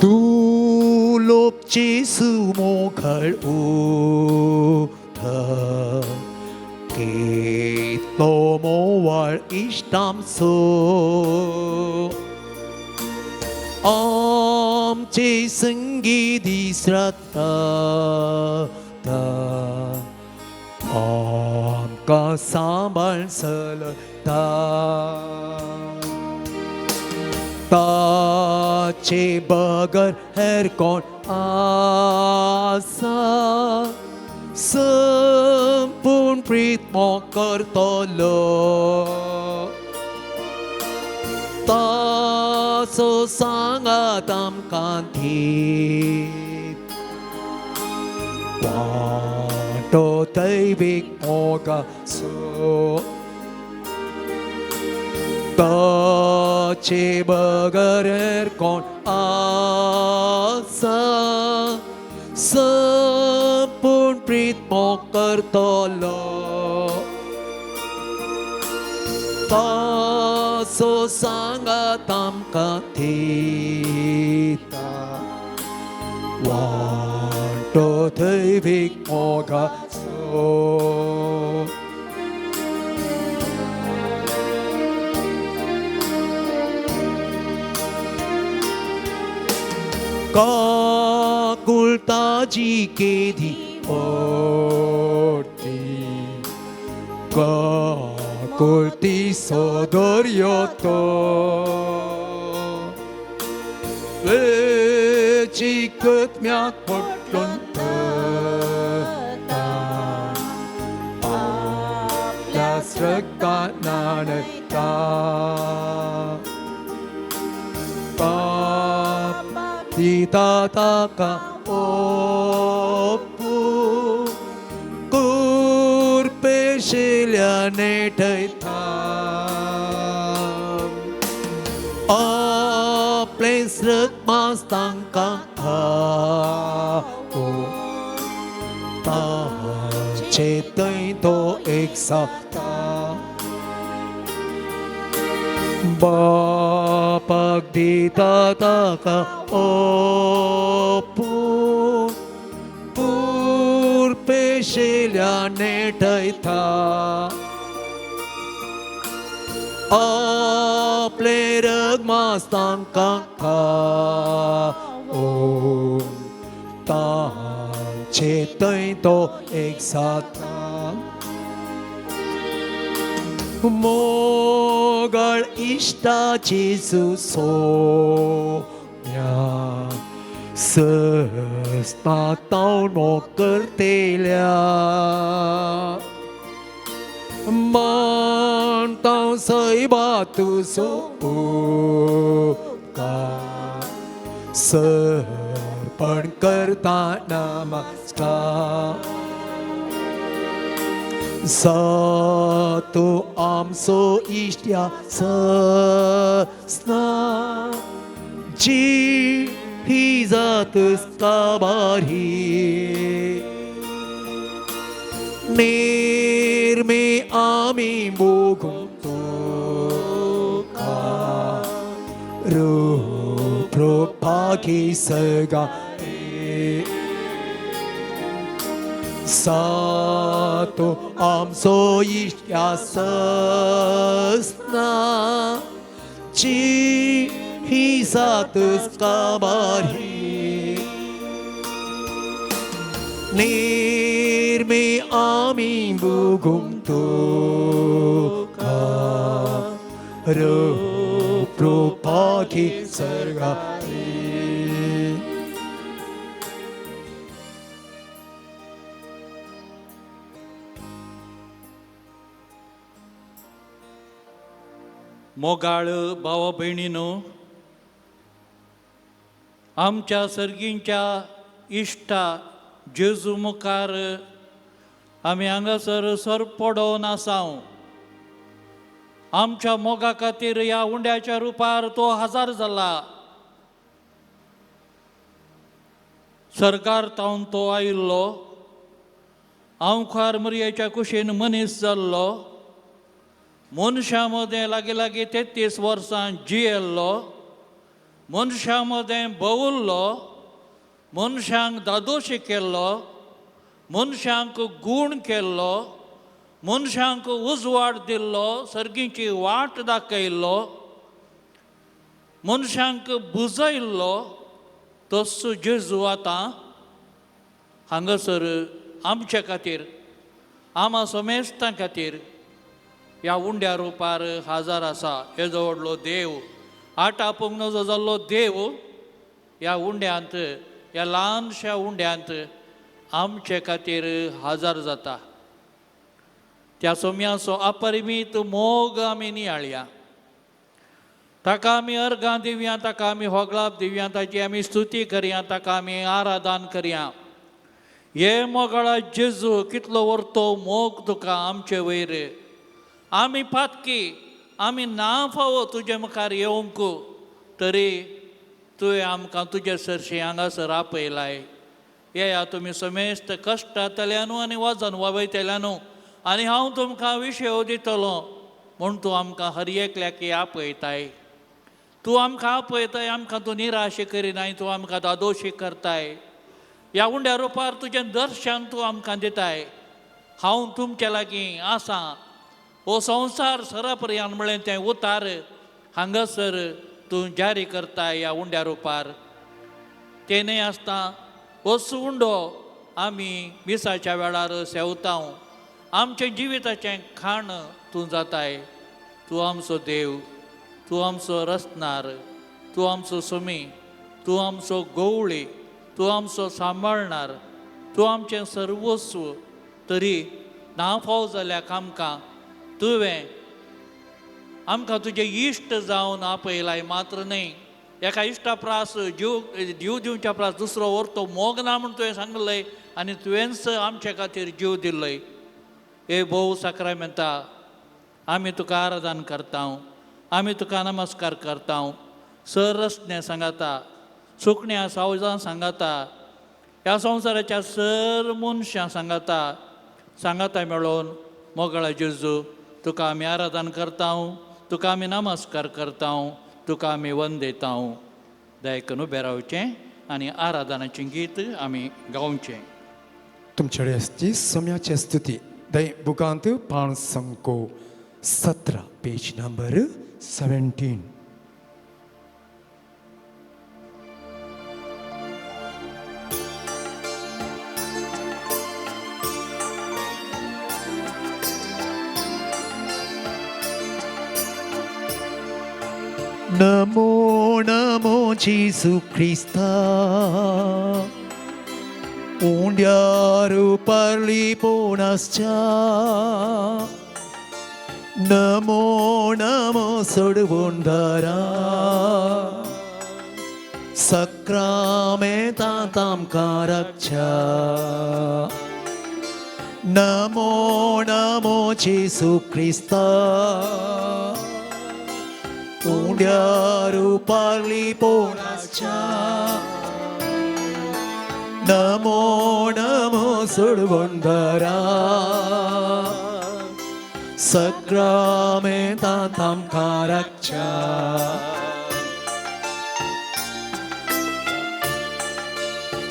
दुलोपची सुमोखळ उठ कितलो मोवाळ इश्टामचो आमचे संगी दीस रात आमकां सांबाळ चलता ताचे बगर हेर कोण आसा संपूर्ण प्रीत मोग करतलो ताचो सांगात आमकां दीत वांटो दैवीक मोगाचो ताचे बगर हेर कोण आसा संपूर्ण प्रीत मोग करतलो ताचो सांगात आमकां दिता वांटो दैवीक मोगाचो काकुळताजी केदी ओडती काकुळती सदर्यो तो चिकत्म्याक पडटून आपल्या स्रगान न्हाणयता पाप दिता ताका ओपू कुरपेशिल्या नेटयता आपलें स्रग मास तांकां खावो ताचे थंय तो एक साता बापाक दिता ताका ओपू कुरपेशिल्या नेटयता आपलें रग मास तांकां खावो तांचे थंय तो एक साता मोगाळ इश्टाची सोम्या सस्ता ताव मोग करतेल्या मानता सैबा तुजो उपकार सर्पण करता नमस्कार सातो आमचो इश्ट्या सस्ना जी ही जात काबारी निर्मे आमी मोगूं तुका रूप रूपाकी सगाई सातो आमचो इश्ट्या सस्ना जी ही जात काबारी निर्मे आमी मोगूं तुका रूप रूपाकी सर्गारी. मोगाळ भावा भयणीनो, आमच्या सर्गींच्या इश्टा जेजू मुखार आमी हांगासर सर पडोवन आसाव. आमच्या मोगा खातीर ह्या उंड्याच्या रुपार तो हजार जाला. सरकार तावन तो आयिल्लो, आंवखार मरयेच्या कुशीन मनीस जाल्लो, मनशां मदें लागीं लागीं 33 वर्सां जियेल्लो, मनशां मदें भोंवल्लो, मनशांक दादोशी केल्लो, मनशांक गूण केल्लो, मनशांक उजवाड दिल्लो, सर्गीची वाट दाखयल्लो, मनशांक बुजयल्लो, तस्सो जेजू आतां हांगासर आमचे खातीर, आमा समेस्तां खातीर ह्या उंड्या रुपार हाजर आसा. येदो व्हडलो देव, आठ आपूंक नजो जाल्लो देव ह्या उंड्यांत, ह्या ल्हानश्या उंड्यांत आमचे खातीर हाजर जाता. त्या सोम्याचो अपरिमीत मोग आमी नियाळया, ताका आमी अर्गां दिवया, ताका आमी होगळाप दिवया, ताची आमी स्तुती करया, ताका आमी आराधन करया. हे मोगाळा जेजू, कितलो व्हरतो मोग तुका आमचे वयर. आमी पातकी, आमी ना फावो तुजे मुखार येवंक, तरी तुवें आमकां तुजे सरशी हांगासर आपयलाय. येया तुमी समेस्त कश्टांतल्यानू आनी वजन वावयतल्यानू, आनी हांव तुमकां विशय दितलो म्हूण तूं आमकां हर एकल्याक आपयताय. तूं आमकां आपयताय, आमकां तूं निराश करिनाय, तूं आमकां दादोशी करताय. ह्या उंड्या रुपार तुजें दर्शन तूं आमकां दिताय. हांव तुमचे लागीं आसा, हो संवसार सरापर्यान म्हळें तें उतार हांगासर तूं जारी करताय ह्या उंड्या रुपार. तें न्हय आसता होच उंडो आमी मिसाच्या वेळार सेवतांव, आमचें जिविताचें खाण तूं जाताय. तूं आमचो देव, तूं आमचो रचणार, तूं आमचो सुमी, तूं आमचो गवळी, तूं आमचो सांबाळणार, तूं आमचें सर्वस्व. तरी ना फाव जाल्या आमकां तुवें आमकां तुजे इश्ट जावन आपयलाय. मात्र न्हय, एका इश्टा प्रास जीव जीव दिवच्या प्रास दुसरो व्हरतो मोग ना म्हूण तुवें सांगलें आनी तुवेंच आमचे खातीर जीव दिल्लय. हे भोव साक्रामेंता, आमी तुका आराधन करता, आमी तुका नमस्कार करता. सर रस्त्या सांगाता, सुकण्या सावजां सांगाता, ह्या संवसाराच्या सर मनशां सांगाता, सांगाता मेळोवन मोगळा जेजू तुका आमी आराधन करता, तुका आमी नमस्कार करता, तुका आमी वंदेता. दयकन उबें रावचें आनी आराधनाचें गीत आमी गावचें. तुमचे आसची सम्याची स्तुती दय बुकांत पांच संको 17, पेज नंबर 17. नमो नमो जेजू क्रिस्ता, उंड्यारू parli ponascha. नमो नमो सोडवुंदरा, सक्रामेंतां रक्षा. नमो नमो जेजू क्रिस्ता, उंड्यारू parli ponascha. नमो नमो सोडवुंदरा, सक्रामेंतां रक्षा.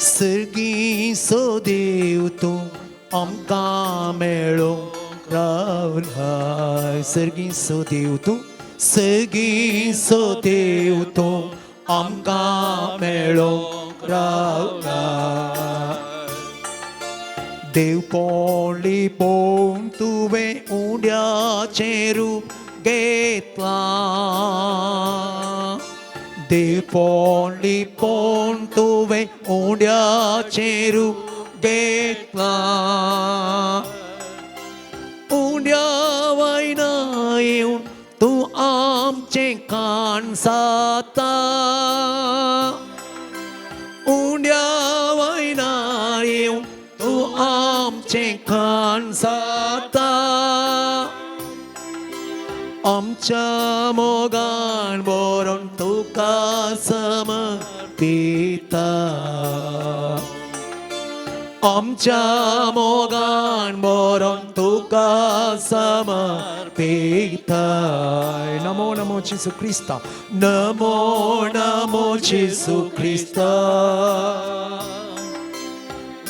सर्गीचो देव तूं आमकां मेळोंक रावलाय. सर्गीचो देव तूं, सर्गीचो देव तूं आमकां मेळोंक रावलाय. देव पोंडली पोवन तुवें उंड्याचें रूप घेतलां. देव पोंडली पोवन तुवें उंड्याचें रूप घेतलां. उंड्या वयना येवन तूं आमचें काण जाता. उंड्या वयना येवन तूं आमचें खाण जाता. आमच्या मोगान बरोवन तुका समर्पिता. आमच्या मोगान बरोवन तुका समर्पिताय. नमो नमो जेजू क्रिस्ता, नमो नमो जेजू क्रिस्ता,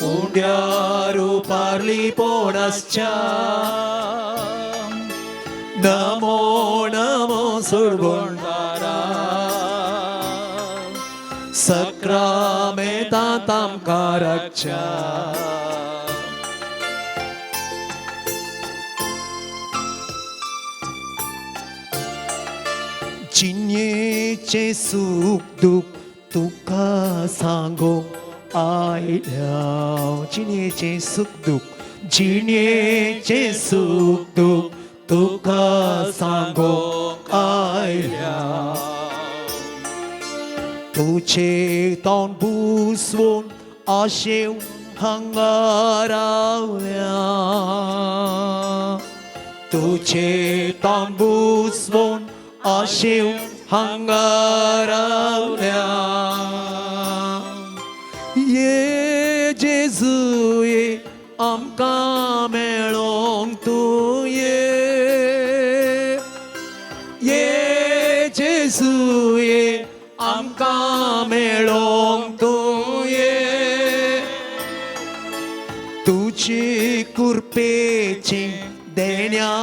उंड्यार उपारली पोणासच्या, नमो नमो सुरगुंडारा, सक्रामेंतांत आमकां राखच्या. जिणेचें सूख दूख तुका सांगूंक आयल्या, जिणेचें सूख दूख, जिणेचें सूख दूख तुका सांगूंक आयल्या. तुजें तोंड बुसवून आशेवन हांगा रावल्या, तुजें तोंड बुसवून आशेवन हांगा रावल्या. ये जेजू ये, आमकां मेळोंक तूं ये, ये जेजू ये, आमकां मेळोंक तूं ये. तुजी कृपेची देण्या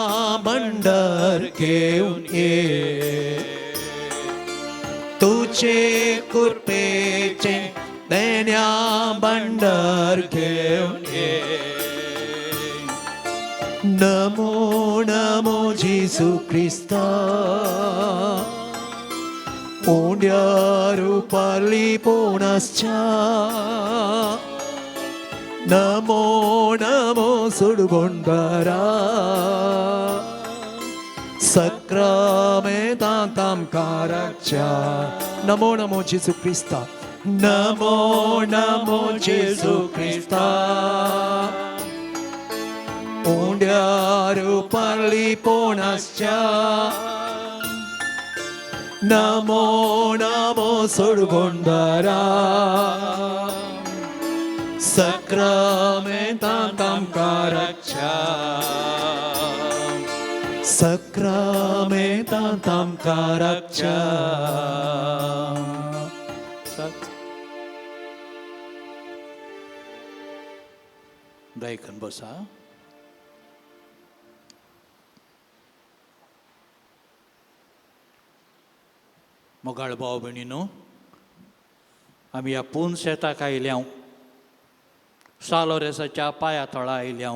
भंडार घेवन ये, तुजे कृपेचे देण्या भंडार घेवन ये. नमो नमो जेजू क्रिस्ता, उंड्यार उपारली पोणासच्या, नमो नमो सुडगोंडारा, सक्रामेंतांत आमकां राखच्या. नमो नमो जेजू क्रिस्ता, नमो नमो जेजू क्रिस्ता, उंड्यार उपारली पोणासच्या, नमो नमो सुडगोंडारा, सक्रामेंतांत आमकां राखच्या, सक्रामेंतांत आमकां राखच्या. दायकन बसा. मोगाळ भाव भयणीनो, आमी ह्या पून शेताक आयल्या, सालोरेसाच्या पांया तळा आयल्या.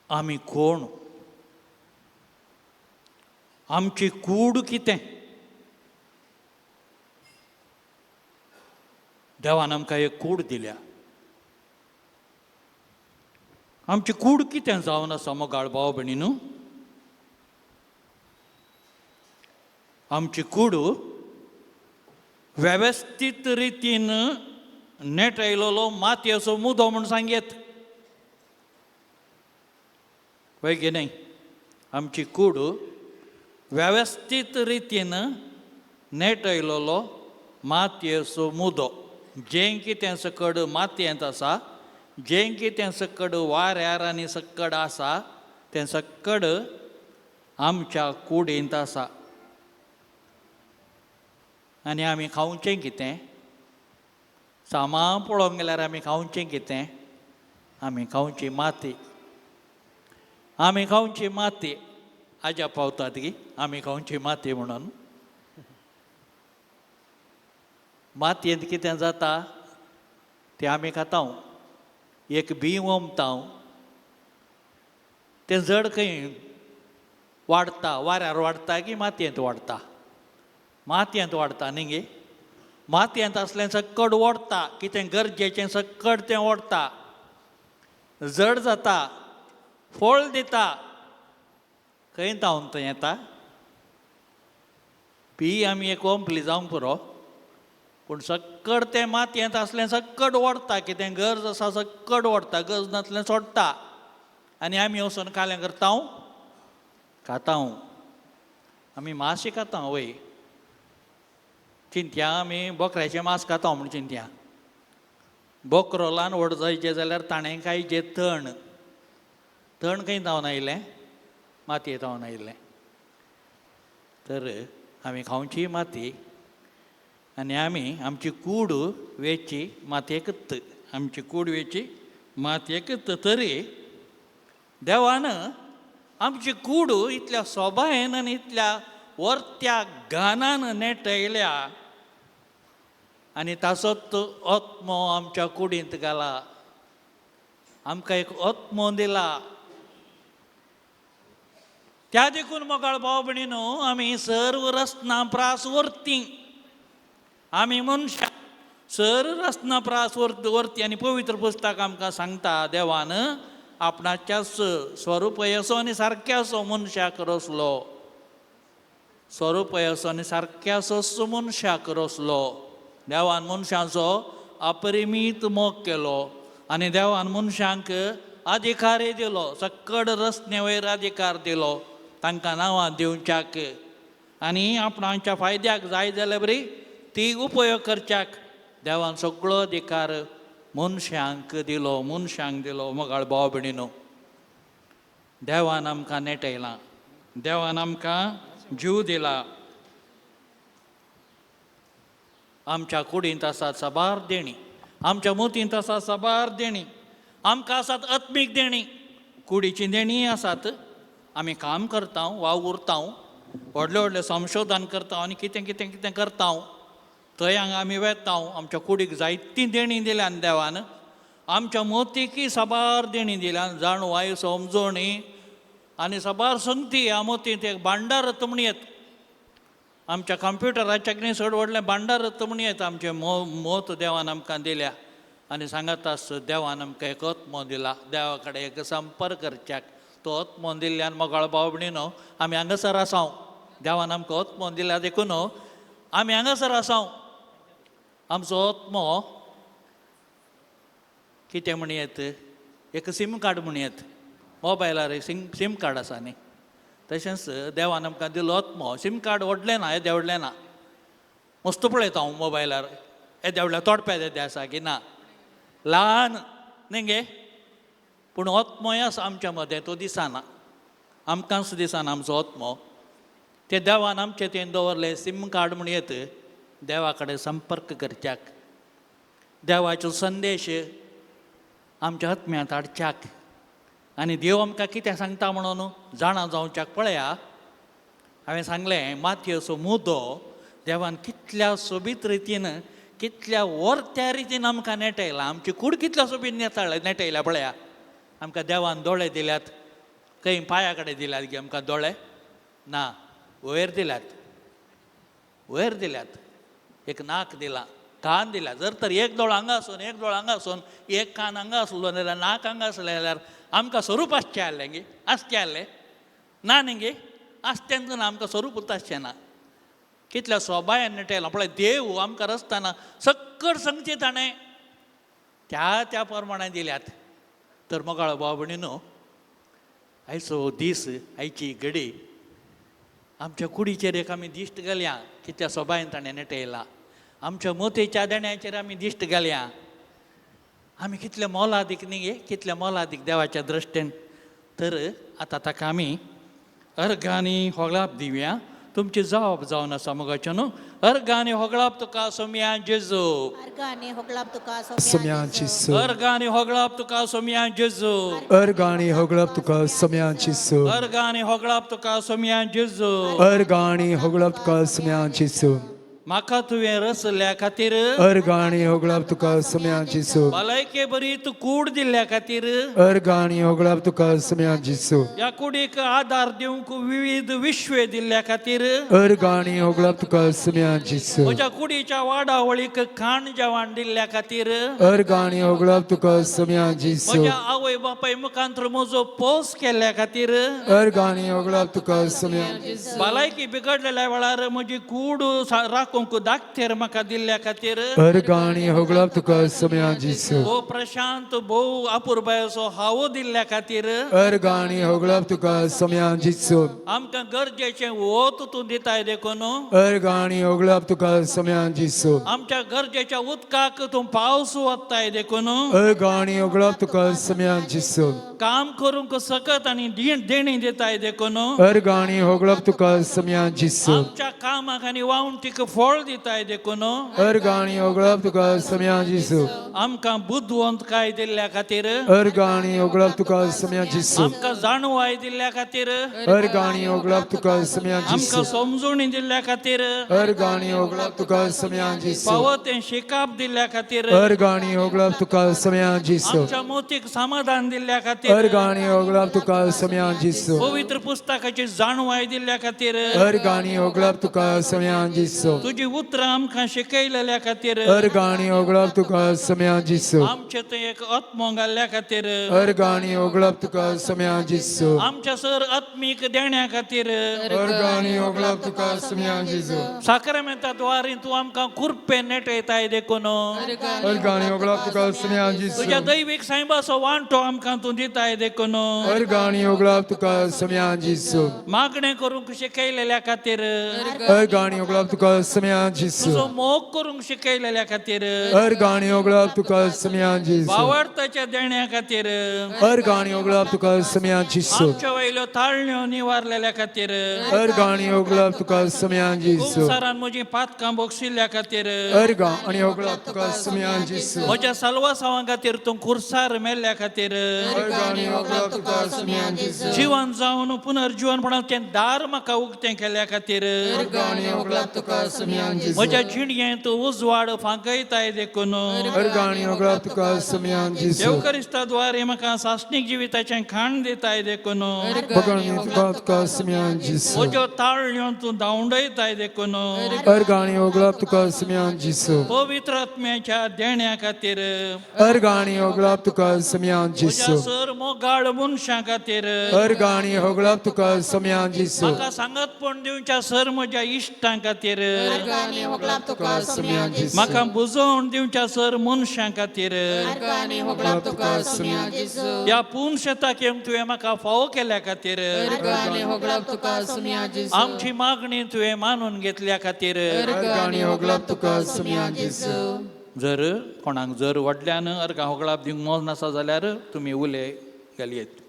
आमी कोण, आमची कूड कितें? देवान आमकां एक कूड दिल्या. आमची कूड कितें जावन आसा मोगाळ भाव भयणीनू? आमची कूड वेवस्थीत रितीन नेट आयलोलो मातयेचो मुदो म्हूण सांगयेत वय गे न्हय? आमची कूड वेवस्थीत रितीन नेट आयलोलो मातयेचो मुदो. जें कितें सकड मातयेंत आसा, जें कितें सकड वाऱ्यार आनी सकड आसा, तें सकड आमच्या कुडींत आसा. आनी आमी खावचें कितें? सामान पळोवंक गेल्यार आमी खावचें कितें? आमी खावची माती, आमी खावची माती. आज्या पावतात की आमी खावची माती म्हणून. मातयेंत कितें जाता तें आमी खाता. एक बीं ओंपता, तें जड खंय वाडटा? वाऱ्यार वाडटा की मातयेंत वाडटा? मातयेंत वाडटा न्ही गे? मातयेंत आसलें सक्कड ओडटा, कितें गरजेचें सक्कड तें ओडटा, जड जाता, फळ दिता. खंय जावन तें येता? बी आमी एक ओंपली जावंक पुरो, पूण सक्कड तें मातयेंत आसलें सक्कड ओडटा. कितें गरज आसा सक्कड ओडटा, गरज नासलें सोडटा. आनी आमी वचून कालें करता, खाता. आमी माशी खाता वय. चिंतया आमी बोकऱ्याचें मांस खाता म्हूण चिंतया. बोकरो ल्हान व्हड जायचें जाल्यार ताणें खायचें तण. तण खंय जावन आयलें? मातये जावन आयलें. तर आमी खावची माती आनी आमी आमची कूड वेची मातयेकच, आमची कूड वेची मातयेकच. तरी देवान आमची कूड इतल्या सोबायेन आनी इतल्या वर्त्या गानान नेटयल्या आनी ताचोच आत्मो आमच्या कुडींत घाला, आमकां एक आत्मो दिला. त्या देखून मोगाळ भाव भयणीनो, आमी सर्व रसना प्रास वरती, आमी मनशां सर रसना प्रास वरती. आनी पवित्र पुस्तक आमकां सांगता देवान आपणाच्याच स्वरूपयसो आनी सारक्यासो मनशाक रचलो, स्वरूपयसो आनी सारक्यासोच मनशाक रचलो. देवान मनशांचो अपरिमीत मोग केलो आनी देवान मनशांक अधिकारय दिलो, सक्कड रचने वयर अधिकार दिलो तांकां नांवां दिवच्याक आनी आपणाच्या फायद्याक जाय जाल्यार बरी ती उपयोग करच्याक देवान सगळो अधिकार मनशांक दिलो, मनशांक दिलो. मोगाळ भाव भयणीनो, देवान आमकां नेटयलां, देवान आमकां जीव दिला. आमच्या कुडींत आसात साबार देणी, आमच्या मोतींत आसात साबार देणी, आमकां आसात आत्मीक देणी, कुडीची देणीय आसात. आमी काम करता, वावुरता, व्हडलें व्हडलें संशोधन करता आनी कितें कितें कितें करता. थंय हांगा आमी वेता, आमच्या कुडीक जायतीं देणीं दिल्यान देवान, आमच्या मोतीकय साबार देणीं दिल्यान, जाणवाय समजोणी आनी साबार संगती. ह्या मोतींत एक भांडार म्हण येत, आमच्या कंप्युटराच्या कितें चड व्हडलें भांडार म्हण येता. आमचें मोत देवान आमकां दिल्या आनी सांगत आस देवान आमकां एक आत्मो दिला, देवा कडेन एक संपर्क करच्याक. तो आत्मो दिल्ल्यान मोगाळ भाव भयणीनो आमी हांगासर आसाव. देवान आमकां आत्मो दिल्या देखून आमी हांगासर आसाव. आमचो आत्मो कितें म्हण येत, एक सीम कार्ड म्हण येत. मोबायलार सीम कार्ड आसा न्ही, तशेंच देवान आमकां दिलो आत्मो. सीम कार्ड व्हडलें ना, येदें व्हडलें ना, मस्त पळयता हांव मोबायलार, येदें व्हडलें तोडप्या येदें आसा की ना, ल्हान न्ही गे. पूण आत्मोय आसा आमच्या मदें, तो दिसना, आमकांच दिसना आमचो आत्मो. ते देवान आमचें तें दवरलें सीम कार्ड म्हण येत, देवा कडेन संपर्क करच्याक, देवाचो संदेश आमच्या आत्म्यांत हाडच्याक आनी देव आमकां कितें सांगता म्हणून जाणा जावच्याक. पळया, हांवें सांगलें मातयेचो मुदो देवान कितल्या सोबीत रितीन, कितल्या वर्त्या रितीन आमकां नेटयला. आमची कूड कितल्या सोबीत नेटयल्या पळया. आमकां देवान दोळे दिल्यात, खंय पांया कडेन दिल्यात गे आमकां दोळे? ना, वयर दिल्यात, वयर दिल्यात. एक नाक दिलां, कान दिल्या. जर तर एक दोळो हांगा आसून, एक दोळो हांगा आसून, एक कान हांगा आसलो जाल्यार, नाक हांगा आसलें जाल्यार आमकां स्वरूप आसचें आसलें गे? आसचें आसलें ना न्ही गे, आसचेंच ना, आमकां स्वरूपूच आसचें ना. कितल्या सोबायन नेटयलां पळय देव आमकां रचतना, सक्कड संगती ताणें त्या त्या प्रमाणे दिल्यात. तर मोगाळ भाव भयणीनो, आयचो दीस, आयची घडी, आमच्या कुडीचेर एक आमी दिश्ट घालया कितल्या सोबायन ताणें नेटयला. आमच्या मोतेच्या देण्याचेर आमी दिश्ट घालया, आमी कितले मोलादीक न्ही गे, कितले मोलादीक देवाच्या दृश्टीन. तर आतां ताका आमी अर्गांनी होगळाप दिवया. तुमची जबाब जावन आसा मोगाचो न्हू. अर्गांनी होगळाप तुका सोमया जेजू, अर्गांनी होगळाप तुका सोम्या जेजू, अर्गांनी होगळाप तुका सोमया जेजू, अर्गांनी होगळाप तुका सोम्या जेजू, अर्गांनी होगळाप तुका सोमया जेजू, अर्गांनी होगळाप तुका सोम्या जेजू. म्हाका तुवें रचल्या खातीर, अर्गांनी होगळाप तुका सोम्या जेजू, भलायके बरी तूं कूड दिल्ल्या खातीर, अर्गांनी होगळाप तुका सोम्या जेजू, ह्या कुडीक आदार दिवंक विविध विश्वे दिल्ल्या खातीर, अर्गांनी होगळाप तुका सोम्या जेजू, म्हज्या कुडीच्या वाडावळीक खाण जेवण दिल्ल्या खातीर, अर्गांनी होगळाप तुका सोम्या जेजू, म्हज्या आवय बापाय मुखांत म्हजो पोस केल्ल्या खातीर, अर्गांनी होगळाप तुका सोम्या भलायकी बिगडलेल्या वेळार म्हजी कूड राखूंक दाक्तेर म्हाका दिल्ल्या खातीर, अर्गां आनी होगळप तुका सोम्या जेजू। भोव प्रशांत भोव अपुरबायेचो हावो दिल्ल्या खातीर, अर्गां आनी होगळप तुका सोम्या जेजू। आमकां गरजेचें वत तूं दिताय देखून, अर्गां आनी होगळप तुका सोम्या जेजू। आमच्या गरजेच्या उदकाक तूं पावस वताय देखून, अर्गां आनी होगळप तुका सोम्या जेजू। काम करूंक सकत आनी देणी दिताय देखून, अर्गां आनी होगळप तुका सोम्या जेजू। आमच्या कामाक आनी वावंटीक फळ दिताय देखून, अर्गां आनी होगळप तुका सोम्या जेजू। आमकां बुदवंतकाय दिल्ल्या खातीर, अर्गां आनी होगळप तुका सोम्या जेजू। आमकां जाणवाय दिल्ल्या खातीर, अर्गां आनी होगळप तुका सोम्या जेजू। आमकां समजूणी दिल्ल्या खातीर, अर्गां आनी होगळप तुका सोम्या जेजू। फावो तें शिकाप दिल्ल्या खातीर, अर्गां आनी होगळप तुका सोम्या जेजू। आमच्या मोतीक समाधान दिल्ल्या खातीर, अर्गां आनी होगळप तुका सोम्या जेजू। पवित्र पुस्तकाची जाणवाय दिल्ल्या खातीर, अर्गां आनी होगळप तुका सोम्या जेजू। तुजी उतरां आमकां शिकयलेल्या खातीर, अर्गां आनी होगळप तुका सोम्या जेजू। आमचे थंय एक आत्मो घाल्ल्या खातीर, अर्गां आनी होगळप तुका सोम्या जेजू। आमच्या सर आत्मीक देण्या खातीर, अर्गां आनी होगळप तुका सोम्या जेजू। साक्रामेंता द्वारे तूं आमकां कुरपे नेटयताय देखून, अर्गां आनी होगळप तुका सोम्या जेजू। तुज्या दैवीक सायबाचो वांटो आमकां तूं दिताय देखून, अर्गां आनी होगळप तुका सोम्या जेजू। मागणें करूंक शिकयलेल्या खातीर, अर्गां आनी होगळप तुका सोम्या जेजू। तुजो मोग करूंक शिकयलेल्या खातीर, अर्गां आनी होगळप तुका सोम्या जेजू। भावार्थाच्या देण्या खातीर, अर्गां आनी होगळप तुका सोम्या जेजू। आमच्या वयल्यो ताळण्यो निवारलेल्या खातीर, अर्गां आनी होगळप तुका सोम्या जेजू। कुमसारान म्हजीं पातकां बोगशिल्ल्या खातीर, अर्गां आनी होगळप तुका सोम्या जेजू। म्हज्या साल्वासांवां खातीर तूं खुर्सार मेल्ल्या खातीर, अर्गां आनी होगळप तुका सोम्या जेजू। जिवन जावन पुनर्जीवनपणाचें दार म्हाका उक्तें केल्या खातीर, अर्गां आनी होगळप तुका सोम्या जेजू। म्हज्या जिणयेंत उजवाड फांकयताय देखून, अर्गां आनी होगळप तुका सोम्या जेजू। देवकरिस्ता द्वारे म्हाका सासणीक जिविताचें खाण दिताय देखून, अर्गां आनी होगळप तुका सोम्या जेजू। म्हज्यो ताळण्यो तूं धांवडयताय देखून, अर्गां आनी होगळप तुका सोम्या जेजू। पवित्र आत्म्याच्या देण्या खातीर, अर्गां आनी होगळप तुका सोम्या म्हज्या जेजू। सर मोगाळ मनशां खातीर, अर्गां आनी होगळप तुका सोम्या जेजू। म्हाका सांगातपण दिवच्या सर म्हज्या इश्टां खातीर, अर्गां आनी होगळप तुका सोम्या जेजू। म्हाका बुजोवन दिवच्या सर मनशां खातीर, अर्गां आनी होगळप तुका सोम्या जेजू। ह्या पूर्ण शेताक येवंक तुवें म्हाका फावो केल्या खातीर, अर्गां आनी होगळप तुका सोम्या जेजू। आमची मागणी तुवें मानून घेतल्या खातीर, अर्गां आनी होगळप तुका सोम्या जेजू। जर कोणाक जर व्हडल्यान अर्गां होगळाप दिवंक मोज नासा जाल्यार तुमी उले घालयेत।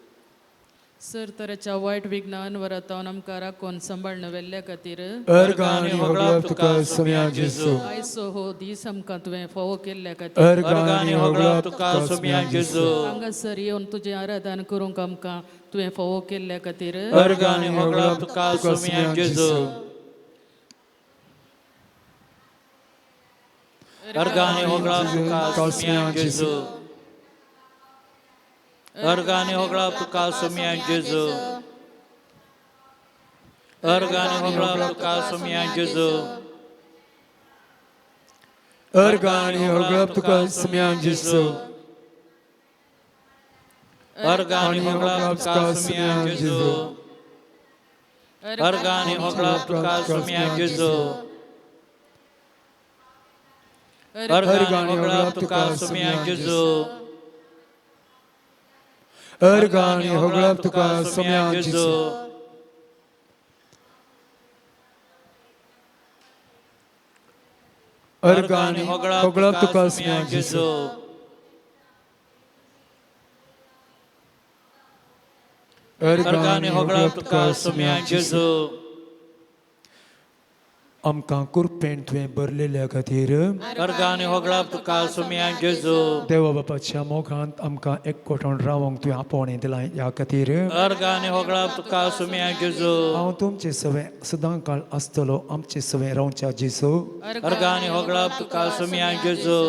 सर तरेच्या वायट विघ्नान वरातावन आमकां राखून सांबाळून व्हेल्ल्या खातीर, अर्गां आनी होगळप तुका सोम्या जेजू। आयचो हो दीस आमकां तुवें फावो केल्ल्या खातीर, अर्गां आनी होगळप तुका सोम्या जेजू। हांगासर येवन तुजें आराधन करूंक आमकां तुवें फावो केल्ल्या खातीर, अर्गां आनी होगळप तुका सोम्या जेजू। अर्गां आनी होगळप तुका सोम्या जेजू। अर्गां आनी होगळप तुका सोम्या जेजू। अर्गां आनी होगळप तुका सोम्या जेजू। अर्गां आनी होगळप तुका सोम्या जेजू। अर्गां आनी होगळप तुका सोम्या जेजू। अर्गां आनी होगळप तुका सोम्या जेजू। अर्गां आनी होगळप तुका सोम्या जेजू। अर्गां आनी होगळप तुका सोम्या जेजू। अर्गां आनी होगळप तुका सोम्या जेजू। अर्गां आनी होगळप तुका सोम्या जेजू। आमकां कुरपेण तुवें भरलेल्या खातीर, अर्गां आनी होगळप तुका सोम्या जेजू। देवा बापाच्या मोगांत आमकां एकवटून रावंक तुवें आपोवणें दिलां ह्या खातीर, अर्गां आनी होगळप तुका सोम्या जेजू। हांव तुमचे सवें सदां काळ आसतलो, आमचे सवें रावच्या जेजू। अर्गां आनी होगळप तुका सोम्या जेजू।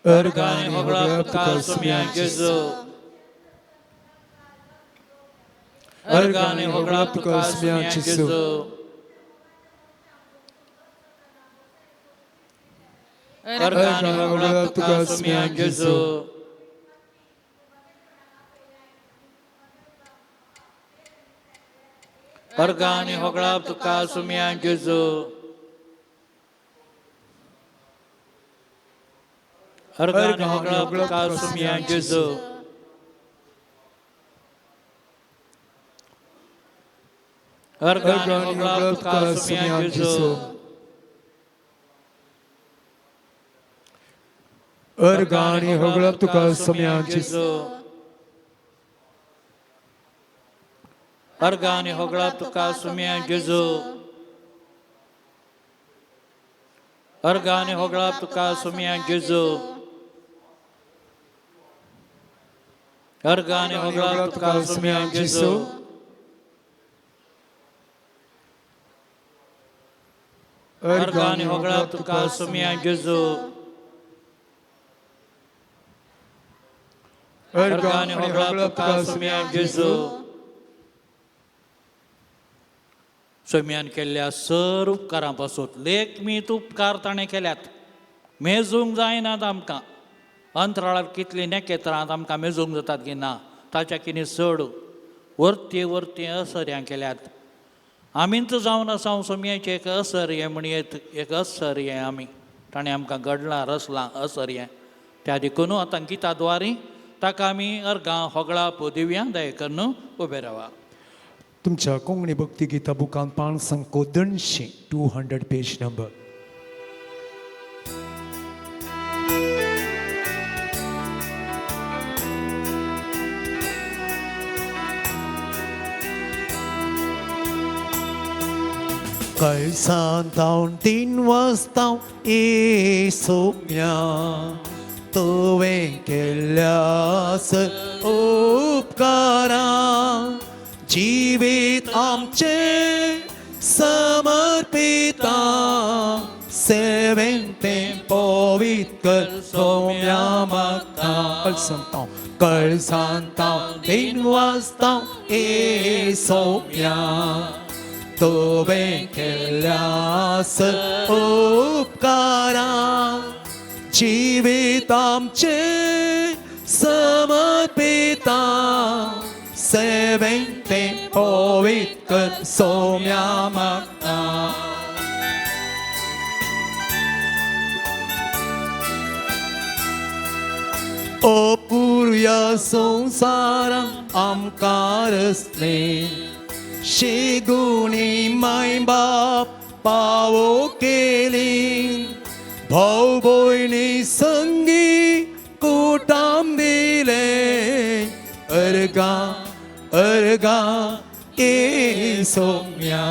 अर्गां आनी होगळप तुका सोम्या जेजू। अर्गां आनी होगळप तुका सोम्या जेजू। अर्गां आनी होगळप तुका सोम्या जेजू। अर्गां आनी होगळाप तुका सुमया जेजू. अर्गां आनी होगळाप तुका सुमया जेजू. अर्गां आनी होगळाप तुका सुमया जेजू. अर्गां आनी होगळप तुका सोम्या जेजू. अर्गां आनी होगळाप तुका सुमया जेजू. अर्गां आनी होगळाप तुका सुमया जेजू. अर्गां आनी होगळाप तुका सुमया जेजू. अर्गां आनी होगळाप तुका सुमया जेजू. अर्गां आनी होगळाप तुका सुमया जेजू. सोम्यान केल्ल्या सर उपकारां पासून लेखमीत उपकार ताणें केल्यात मेजूंक जायनात आमकां. अंतराळार कितलीं नखेत्रां आमकां मेजूंक जातात की ना, ताच्या कितें चड वरती वरती असर्यां केल्यात. आमीच जावन आसा सोम्याचें एक असर हें म्हणयेत, एक असर हें आमी ताणें आमकां घडलां रसलां असर हें. त्या देखून आतां गिता द्वारी ताका आमी अर्गां होगळाप दिवया. दया करून उबें रावा. तुमच्या कोंकणी भक्ती गीता बुकान पान संको 200 200 पेज नंबर. कळसान तावन 3 वाजता येसोम्या तुवें केल्ल्या उपकारा जिवीत आमचें समर्पिता सेवेन तें पवित्र सोम्या मागता. कळसान तावन 3 वाजता येसोम्या तुवें केल्ल्या उपकारा जिवीत आमचें समर्पिता सेवेन तें पवित्र सोम्या मागता. अपुर्या संवसारां आमकां रचलें शेगुणी माय बाप पावो केली भाव भयणी संगी कुटाम दिलें अर्गां अर्गां येसोम्या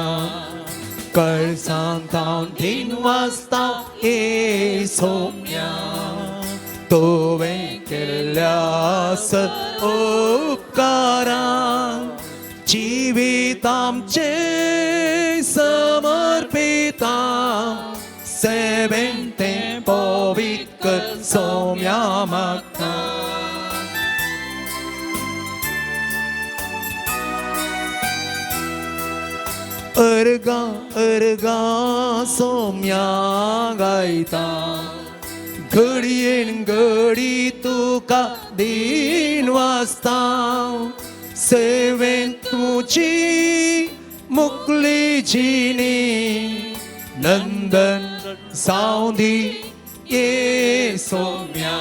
कळसान तावन 3 वाजता येसोम्या तुवें केल्ल्या उपकारा जिवीत आमचें समर्पिता सेवेन तें पवित्र सोम्या मागता. अर्गां अर्गां सोम्या गायता घडयेन घडी तुका 3 वाजता सेवेन तुजी मुकली जिणी नंदन सावंदी येसोम्या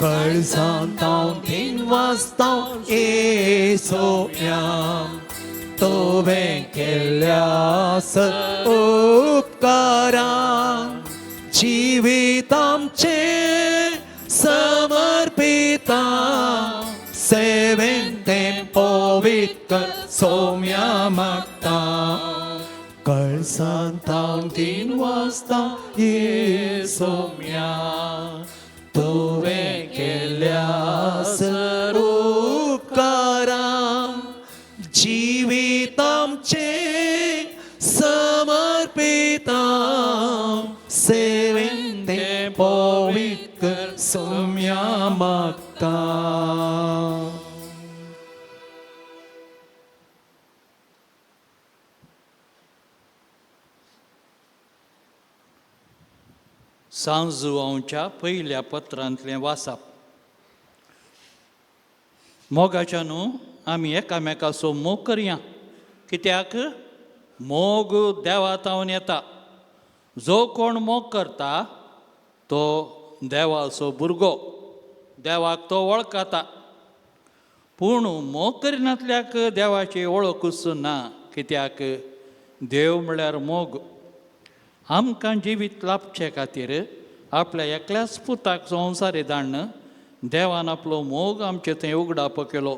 कळसान तावन 3 वाजता येसोम्या तुवें केल्ल्या उपकारा जिवीत आमचें समर्पिता सेवेन तें पवित्र सोम्या मागता. कळसान तावन 3 वाजता येसोम्या तुवें केल्ल्या उपकारा जिवीत आमचें समर्पिता सेवेन तें पवित्र सोम्या मागता. सांजुआंवच्या पयल्या पत्रांतलें वाचप. मोगाच्या न्हू आमी एकामेकाचो मोग करया, कित्याक मोग देवा तावन येता. जो कोण मोग करता तो देवाचो भुरगो, देवाक तो वळखता. पूण मोग करिनातल्याक देवाची वळखूच ना, कित्याक देव म्हळ्यार मोग. आमकां जिवीत लाभचे खातीर आपल्या एकल्याच पुताक संवसारी धाडून देवान आपलो मोग आमचे थंय उगडापो केलो.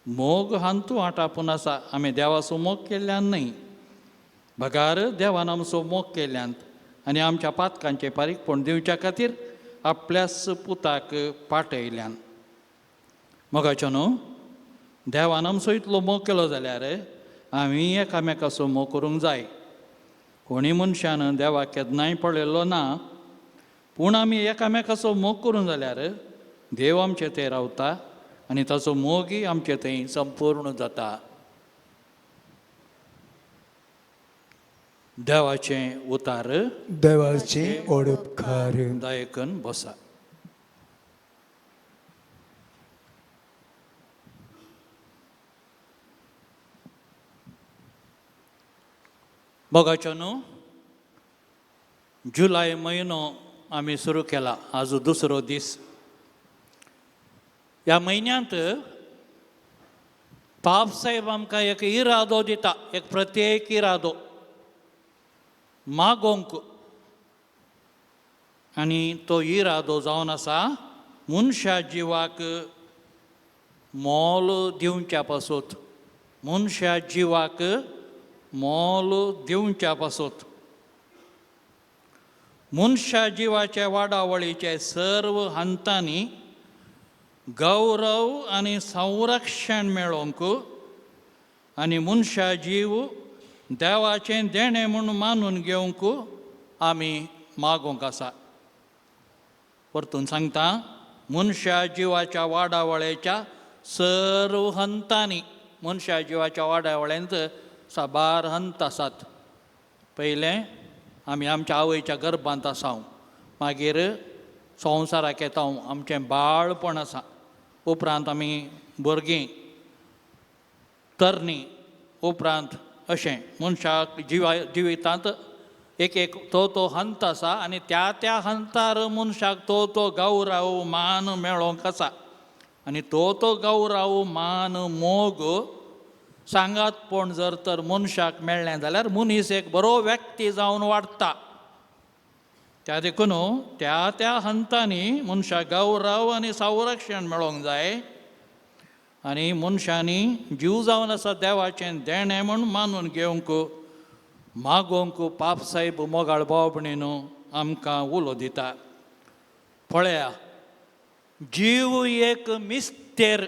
मोग हांतू आटापून आसा, आमी देवाचो मोग केल्ल्यान न्हय, बगार देवान आमचो मोग केल्ल्यान आनी आमच्या पातकांचें फारीकपण दिवच्या खातीर आपल्याच पुताक पाटयल्यान. मोगाचो न्हू, देवान आमचो इतलो मोग केलो जाल्यार आमी एकामेकाचो मोग करूंक जाय. कोणी मनशान देवाक केन्नाय पळयल्लो ना, पूण आमी एकामेकाचो मोग करूंक जाल्यार देव आमचे थंय रावता आनी ताचो मोगय आमचे थंय संपूर्ण जाता. देवाचें उतार. देवाचे ओडपकार. दायकन बसा. मोगाचो न्हू, जुलय म्हयनो आमी सुरू केला, आज दुसरो दीस. ह्या म्हयन्यांत पाप साहेब आमकां एक इरादो दिता, एक प्रत्येक इरादो मागोवंक, आनी तो इरादो जावन आसा मनशा जिवाक मोल दिवच्या पासत, मनशा जिवाक मोल दिवच्या पासत. मनशा जिवाच्या वाडावळीचे सर्व हंतांनी गौरव आनी संरक्षण मेळोवंक आनी मनशा जीव देवाचें देणें म्हूण मानून घेवंक आमी मागोवंक आसा. परतून सांगता, मनशा जिवाच्या वाडावळेच्या सर्व हंतांनी, मनशा जिवाच्या वाडावळेंत साबार हंत आसात. पयलें आमी आमच्या आवयच्या गर्भांत आसाव, मागीर संवसाराक येता, आमचें बाळपण आसा, उपरांत आमी भुरगीं तरणी, उपरांत अशें मनशाक जिवितांत एक एक तो तो हंत आसा आनी त्या त्या हंतार मनशाक तो तो गौरव मान मेळोवंक आसा आनी तो तो गौरव मान मोग सांगातपण जर तर मनशाक मेळ्ळें जाल्यार मनीस एक बरो व्यक्ती जावन वाडटा. त्या देखून त्या त्या हंतांनी मनशाक गौरव आनी संरक्षण मेळोवंक जाय आनी मनशांनी जीव जावन आसा देवाचें देणें म्हूण मानून घेवंक मागोवंक पाप साहेब मोगाळ भाव भयणीनो आमकां उलो दिता. पळया, जीव एक मिस्तेर.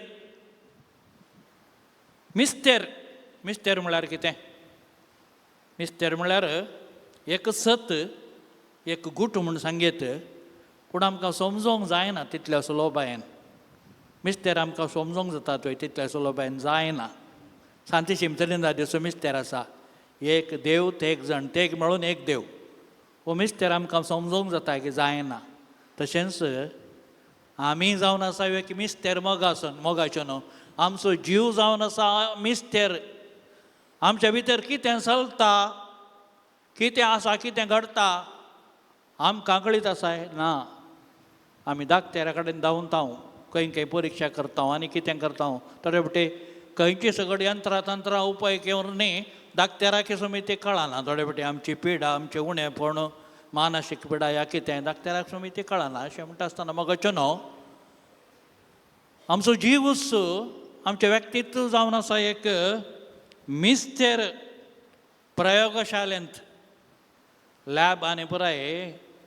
मिस्तेर, मिस्तेर म्हळ्यार कितें? मिस्तेर म्हळ्यार एक सत, एक गुट म्हूण सांगीत, पूण आमकां समजोंक जायना तितल्या सुलभायेन. मिस्तेर आमकां समजोंक जाता थंय तितल्या सुलभायेन जायना. सांती शिमतलिंदाचो मिस्तेर आसा, एक देव तेग जाण, तेग मेळून एक देव. हो मिस्तेर आमकां समजोंक जाता की जायना. तशेंच आमी जावन आसा एक मिस्तेर मोगासन, मोगाचो न्हू, आमचो जीव जावन आसा मिस्तेर. आमच्या भितर कितें चलता, कितें आसा, कितें घडटा आमकां कळीत आसा ना. आमी दाक्तेरा कडेन धांवता, खंय खंय परिक्षा करता आनी कितें करता, थोडे फावटी खंयची सगळी यंत्रां तंत्रां उपाय घेवन न्ही दाक्तेराक सुमी तें कळना. थोडे फावटी आमची पिडा, आमचें उणेपण, मानसीक पिडा ह्या कितें दाक्तेराक सुमी तें कळना. अशें म्हणटा आसतना मोगाचो न्हू, आमचो जीवच आमचें व्यक्तित्व जावन आसा एक मिस्तेर. प्रयोगशालेंत लॅब आनी पुराय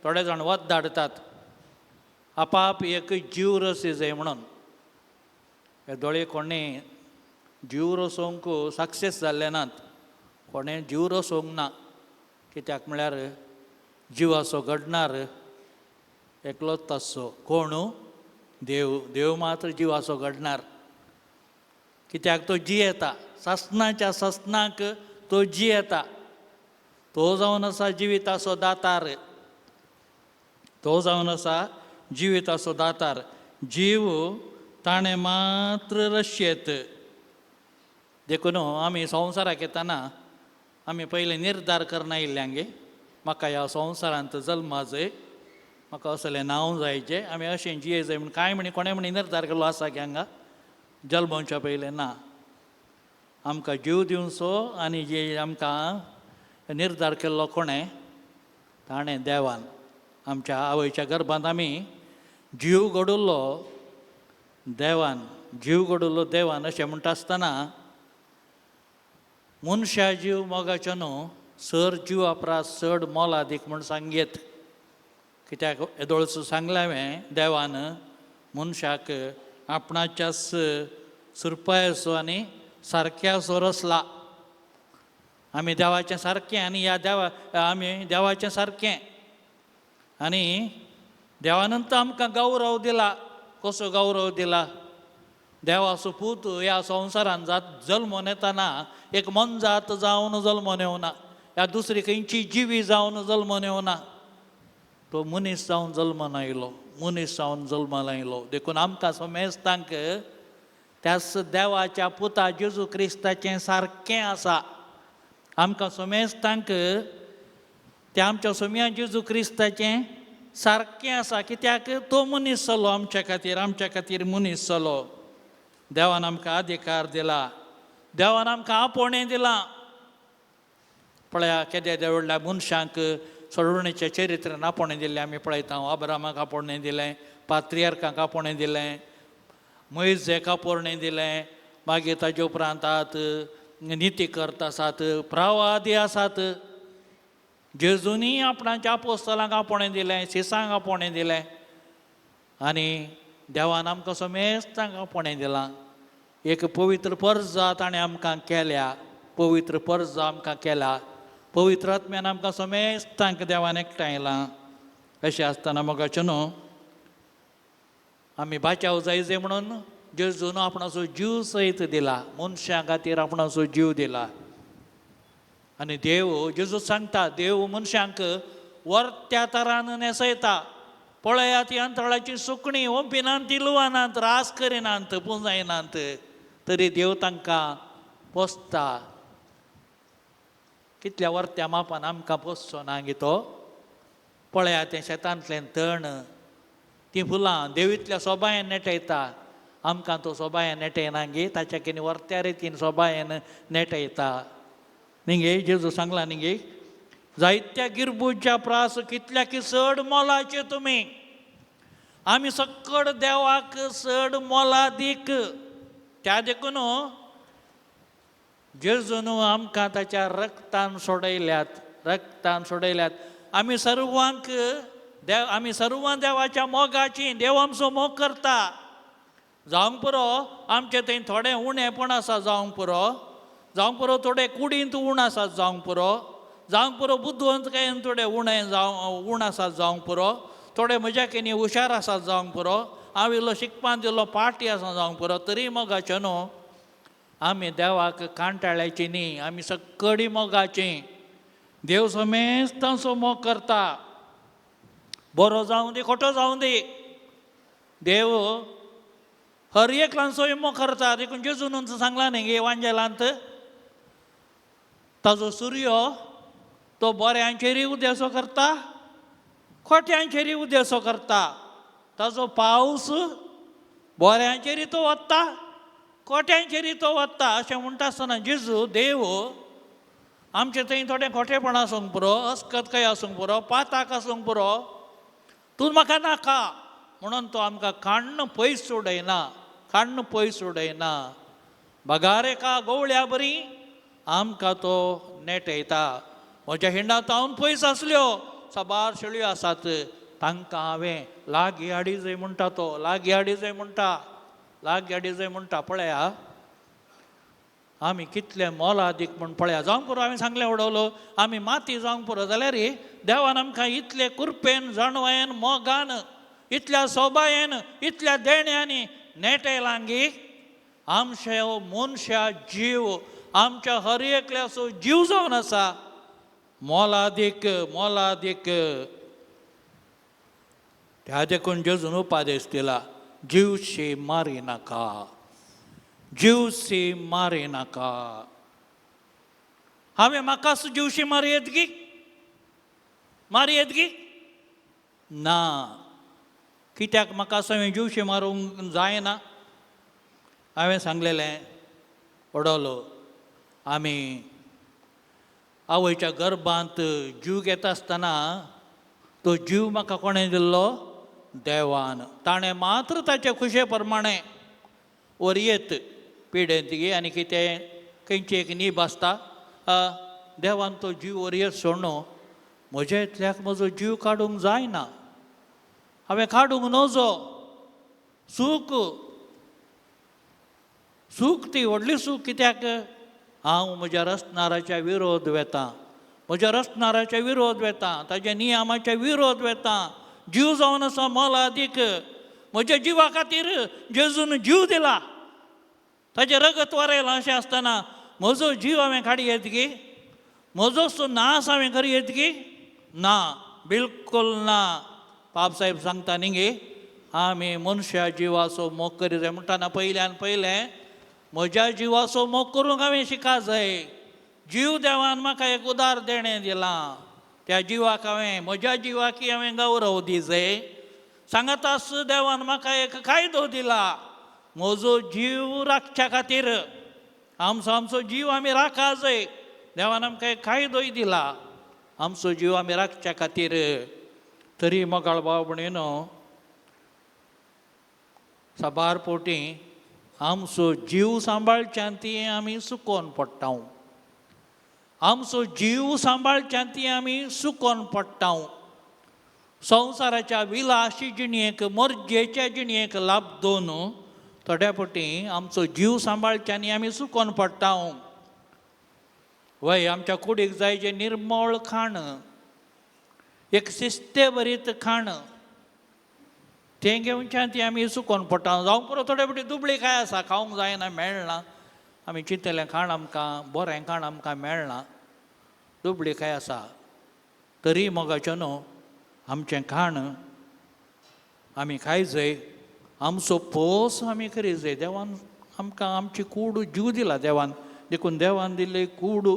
थोडे जाण वत धाडटात, आपाप एक जीव रस जाय म्हणून. हे दोळे कोणें जीव रसोवंक सक्सेस जाल्ले नात, कोणें जीव रसोवंक ना. कित्याक म्हळ्यार जिवाचो घडणार एकलोच आसचो, कोण? देव. देव मात्र जिवाचो घडणार. कित्याक तो जियेता, सासणाच्या सासणाक तो जियेता. तो जावन आसा जिविताचो दातार, तो जावन आसा जिविताचो दातार. जीव ताणें मात्र रशेत. देखून आमी संवसाराक येतना आमी पयलीं निर्धार करना इल्ल्यांगे, म्हाका ह्या संवसारांत जल्मा जाय, म्हाका असलें नांव जायचें, आमी अशें जिये जाय म्हूण कांय म्हणी कोणें म्हणी निर्धार केल्लो आसा की हांगा जल्मोवच्या पयलें ना. आमकां जीव दिवचो आनी जे आमकां निर्धार केल्लो कोणें, ताणें देवान. आमच्या आवयच्या गर्भांत आमी जीव घडुल्लो देवान, जीव घडुल्लो देवान. अशें म्हणटा आसतना मनशा जीव मोगाचो न्हू सर जिवा प्रास चड मोलादीक म्हूण सांगयेत. कित्याक येदोळचो सांगलें हांवें, देवान मनशाक आपणाच्याच सुरपायचो आनी सारक्याचो रचला. आमी देवाचें सारकें आनी ह्या देवा आमी देवाचें सारकें आनी देवानंत आमकां गौरव दिला. कसो गौरव दिला? देवाचो पूत ह्या संवसारान जात जल्मोन येतना एक मनजात जावन जल्मोन येवना, ह्या दुसरी खंयची जिवी जावन जल्मोन येवना, तो मनीस जावन जल्मान आयलो, मनीस जावन जल्मान आयलो. देखून आमकां समेस्तांक त्याच देवाच्या पुता जेजू क्रिस्ताचें सारकें आसा. आमकां समेस्तांक त्या आमच्या सोम्या जेजू क्रिस्ताचें सारकें आसा. कित्याक तो मनीस जालो आमच्या खातीर, आमच्या खातीर मनीस जालो. देवान आमकां अधिकार दिला, देवान आमकां आपोवणें दिलां. पळया केद्या व्हडल्या मनशांक सोडवणेच्या चरित्रान आपोवणें दिल्लें आमी पळयता. अब्रामाक आपोवणें दिलें, पात्रियार्कांक आपोवणें दिलें, मोयजेक आपोवणें दिलें, मागीर ताजे उपरांत आत नितीकर्त आसात, प्रवादी आसात. जेजूनी आपणाच्या आपोस्तलांक आपोवणें दिलें, शिसांक आपोवणें दिलें आनी देवान आमकां समेस्तांक आपोवणें दिलां. एक पवित्र परजा ताणें आमकां केल्या, पवित्र परजा आमकां केल्या, पवित्र आत्म्यान आमकां समेस्तांक देवान एकठांयलां. अशें आसतना मोगाचें न्हू आमी बाचाव जाय जाय म्हणून जेजून आपणाचो जीव सयत दिला, मनशां खातीर आपणाचो जीव दिला. आनी देव जेजू सांगता, देव मनशांक वर्त्या तरान न्हेसयता. पळयात ती अंतराळाची सुकणीं, ओंपिनात, ती लुवानात, रास करिनात, पुंजायनात, तरी देव तांकां पोसता. कितल्या वर्त्या मापान आमकां पोसचो ना गे तो. पळयात तें शेतांतलें तण, तीं फुलां देवीतल्या सोबायेन नेटयता. आमकां तो सोबायेन नेटयना गे, ताच्या कितें वर्त्या रितीन सोबायेन नेटयता. न्ही गे जेजू सांगलां न्ही गे, जायत्या गिरबुजच्या प्रास कितल्या की चड मोलाचे तुमी. आमी सक्कड देवाक चड मोलादीक. त्या देखून जेजून आमकां ताच्या रक्तान सोडयल्यात, रक्तान सोडयल्यात. आमी सर्वांक देव, आमी सर्वां देवाच्या मोगाची, देव आमचो मोग करता. जावंक पुरो आमचे थंय थोडें उणेपण आसा, जावंक पुरो, जावंक पुरो थोडे कुडींत उण आसात, जावंक पुरो, जावंक पुरो बुदवंतकायेन थोडे उणें जावं उण आसात, जावंक पुरो, थोडे म्हज्या कितें हुशार आसात, जावंक पुरो, हांव इल्लो शिकपांत इल्लो पाटी आसा, जावंक पुरो, तरी मोगाचें न्हू आमी देवाक कांटाळ्याची न्ही, आमी सक्कडी मोगाची. देव समेस्तांचो मोग करता, बरो जावं दी खोटो जावं दी, देव हर एकलांचोय मोग करता. देखून जेजून सांगलां न्ही गे वांजेलांत, ताजो सुर्यो तो बऱ्यांचेरूय उद्यासो करता, खोट्यांचेरूय उद्यासो करता. ताजो पावस बऱ्यांचेरूय तो वता, खोट्यांचेरूय तो वता. अशें म्हणटा आसतना जेजू देव आमचे थंय थोडें खोटेपण आसूंक पुरो, अस्कतकाय आसूंक पुरो, पाताक आसूंक पुरो, तूं म्हाका नाका म्हणून तो आमकां काण्ण पयस उडयना, काण्ण पयस उडयना. बगार एका गोवळ्या बरी आमकां तो नेटयता. म्हज्या हिंडांत हांव पयस आसल्यो साबार शेळयो आसात, तांकां हांवें लागीं हाडी जाय म्हणटा तो, लागीं हाडी जाय म्हणटा, लागीं हाडी जाय म्हणटा. पळया आमी कितले मोलादीक म्हूण पळया. जावंक पुरो हांवें सांगलें उडवलो, आमी माती जावंक पुरो जाल्यार देवान आमकां इतले कुरपेन, जाणवायेन, मोगान, इतल्या सोबायेन, इतल्या देण्यांनी नेटयलांगी आमचे मनशा जीव, आमच्या हर एकल्याचो जीव जावन आसा मोलादीक, मोलादीक. त्या देखून जेजून उपादेश दिला, जीवशी मारी नाका, जीवशी मारी नाका. हांवें म्हाकाच जीवशी मारी येत गी? मारी येत गी? ना. कित्याक म्हाका हांवें जीवशी मारूंक जायना? हांवें सांगलेलें वडोलो, आमी आवयच्या गर्भांत जीव घेता आसतना तो जीव म्हाका कोणें दिल्लो? देवान. ताणें मात्र ताचे खुशे प्रमाणें वरयेत पिडेंत गी आनी कितें खंयची एक नीब आसता, देवान तो जीव वरयेत सोडून म्हज्या इतल्याक म्हजो जीव काडूंक जायना, हांवें काडूंक नजो. सूख सूख ती व्हडली सूख. कित्याक? हांव म्हज्या रसनाराच्या विरोध वेता, म्हज्या रसनाराच्या विरोध वेता, ताज्या नियमाच्या विरोध वेता. जीव जावन आसा मोलादीक. म्हज्या जिवा खातीर जेजून जीव दिला, ताजें रगत वरयलां. अशें आसतना म्हजो जीव हांवें काडी येत गी? म्हजो नास हांवें करी येत गी? ना, बिलकूल ना. पाप साहेब सांगता न्ही गे, आमी मनशा जिवाचो मोग करी जाय म्हणटाना पयल्यान पयलें म्हज्या जिवाचो मोग करूंक हांवें शिका जाय. जीव देवान म्हाका एक उदार देणें दिलां, त्या जिवाक हांवें, म्हज्या जिवाकी हांवें गौरव दी जाय. सांगाताच देवान म्हाका एक कायदो दिला, म्हजो जीव राखच्या खातीर. आमचो आमचो जीव आमी राखा जाय. देवान आमकां एक कायदोय दिला, आमचो जीव आमी राखच्या खातीर. तरी मोगाळ भाव भयणीनो, साबार पोटी आमचो जीव सांबाळच्यान ती आमी सुकोन पडटा. आमचो जीव सांबाळच्यान ती आमी सुकोन पडटा. संवसाराच्या विलासी जिणयेक, मर्जेच्या जिणयेक लाभ दोन थोड्या पटी आमचो जीव सांबाळच्यानी आमी सुकोन पडटा. वय आमच्या कुडीक जाय जें निर्मळ खाण, एक शिस्ते भरीत खाण, तें घेवच्यान ती आमी सुकोन पडटा. जावं पुरो थोडे फावटी दुबळी काय आसा, खावंक जायना, मेळना, आमी चिंतलें खाण आमकां बरें खाण आमकां मेळना, दुबळी काय आसा, तरी मोगाचें न्हू आमचें खाण आमी खायजय, आमचो पोस आमी करी जाय. देवान आमकां आमची कूड जीव दिला देवान, देखून देवान दिल्ली कूड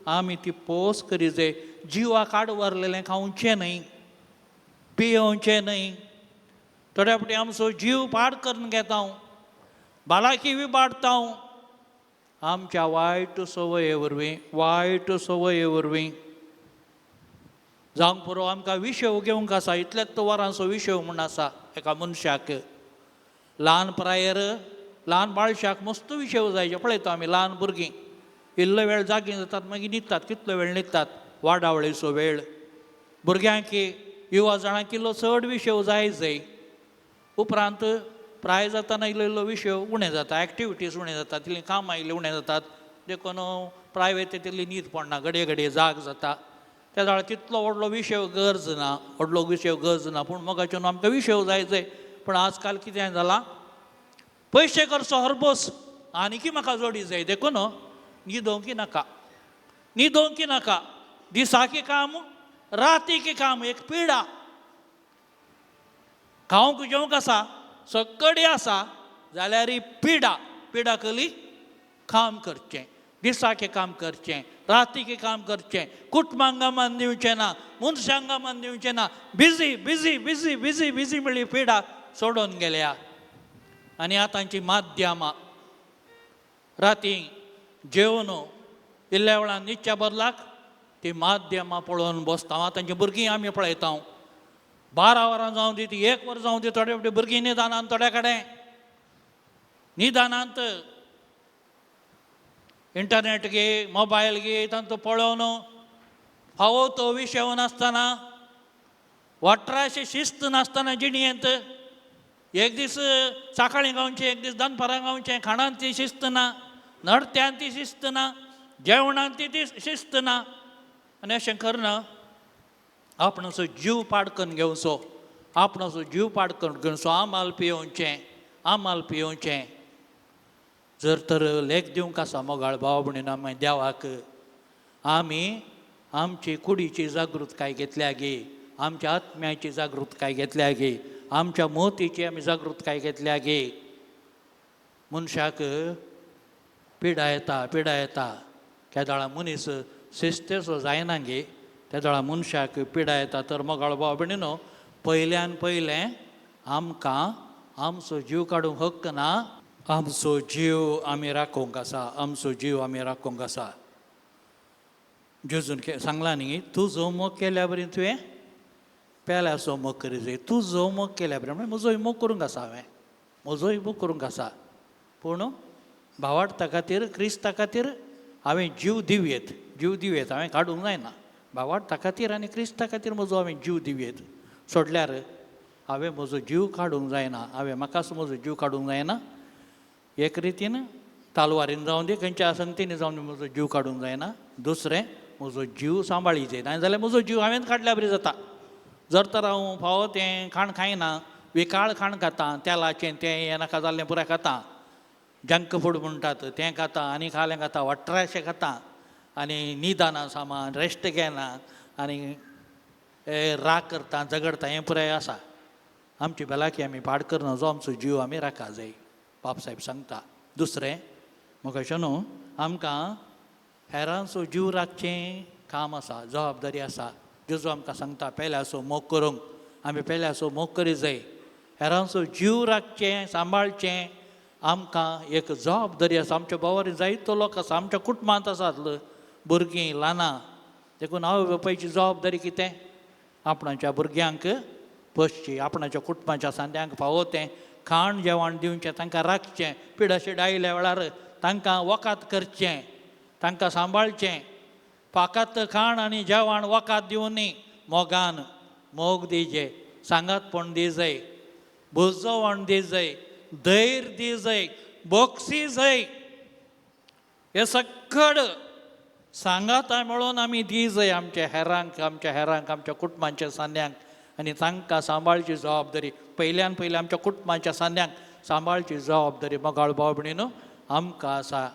आमी ती पोस करी जाय. जिवाक आड व्हरलेलें खावचें न्हय, पियोवचें न्हय. थोड्या फावटी आमचो जीव पाड करून घेता, बालाकी विबाडता आमच्या वायट संवये वरवीं, वायट संवये वरवीं. जावंक पुरो आमकां विशेव घेवंक आसा, इतल्याच वरांचो विशेव म्हूण आसा एका मनशाक. ल्हान प्रायेर ल्हान बाळशाक मस्त विशेव जाय. पळयता आमी ल्हान भुरगीं इल्लो वेळ जागीं जातात, मागीर न्हिदतात, कितलो वेळ न्हिदतात, वाडावळीचो वेळ. भुरग्यांक युवा जाणांक इल्लो चड विशेव जाय जाय. उपरांत प्राय जातना इल्लो इल्लो विशेव उणें जाता, एक्टिविटीज उणें जातात, तितलीं कामां इल्लीं उणें जातात, देखून प्रायवेट तितली न्हीद पडना, घडये घडये जाग जाता. त्या वेळार तितलो व्हडलो विशेव गरज ना, व्हडलो विशेव गरज ना, पूण मोगाचें आमकां विशेव जाय जाय. पूण आजकाल कितें जालां, पयशे करचो हरबोस आनीकी म्हाका जोडी जाय, देखून न्हिदोवंकी नाका, न्हिदोवंकी नाका. दिसाकी काम रातीकी काम, एक पिडा. खावंक जेवंक आसा, सगळी आसा, जाल्यार पिडा. पिडा कली काम करचें, दिसाचें काम करचें, रातीचें काम करचें, कुटुंबांक मन दिवचें ना, मनशांक मन दिवचें ना. Busy busy busy busy busy म्हळी पिडा सोडून गेल्या. आनी आतांची माध्यमां राती जेवन इल्ल्या वेळान न्हिदच्या बदलाक ती माध्यमां पळोवन बसता. आतांची भुरगीं आमी पळयता, 12 वरां जावं दी, ती 1 वर जावं दी, थोडे फावटी भुरगीं निदानांत, थोड्या कडेन निदानांत इंटरनेट गे, मोबायल गे, तांचो पळोवन फावो तो विशय नासतना, वाठाराची शिस्त नासतना जिणयेंत. एक दीस सकाळीं गावचें, एक दीस दनपारां गावचें, खाणांत ती शिस्त ना, नडत्यांत ती शिस्त ना, जेवणांत ती शिस्त ना. आनी अशें करना आपणाचो जीव पाड करून घेवचो, आपणाचो जीव पाड करून घेवचो. आमाल पियोवचें, आमाल पियोवचें. जर तर लेख दिवंक आसा मोगाळ भाव भयणीन, आमी देवाक आमी आमची कुडीची जागृतकाय घेतल्या गे, आमच्या आत्म्याची जागृतकाय घेतल्या गे, आमच्या मोतीची आमी जागृतकाय घेतल्या गे. मनशाक पिडा येता, पिडा येता. केदळा मनीस शिस्तेचो जायना गे, तेदळा मनशाक पिडा येता. तर मोगाळ भाव भयणीनो, पयल्यान पयलें आमकां आमचो जीव काडूंक हक्क ना. आमचो जीव आमी राखूंक आसा, आमचो जीव आमी राखूंक आसा. जेजून सांगलां न्ही, तुजो मोग केल्या बरी तुवें पेल्याचो मोग करी जाय. तुजो मोग केल्या बरी म्हळ्यार म्हजोय मोग करूंक आसा, हांवें म्हजोय मोग करूंक आसा. पूण भावार्था खातीर, क्रिस्ता खातीर हांवें जीव दिवयेत, जीव दिवयेत, हांवें काडूंक जायना. भावार्था खातीर आनी क्रिस्ता खातीर म्हजो हांवें जीव दिवयेत. सोडल्यार हांवें म्हजो जीव काडूंक जायना, हांवें म्हाकाच म्हजो जीव काडूंक जायना. एक रितीन तालवारीन जावं दी, खंयच्या संगतीन जावं दी, म्हजो जीव काडूंक जायना. दुसरें, म्हजो जीव सांबाळी जाय, नाजाल्यार जाल्यार म्हजो जीव हांवें काडल्या बरी जाता. जर तर हांव फावो तें खाण खायना, विकाळ खाण खाता, तेलाचें तें हें नाका जाल्लें पुराय खाता, जंक फूड म्हणटात तें खाता, आनी खालें खाता, वट्राशें खाता, आनी न्हिदना सामान, रेस्ट घेना, आनी राग करता, झगडता, हें पुराय आसा. आमची भलायकी आमी पाड करना, जो आमचो जीव आमी राखा जाय, बाप साहेब सांगता. दुसरें म्हाका अशें न्हू, आमकां हेरांचो जीव राखचें काम आसा, जबाबदारी आसा. जेजू आमकां सांगता पेल्याचो मोग करूंक, आमी पेल्याचो मोग करी जाय. हेरांचो जीव राखचें, सांबाळचें आमकां एक जबाबदारी आसा. आमच्या भावारी जायतो लोक आसा, आमच्या कुटुंबांत आसात भुरगीं ल्हानां. देखून आवय बापायची जबाबदारी कितें, आपणाच्या भुरग्यांक पोसची, आपणाच्या कुटुंबाच्या सांद्यांक फावो तें खाण जेवण दिवचें, तांकां राखचें, पिडाशीड आयिल्ल्या वेळार तांकां वकात करचें, तांकां सांबाळचें. फाकात खाण आनी जेवण वकात दिवनी, मोगान मोग दिजे, सांगातपण दिजय, बुजवण दिजय, धैर्य दिजय, बोक्सी जाय. हे सकड सांगाता मेळोवन आमी दिजय आमच्या हेरांक, आमच्या हेरांक, आमच्या कुटुंबाच्या सांद्यांक. आनी तांकां सांबाळची जबाबदारी पयल्यान पयलीं आमच्या कुटुंबाच्या सांद्यांक सांबाळची जबाबदारी मोगाळ भाव भयणीनो आमकां आसा.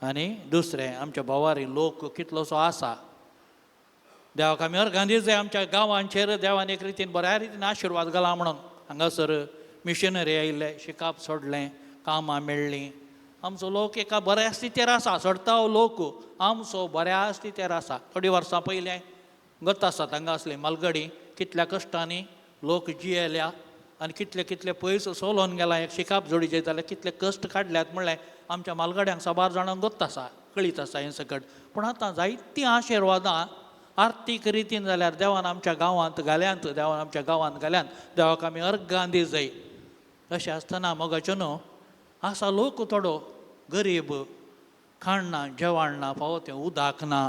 आनी दुसरें, आमच्या भावारी लोक कितलोसो आसा, देवाक आमी अर्गां दिजय. आमच्या गांवांचेर देवान एक रितीन बऱ्या रितीन आशिर्वाद घाला म्हणून. हांगासर मिशनरी आयिल्ले, शिकाप सोडलें, कामां मेळ्ळीं. आमचो लोक एका बऱ्या स्थितीर आसा, चडताव लोक आमचो बऱ्या स्थितीर आसा. थोडीं वर्सां पयलें गत आसात हांगा आसली मालगडी, कितल्या कश्टांनी लोक जियेल्या आनी कितले कितले पयस सोलोवन गेला. एक शिकाप जोडीचे जाल्यार कितले कश्ट काडल्यात म्हणल्यार आमच्या मालगड्यांक साबार जाणांक गत आसा, कळीत आसा हें सकट. पूण आतां जायतीं आशिर्वादां आर्थीक रितीन जाल्यार देवान आमच्या गांवांत घाल्यांत, देवान आमच्या गांवांत घाल्यांत. देवाक आमी अर्गां दिजय. अशें आसतना मोगाच्यो न्हू आसा लोक थोडो गरीब, खाण ना, जेवण ना, फावो तें उदक ना,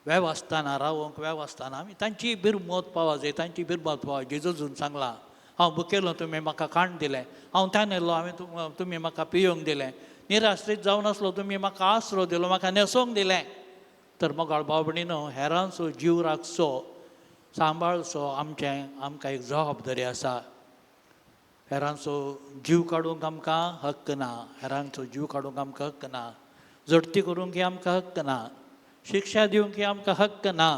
वेवस्था ना, रावंक वेवस्था ना. आमी तांची बिरमत पावा जाय, तांची बिरमत पावा. जेजून सांगलां, हांव भुकेलो तुमी म्हाका खाण दिलें, हांव तानेल्लो हांवें तुमी म्हाका पियोंक दिलें, निराश्रीत जावन आसलो तुमी म्हाका आसरो दिलो, म्हाका न्हेसोंक दिलें. तर मोगाळ भाव भयणीनो, हेरांचो जीव राखचो, सांबाळचो आमचें आमकां एक जबाबदारी आसा. हेरांचो जीव काडूंक आमकां हक्क ना, हेरांचो जीव काडूंक आमकां हक्क ना, जडती करूंक आमकां हक्क ना, शिक्षा दिवंक आमकां हक्क ना.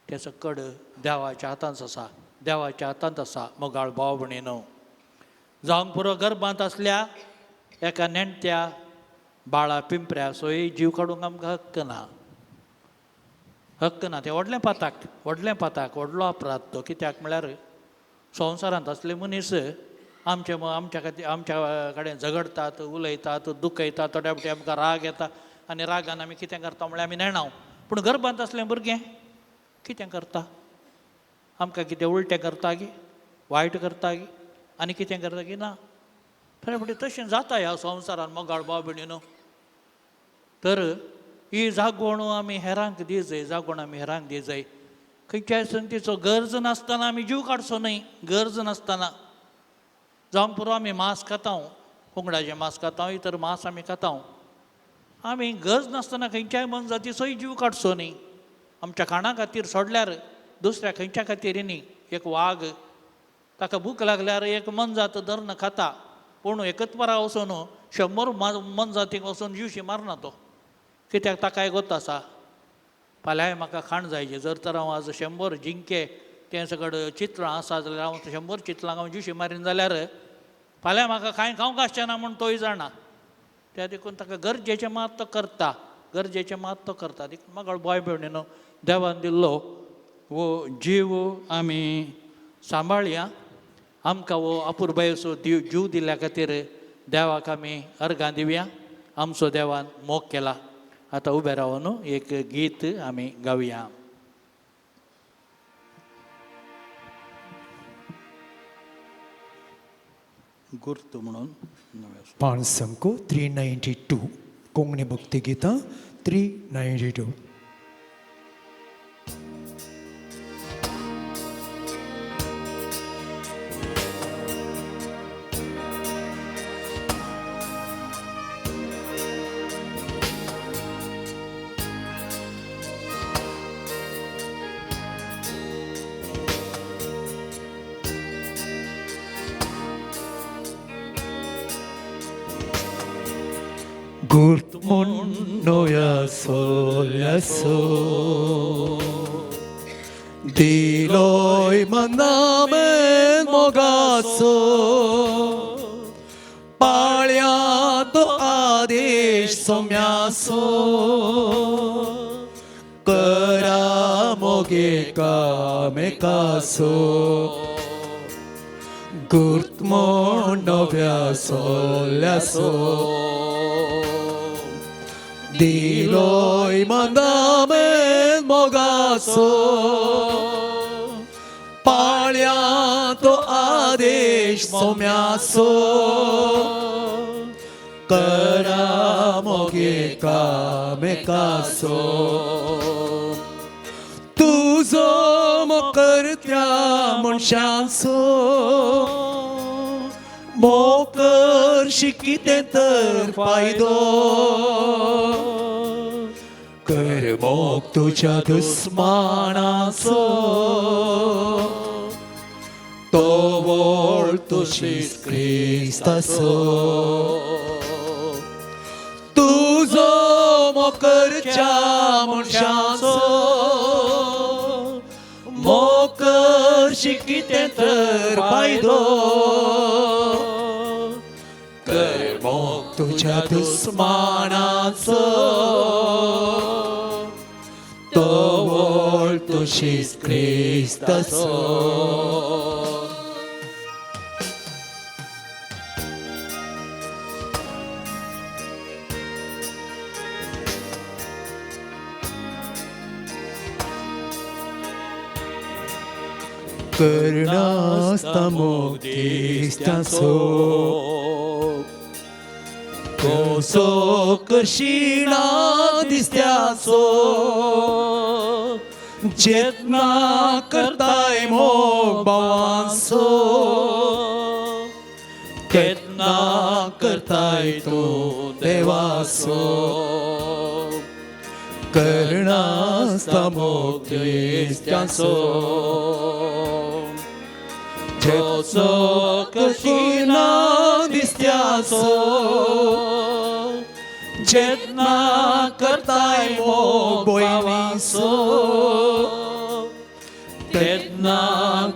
तेचो कड देवाच्या हातांत आसा, देवाच्या हातांत आसा. मोगाळ भाव भयणीनो, जावंक पुरो गर्भांत आसल्या एका नेणट्या बाळा पिंपऱ्याचोय जीव काडूंक आमकां हक्क ना, हक्क ना. तें व्हडलें पाताक, व्हडलें पाताक, व्हडलो अपराध तो. कित्याक म्हळ्यार संवसारांत आसले मनीस आमचे आमच्या खातीर आमच्या कडेन झगडटात, उलयतात, दुखयतात. थोड्या फावटी आमकां राग येता आनी रागान आमी कितें करता म्हळ्यार आमी नेणाव. पूण गर्भांत आसलें भुरगें कितें करता, आमकां कितें उलटें करता गी, वायट करता गी, आनी कितें करता की ना. थोडे फावटी तशें जाता ह्या संवसारान मोगाळ भाव भयणीनो. तर ही जागवण आमी हेरांक दिजय, जागवण आमी हेरांक दिजय. खंयच्याय संगतीचो गरज नासतना आमी जीव काडचो न्हय, गरज नासतना. जावंक पुरो आमी मांस खाता, कोंकडाचें मांस खाता, इतर मांस आमी खाता. आमी गरज नासतना खंयच्याय मनजातीचोय जीव काडचो न्हय. आमच्या खाणा खातीर सोडल्यार दुसऱ्या खंयच्या खातीर न्ही. एक वाग ताका भूक लागल्यार एक मनजात धरून खाता, पूण एकच परा वचून 100 मनजातीक वचून जीवशी मारना तो. कित्याक ताकाय गोत आसा, फाल्यांय म्हाका खाण जायचें. जर तर हांव आज 100 जिंके तें सगळें चितळां आसा जाल्यार हांव 100 चितळांक हांव जीवशी मारीन जाल्यार फाल्यां म्हाका कांय खावंक आसचें ना म्हूण तोय जाणा. त्या देखून ताका गरजेचें मात तो करता, गरजेचें मात तो करता. देखून म्हाका भोय भयणीनो, देवान दिल्लो हो जीव आमी सांबाळया. आमकां हो अपुरबायेचो जीव दिल्ल्या खातीर देवाक आमी अर्गां दिवया. आमचो देवान मोग केला. आतां उबें रावन एक गीत आमी गावया. गुर्त म्हणून पांच संको 392 कोंकणी भक्ती गितां 392. गुर्त म्हूण सोल्यासो दिलोय मनामेन मोगासो पाळ्या तो आदेश सोम्यासो करा मोगे कामेकासो गुर्त म्हूण नव्या सोल्यासो दिलोय मनामेन मोगासो पाळ्या तो आदेश सोम्यासो करा मोगे कामेकासो तुजो मोकरत्या मनशांचो मोकरशी कितें तर फायदो कर मोग तुज्या दुस्मानाचो तो वळ तुशीच क्रिस्ताचो तुजो मोकरच्या मनशाचो मोकरशी कितें तर फायदो कर मोग तुज्या दुस्मानाचो तो वळ तुशीच क्रिस्ताचो. करनासता मोग दिसतासो कसो करशिना दिसत्याचो चेतना करताय मोग भावांचो केतना करताय तूं देवाचो करनासता मोग दिसत्याचो कसो करशिना दिसत्याचो चेतना करताय मोग भयणीचो तेन्ना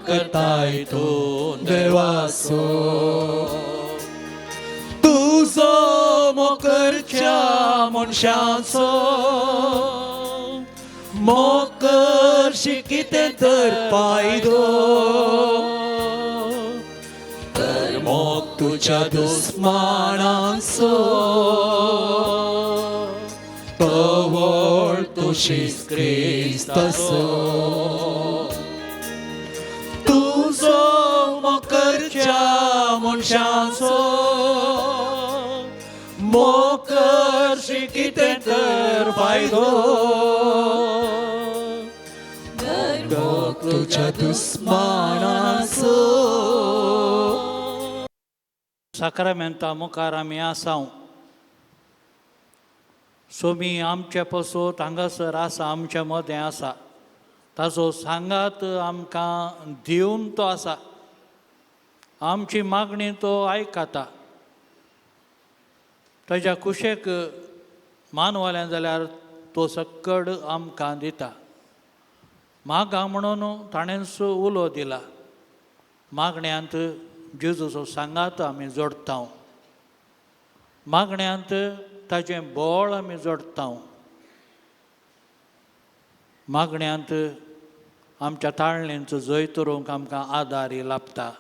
करताय तूं देवाचो तुजो मोकरच्या मनशाचो मोकरशी कितें तर फायदो तर मोग तुज्या दुस्मानाचो तो वळ तुशीच क्रिस्ताचो तुजो मोकरच्या मनशाचो मोकरशी कितें तर फायदो मोग तुज्या दुस्मानाचो. साक्रामेंता मुखार आमी आसाव. सोमी आमचे पसत हांगासर आसा, आमच्या मदें आसा. ताचो सांगात आमकां दिवन तो आसा. आमची मागणी तो आयकता. ताज्या कुशेक मानवलें जाल्यार तो सक्कड आमकां दिता. मागा म्हणून ताणेंच उलो दिला. मागण्यांत जेजूचो सांगात आमी जोडटा. मागण्यांत ताजें बळ आमी जोडटा. मागण्यांत आमच्या ताळणेंचो जैत रोवंक आमकां आदारी लाभता.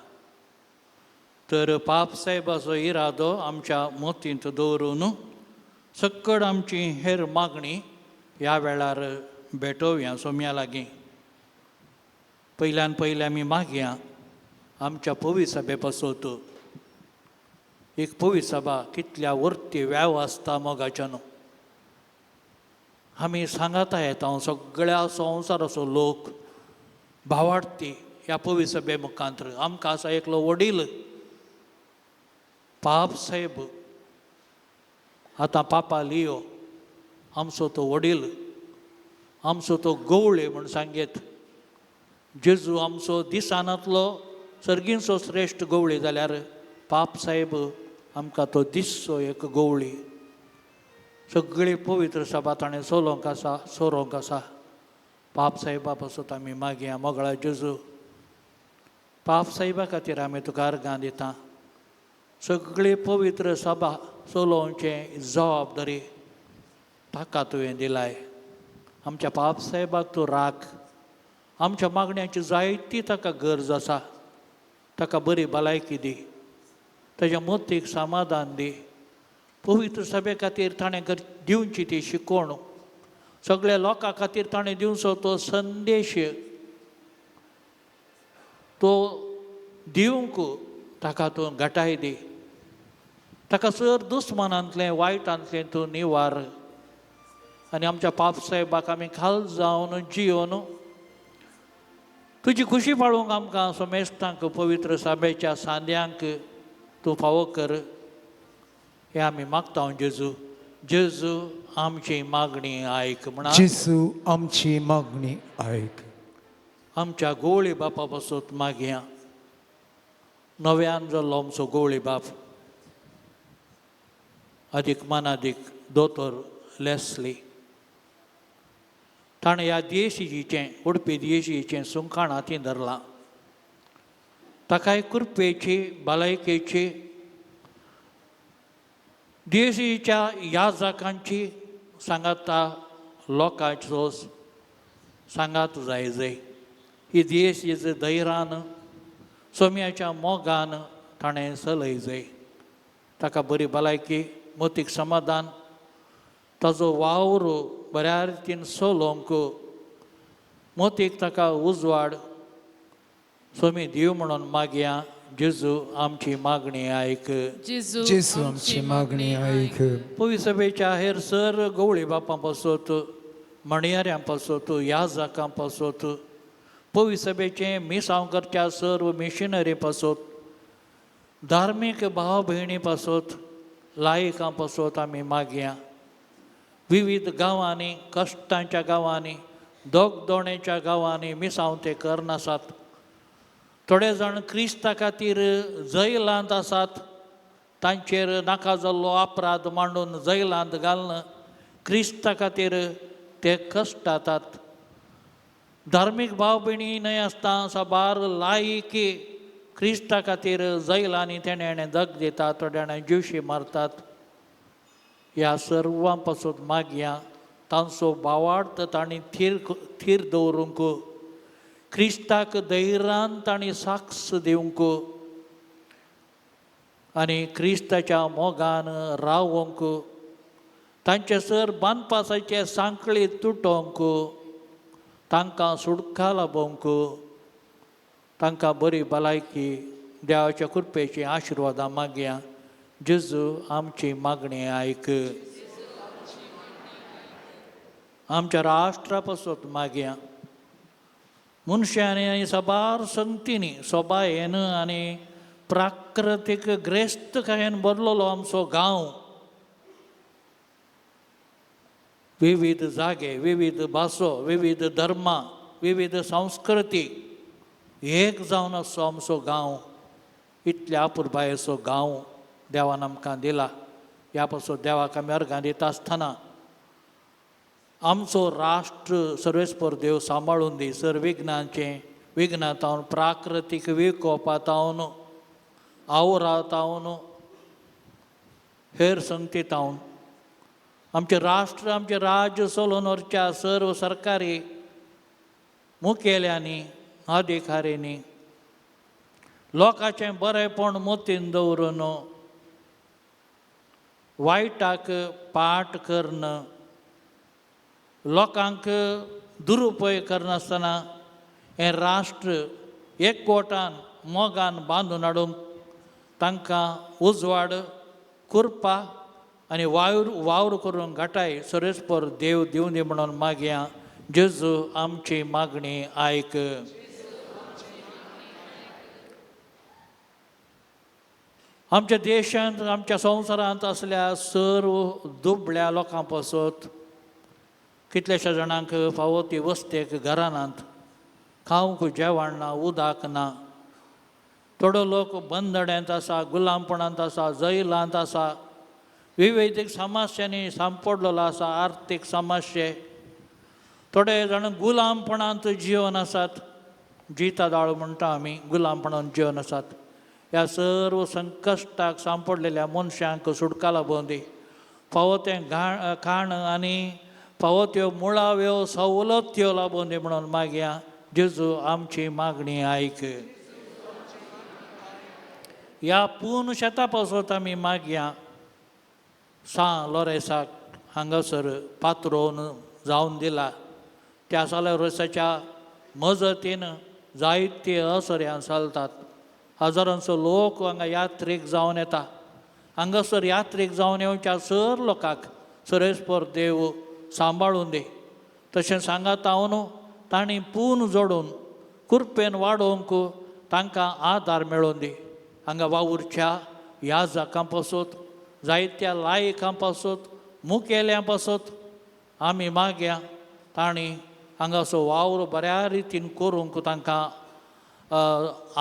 तर पाप साहेबाचो इरादो आमच्या मोतींत दवरून सक्कड आमची हेर मागणी ह्या वेळार भेटोवया सोम्या लागीं. पयल्यान पयलें आमी मागया आमच्या पवी सभे पासत. एक पवी सभा कितल्या वर्ती व्याव आसता मोगाच्यान आमी सांगाता येता सगळ्या संवसाराचो लोक भावाडती ह्या पवी सभे मुखांतर. आमकां आसा एकलो वडील पाप साहेब, आतां पापा लियो आमचो तो वडील, आमचो तो गवळे म्हूण सांगेत. जेजू आमचो दिसानांतलो सर्गींचो श्रेश्ठ गवळी जाल्यार पाप साहेब आमकां तो दिसचो एक गवळी. सगळी पवित्र सभा ताणें चलोवंक आसा, सोरोवंक आसा. पाप साहेबा पासत आमी मागया. मोगळा जेजू, पाप साहेबा खातीर आमी तुका अर्गां दिता. सगळी पवित्र सभा चलोवचें जबाबदारी ताका तुवें दिलाय. आमच्या पाप साहेबाक तूं राख. आमच्या मागण्याची जायती ताका गरज आसा. ताका बरी भलायकी दी, ताज्या मोतीक समाधान दी. पवित्र सभे खातीर ताणें दिवची ती शिकवण, सगळ्या लोकां खातीर ताणें दिवचो तो संदेश तो दिवंक ताका तूं घटाय दी. ताका सर दुस्मानांतलें वायटांतलें तूं निवार. आनी आमच्या पाप साहेबाक आमी खाल जावन जियोन तुजी खुशी पाळोवंक आमकां समेस्तांक पवित्र सभेच्या सांद्यांक तूं फावो कर हें आमी मागता. जेजू, जेजू आमची मागणी आयक म्हणा. जेजू आमची मागणी आयक. आमच्या गोवळी बापा पासत मागया. नव्यान जाल्लो आमचो गोवळी बाप अदीक मानादीक दोतोर लेस्ली, ताणें ह्या देशीचें उडपी देशीचें सुंखाण हातीं धरलां. ताकाय कृपेची भलायकेची देशीच्या याजकांची सांगाता लोकांचो सांगात जाय जय. ही देश धैरान सोम्याच्या मोगान ताणें चलय जय. ताका बरी भलायकी, मोतीक समाधान, ताजो वावर बऱ्या रितीन चलोवंक मोतीक ताका उजवाड सोमी दिव म्हणून मागया. जेजू आमची मागणी आयक. जेजू आमची मागणी आयक. पवी सभेच्या हेर सर गवळी बापां पासत, म्हणयाऱ्यां पासत, याजकां पासत, पवी सभेचें मिसांव करच्या सर्व मिशनरी पासत, धार्मीक भाव भयणी पासत, लायकां पासत आमी मागया. विविध गांवांनी, कश्टांच्या गांवांनी, दोगदोणेच्या गांवांनी मिसांव ते करनासात. थोडे जाण क्रिस्ता खातीर जैलांत आसात, तांचेर नाका जाल्लो अपराध मांडून जैलांत घालून क्रिस्ता खातीर ते कश्टातात. धार्मीक भाव भयणी न्हय आसता साबार लायकी क्रिस्ता खातीर जैलांनी तेणें दग दितात, थोड्यांनी ज्युशी मारतात. ह्या सर्वां पासून मागया तांचो भावार्थ तांणी थीर दवरूंक, क्रिस्ताक धैर्यान तांणी साक्ष दिवंक आनी क्रिस्ताच्या मोगान रावोंक, तांचे सर बांदपासाचे सांकळी तुटोवंक, तांकां सुटका लाबोवंक, तांकां बरी भलायकी, देवाच्या कृपेची आशिर्वादां मागया. जेजू आमची मागणी आयक. आमच्या राष्ट्रा पासत मागया. मनशांनी आनी साबार संगतींनी सोबायेन आनी प्राकृतीक ग्रेस्तकायेन भरलेलो आमचो गांव, विविध जागे, विविध भासो, विविध धर्मां, विविध संस्कृती एक जावन आसचो आमचो गांव. इतल्या अपुरबायेचो गांव देवान आमकां दिला. ह्या पासून देवाक आमी अर्गां दिता आसतना आमचो राष्ट्र सर्वेस्पर देव सांबाळून दी. सर विघ्नांचें विघ्नां प्राकृतीक विकोपा तावन, आवरा तावन, हेर संगतीतावन आमचें राष्ट्र आमचें राज्य चलोवन व्हरच्या सर्व सरकारी मुखेल्यांनी अधिकाऱ्यांनी लोकांचें बरेंपण मतीन दवरून वायटाक पाट करून लोकांक दुरुपयोग करनासतना हें राष्ट्र एकवटान मोगान बांदून हाडूंक तांकां उजवाड कृपा आनी वावर वावर करूंक घटाय सरेस्पर देव दिवं दी म्हणून मागया. जेजू आमची मागणी आयक. आमच्या देशांत आमच्या संवसारांत आसल्या सर्व दुबळ्या लोकां पासत कितल्याश्या जाणांक फावो ती वस्तेक घरानात, खावंक जेवण ना, उदक ना. थोडो लोक बंदड्यांत आसा, गुलामपणांत आसा, जैलांत आसा, विविध समस्यांनी सांपडलेलो आसा, आर्थीक समस्ये. थोडे जाण गुलामपणांत जिवन आसात, जिता दाळ म्हणटा आमी, गुलामपणांत जिवन आसात. ह्या सर्व संकश्टाक सांपडलेल्या मनशांक सुटका लाबोवन दी. फावो तें खाण आनी फावो त्यो मुळाव्यो सवलत्यो लाबोवन दी म्हणून मागया. जेजू आमची मागणी आयक. ह्या पूर्ण शेता पासत आमी मागया. सां लोरेसाक हांगासर पात्रोन जावन दिला त्या सां लोरेसाच्या मजतीन जायते असऱ्यान चलतात. हजारांचो लोक हांगा यात्रीक जावन येता. हांगासर यात्रीक जावन येवच्या सर लोकांक सरेस्पर देव सांबाळून दी. तशें सांगात हांव तांणी पून जोडून कुरपेन वाडोवंक तांकां आदार मेळोवन दी. हांगा वावुरच्या ह्या जाकां पासत जायत्या लायकां पासत मुखेल्यां पासत आमी मागया तांणी हांगासो वावर बऱ्या रितीन करूंक तांकां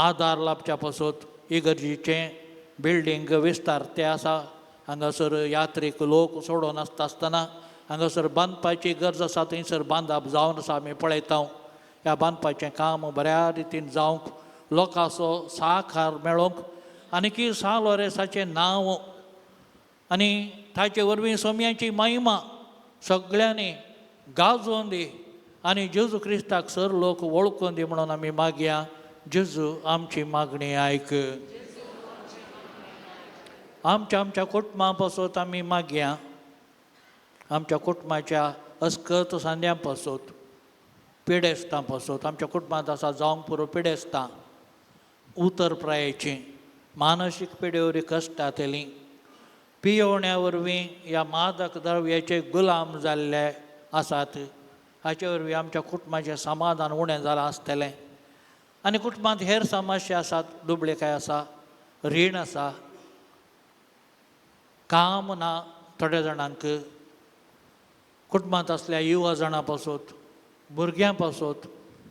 आदार लाबच्या पासत. इगर्जीचें बिल्डींग विस्तार ते आसा. हांगासर यात्रीक लोक सोडून आसता आसतना हांगासर बांदपाची गरज आसा, थंयसर बांदप जावन आसा. आमी पळयता ह्या बांदपाचें काम बऱ्या रितीन जावंक लोकांचो साकार मेळोवंक आनीकी सां लोरेसाचें नांव आनी ताचे वरवीं सोम्याची महिमा सगळ्यांनी गाजोवन दी आनी जेजू क्रिस्ताक सर लोक वळखून दी म्हणून आमी मागया. जेजू आमची मागणी आयक. आमच्या आमच्या कुटुंबा पासत आमी मागया. आमच्या कुटुंबाच्या अस्कत सांद्यां पासत, पिडेस्तां पासत. आमच्या कुटुंबांत आसा जावंक पुरो पिडेस्तां, उतर प्रायेचीं, मानसीक पिडेवरी कश्टांतलीं, पियोवण्या वरवीं ह्या मादक द्रव्याचे गुलाम जाल्ले आसात. हाचे वरवीं आमच्या कुटुंबाचें समाधान उणें जालां आसतलें. आनी कुटुंबांत हेर समस्या आसात, दुबळेकाय आसा, रीण आसा, काम ना थोड्या जाणांक. कुटुंबांत आसल्या युवा जाणां पासत, भुरग्यां पासत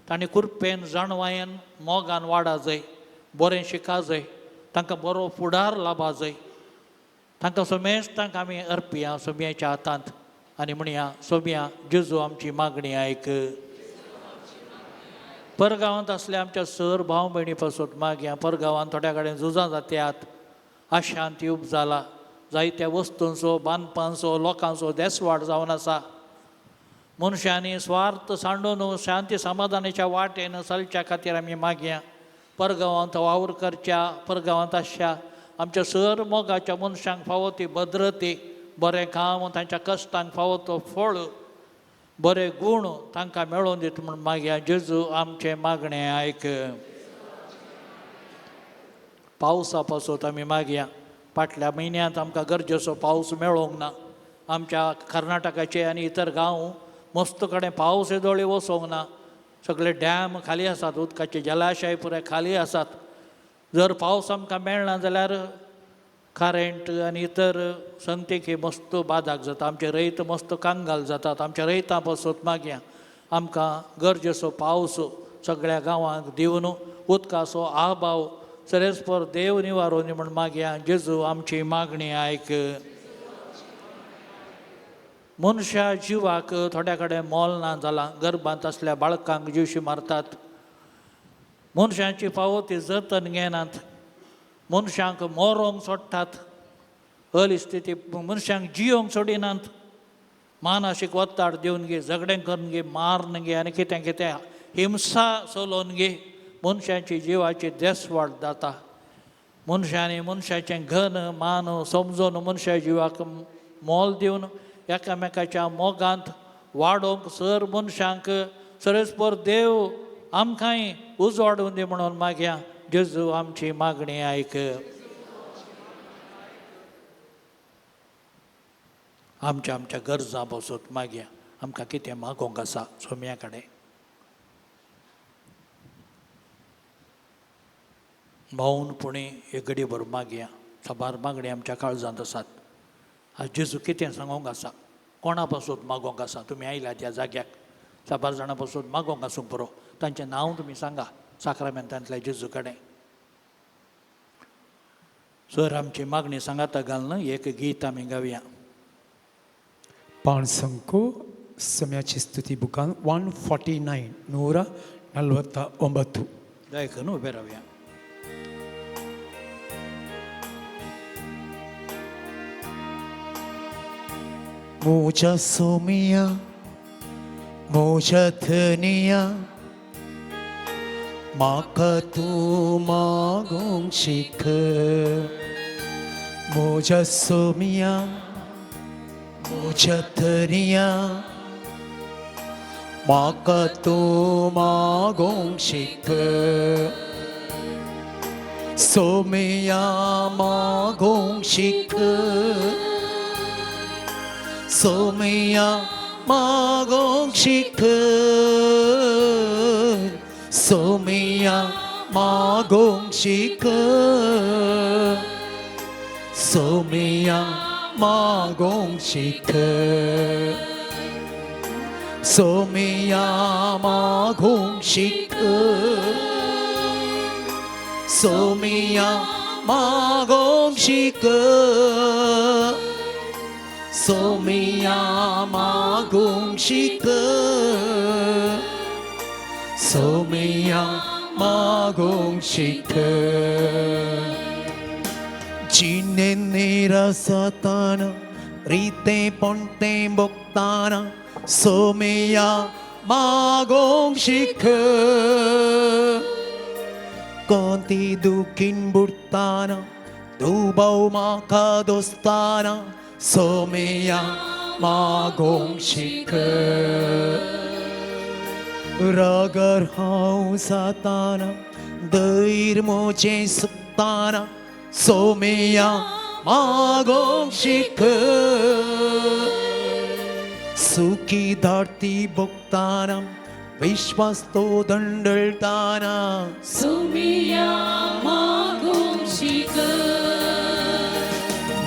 तांणी कुरपेन जाणवायेन मोगान वाडा जाय, बरें शिका जाय, तांकां बरो फुडार लाबा जाय. तांकां समेस्तांक आमी अर्पया सोम्याच्या हातांत आनी म्हणया, सोम्या जेजू आमची मागणी आयक. परगांवांत आसल्या आमच्या सर भाव भयणी पासत मागया. परगांवांत थोड्या कडेन झुजां जात्यात, अशांती उपजाला, जायत्या वस्तूंचो बांदपांचो लोकांचो देसवाड जावन आसा. मनशांनी स्वार्थ सांडून शांती समाधानाच्या वाटेन चलच्या खातीर आमी मागया. परगांवांत वावर करच्या, परगांवांत आसच्या आमच्या सर मोगाच्या मनशांक फावो ती भद्रती, बरें काम, तांच्या कश्टांक फावो तो फळ, बरे गूण तांकां मेळोवन दिता म्हूण मागया. जेजू आमचें मागणें आयक. पावसा पासत आमी मागया. फाटल्या म्हयन्यांत आमकां गरजेचो पावस मेळोंक ना. आमच्या कर्नाटकाचे आनी इतर गांव मस्त कडेन पावस येदोळी वचोंक ना. सगळे डॅम खाली आसात, उदकाचे जलाशय पुराय खाली आसात. जर पावस आमकां मेळना जाल्यार करेंट आनी इतर संगतीक मस्त बादाक जाता. आमचे रयत मस्त कांगाल जातात. आमच्या रयतां पासत मागया आमकां गरजेचो पावस सगळ्या गांवांक दिवन उदकाचो आभाव सरेस्पर देव निवारोनी म्हूण मागया. जेजू आमची मागणी आयक. मनशा जिवाक थोड्या कडेन मोल ना जालां. गर्भांत आसल्या बाळकांक जिवशी मारतात. मनशांची फावो ती जतन घेनात. मनशांक मोरोंक सोडटात. हली स्थिती मनशांक जियोंक सोडिनात, मानसीक वत्ताड दिवन गे, झगडें करून गे, मारून गे आनी कितें कितें हिंसा चलोवन गे मनशाची जिवाची देसवाड जाता. मनशांनी मनशाचें घन मान समजून मनशा जिवाक मोल दिवन एकामेकाच्या मोगांत वाडोवंक सर मनशांक सरस्पर देव आमकांय उजवाडून दी म्हणून मागया. जेजू आमची मागणी आयक. आमच्या आमच्या गरजां बसत मागया. आमकां कितें मागोवंक आसा सोम्या कडेन मौनपणी एक घडीभर मागया. साबार मागणी आमच्या काळजांत आसात. आज जेजू कितें सांगोंक आसा, कोणा पासून मागोवंक आसा? तुमी आयल्या त्या जाग्याक साबार जाणां पासून मागोवंक आसूंक पुरो, तांचें नांव तुमी सांगा साक्रामेंतांतल्या जेजू कडेन. सर आमची मागणी सांगाता घालून एक गीत आमी गावया. पाणसंको सम्याची स्तुती बुकान 149 149. दयकून उबे रावया. मोजा सोमिया मोजा धनिया म्हाका तूं मागूंक शिक. मोजा सोमिया मोजा धनिया म्हाका तूं मागूंक शिक. सोमिया मागूंक शिक, सोमिया मागूंक शिक, सोमिया मागूंक शिक, सोमिया मागूंक शिक, सोमिया मागूंक शिक, सोमिया मागूंक शिक, सोमिया मागूंक शिक, सोमिया मागूंक शिक. जिणे निरसताना रिते पोंते भोगताना सोमिया मागूंक शिक. कोंती दुखीन बुडताना दुबाव म्हाका दोस्ताना सोमिया मागूंक शिक. रागार हांव जाताना धैर्य म्हजें सुकताना सोमिया मागूंक शिक. सुखी धाडती भोगताना विश्वास तो दंडळताना सोमिया मागूंक शिक.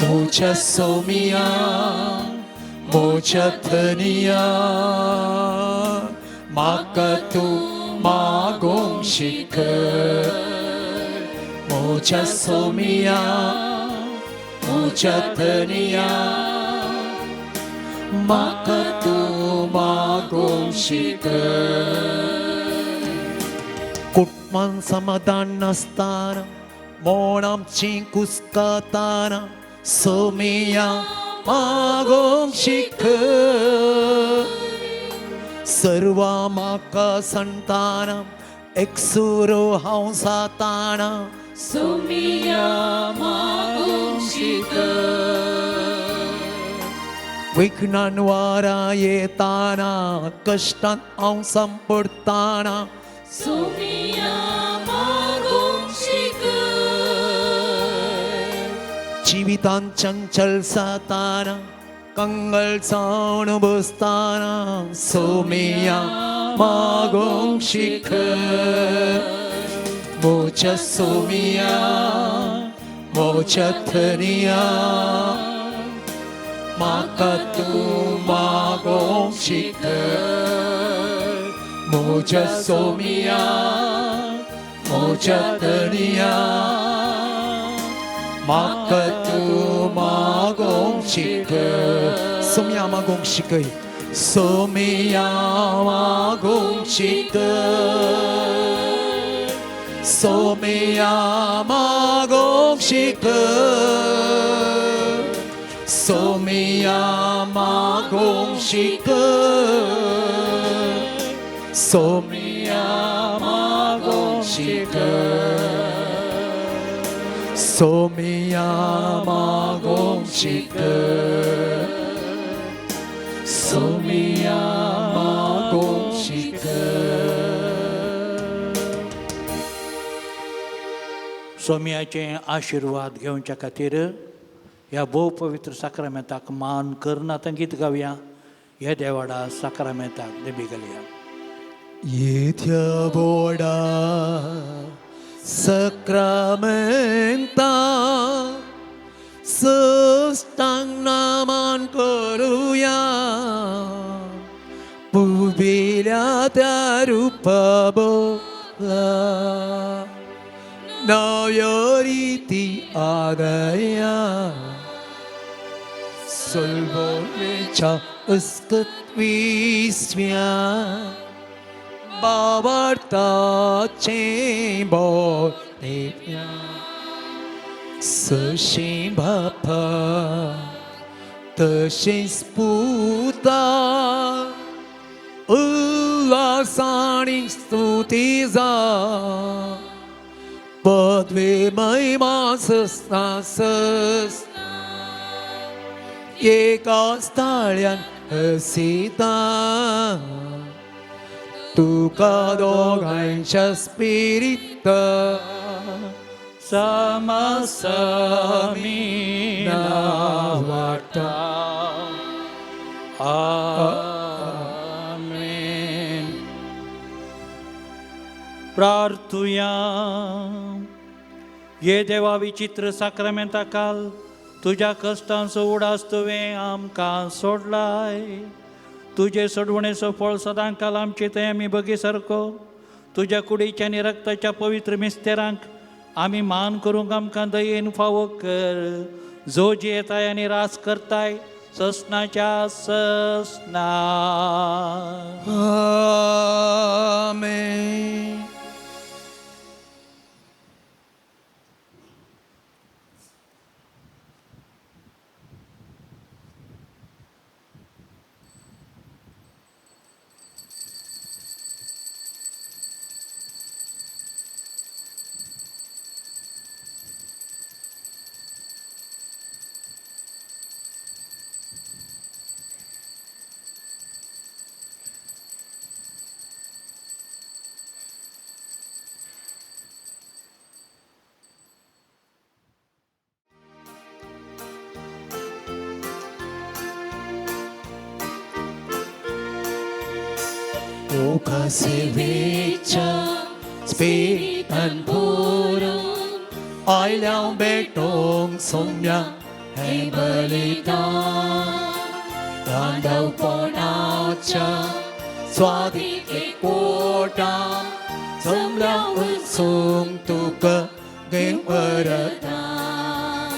मोजा सोमिया मोजा धनिया म्हाका तूं मागूंक शिक. मोजा सोमिया मोजा धनिया म्हाका तूं मागूंक शिक. कुटुंबान समाधान नासतना मोण आमची कुस्कताना सोमिया मागूंक शिक. सर्वां म्हाका संताना एकसुरो हांव जाताना सोमिया मागूंक शिक. विघ्नान वारा येताना कश्टान हांव सांपडताना सोमिया मागूंक शिक. जिवितान चंचल जाताना कंगल जावन बसताना सोमिया मागूंक शिक. मोजा सोमिया मोजा धनिया म्हाका तूं मागूंक शिक. मोजा सोमिया मोजा धनिया म्हाका तूं मागूंक शिक. सोमिया मागूंक शिकय, सोमिया मागूंक शिक, सोमिया मागूंक शिक, सोमिया मागोंक शिकय, सोमिया मागोंक शिकय, सोमिया मागोंक शिकय, सोमिया मागोंक शिकय. सोम्याचे आशिर्वाद घेवच्या खातीर ह्या भोव पवित्र साक्रामेंताक मान करून आतां गीत गावया. ह्या देवाडा साक्रामेंताक देबी घालया. येथ्या बोडा सक्रामेंता सस्तांग नामान करुया, पुबिल्या त्या रूपा बोला नव्यो रिती आदया, सोलबोलेच्या अस्कत विस्म्या बाबार्थाचे बोलेव्या, सशी बापा तशेंच पुता उल्हासाणी स्तुती जा, पदवे महिमा सस्ना सस्ना एका ताळ्यान हसिता, तुका दोगांयच्या स्पिरित समसमी वाटा. आमेन. प्रार्थुया. ये देवा विचित्र साक्रामेंता काल तुज्या कश्टांचो उडास तुवें आमकां सोडलाय. तुजे सोडवणेचो फळ सदां काल आमचे थंय आमी बगी सारको तुज्या कुडीच्या आनी रक्ताच्या पवित्र मिस्तेरांक आमी मान करूंक आमकां दयेन फावो कर, जो जियेताय आनी रास करताय ससनाच्या ससना. आमेन. सेवेच्या स्पिरितान भरून आयल्या भेटोंक सोम्या हे बलिदान, तांदवपणाच्या स्वादीक एकवटा जमल्या उत्सूंक तुका घेवन वरदान,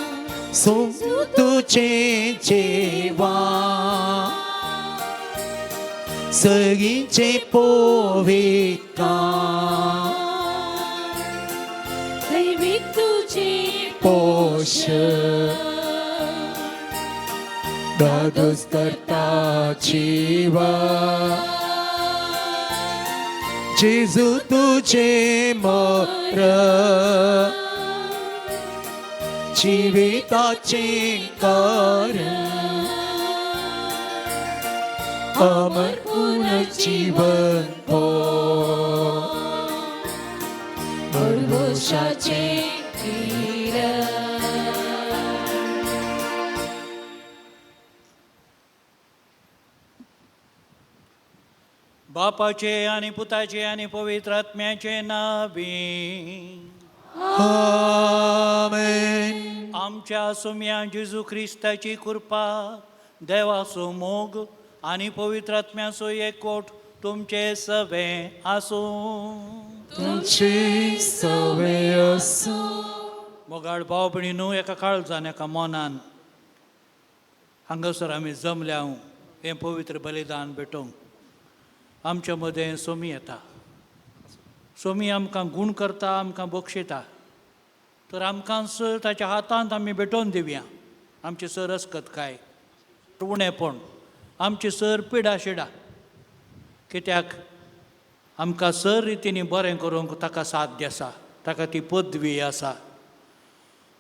सोम तुजें जेवण सगळींचे पवित्र दैवीक तुझे पोषण दादोस करता जीवा, जेजू तुझे मर जिविताचे कारण, अमर पुनर्जीवन हो उर्वशाचे किरण. बापाचे आनी पुताचे आनी पवित्र आत्म्याचे नावी. आमेन. आमच्या सुम्या जेजू क्रिस्ताची कृपा, देवाचो मोग आनी पवित्र आत्म्याचो एकवट तुमचे सवे आसूं. तुमची सवे आसूं. मोगाळ भाव भयणीनू, एका काळजान एका मनान हांगासर आमी जमल्या हें पवित्र बलिदान भेटोवंक. आमच्या मदें सोमी येता, सोमी आमकां गूण करता, आमकां बक्षिता, तर आमकांच ताच्या हातांत आमी भेटोवन दिवया. आमची सर अस्कतकाय, उणेपण, आमची सर पिडा शिडा, कित्याक आमकां सर रितींनी बरें करूंक ताका साध्य आसा, ताका ती पदवी आसा.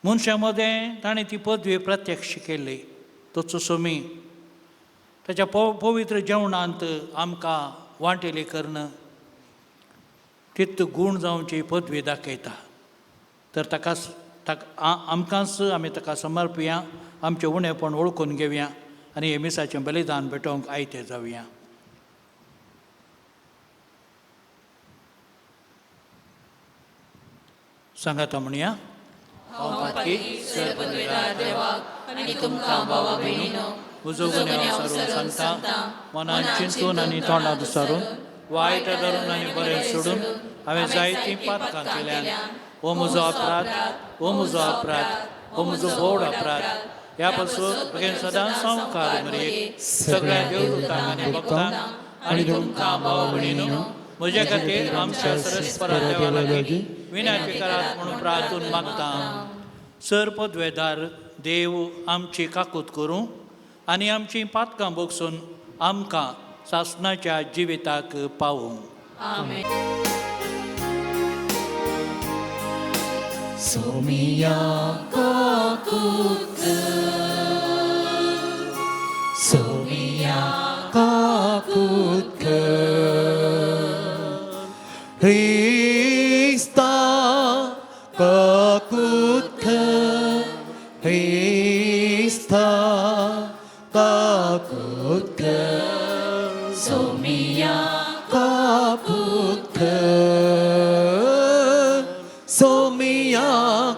मनशां मदें ताणें ती पदवी प्रत्यक्ष केल्ली. तोच सोमी ताच्या पवित्र जेवणांत आमकां वांटेली करून तित गूण जावची पदवी दाखयता. तर ताका ताका आमकांच आमी ताका समर्पया, आमचें उणेपण वळखून घेवया आनी हे मिसाचें बलिदान भेटोवंक आयते जावया. सांगाता म्हणया. हांव पातकी सर्वपदवेदार देवाक आनी तुमकां भावा भयणीनो म्हजो गुन्यांव सारून सांगता, मनान चिंतून आनी तोंडांत सारून, वायट धरून आनी बरें सोडून हांवें जायतीं पातकां केल्यान. हो म्हजो अपराध, हो म्हजो अपराध, हो म्हजो भोवड अपराध. ह्या पासून भगेन सदांच संवकार मरयेक, सगळ्या देवदूतांक आनी भक्तांक आनी तुमकां भाव भयणीनो म्हज्या खातीर आमच्या सरस्परा देवा लागीं विनंती करात म्हणून प्रार्थून मागता. सर पदवेदार देव आमची काकूत करूं आनी आमचीं पातकां भोगसून आमकां सासणाच्या जिविताक पावूं. आमेन. सोमिया काकूत, सोमिया काकूत, ख्रिस्ता काकूत, ख्रिस्ता काकूत, सोमिया काकूत, सोमिया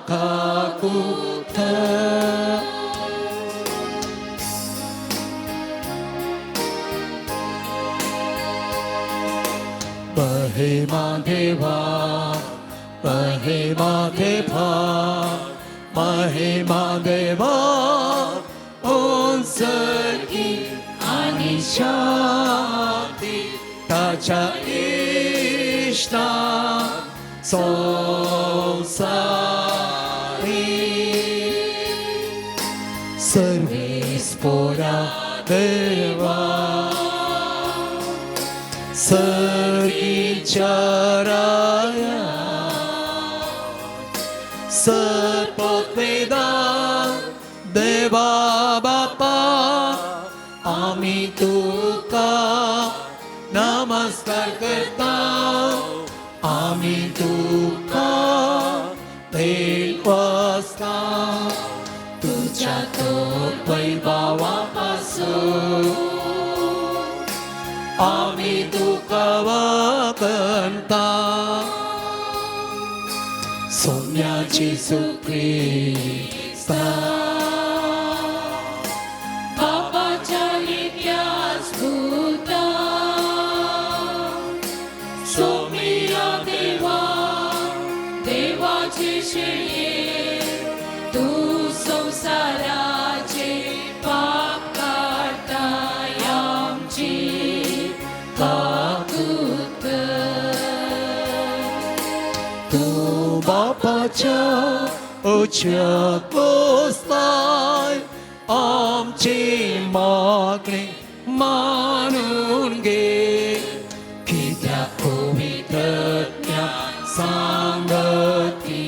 काकूत. महिमा देवा, महिमा देवा, महिमा देवा ओंसर्गी आनी शांती ताच्या इश्टा संवसारी. सर्वेस्पोरा देवा, सर्गीच्या राया, सर्पवेदा देवा बापा, आमी तुका नमस्कार करता, आमी तुका देवासता. तुझ्या तो वैभवापासून आमी तुका वखणता. सोम्या जेजू क्रिस्ता, बापाच्या इतिहास भूता, सोमिया देवा, देवाचे शेळये, तूं संवसाराचे पाप काडटाय, आमची काकूत. तूं बापाच्या उच्या कोस्ताय, आमची मागणी मानून घे. कित्याक पवित्रज्ञा सांगती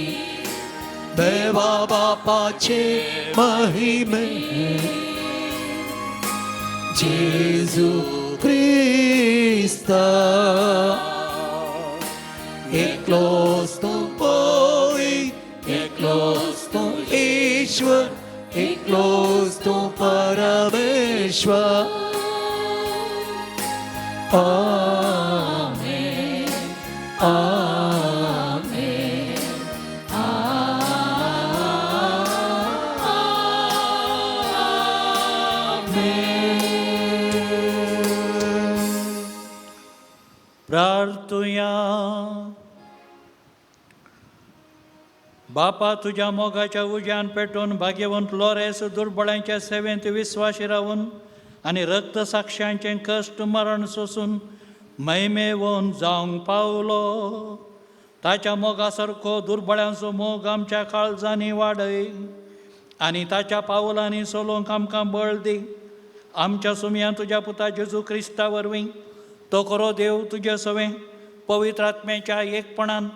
देवा बापाचे महिमे, जेजू क्रिस्ता, एकलोच तूं पळय, एकलोच तूं ईश्वर, एकलोच तूं परमेश्वर. आमेन, आमेन. आमेन. प्रार्थुया. बापा, तुज्या मोगाच्या उज्यान पेटोवन भाग्यवंत लोरेस दुर्बळ्यांच्या सेवेंत विस्वाशी रावन आनी रक्त साक्षांचें कश्ट मरण सोसून महिमेवन जावंक पावलो. ताच्या मोगा सारको दुर्बळ्यांचो मोग आमच्या काळजांनी वाडय आनी ताच्या पावलांनी चलोवंक आमकां बळ दी. आमच्या सुमयान तुज्या पुता जेजू क्रिस्ता वरवीं तो खरो देव तुजे सवें पवित्र आत्म्याच्या एकपणान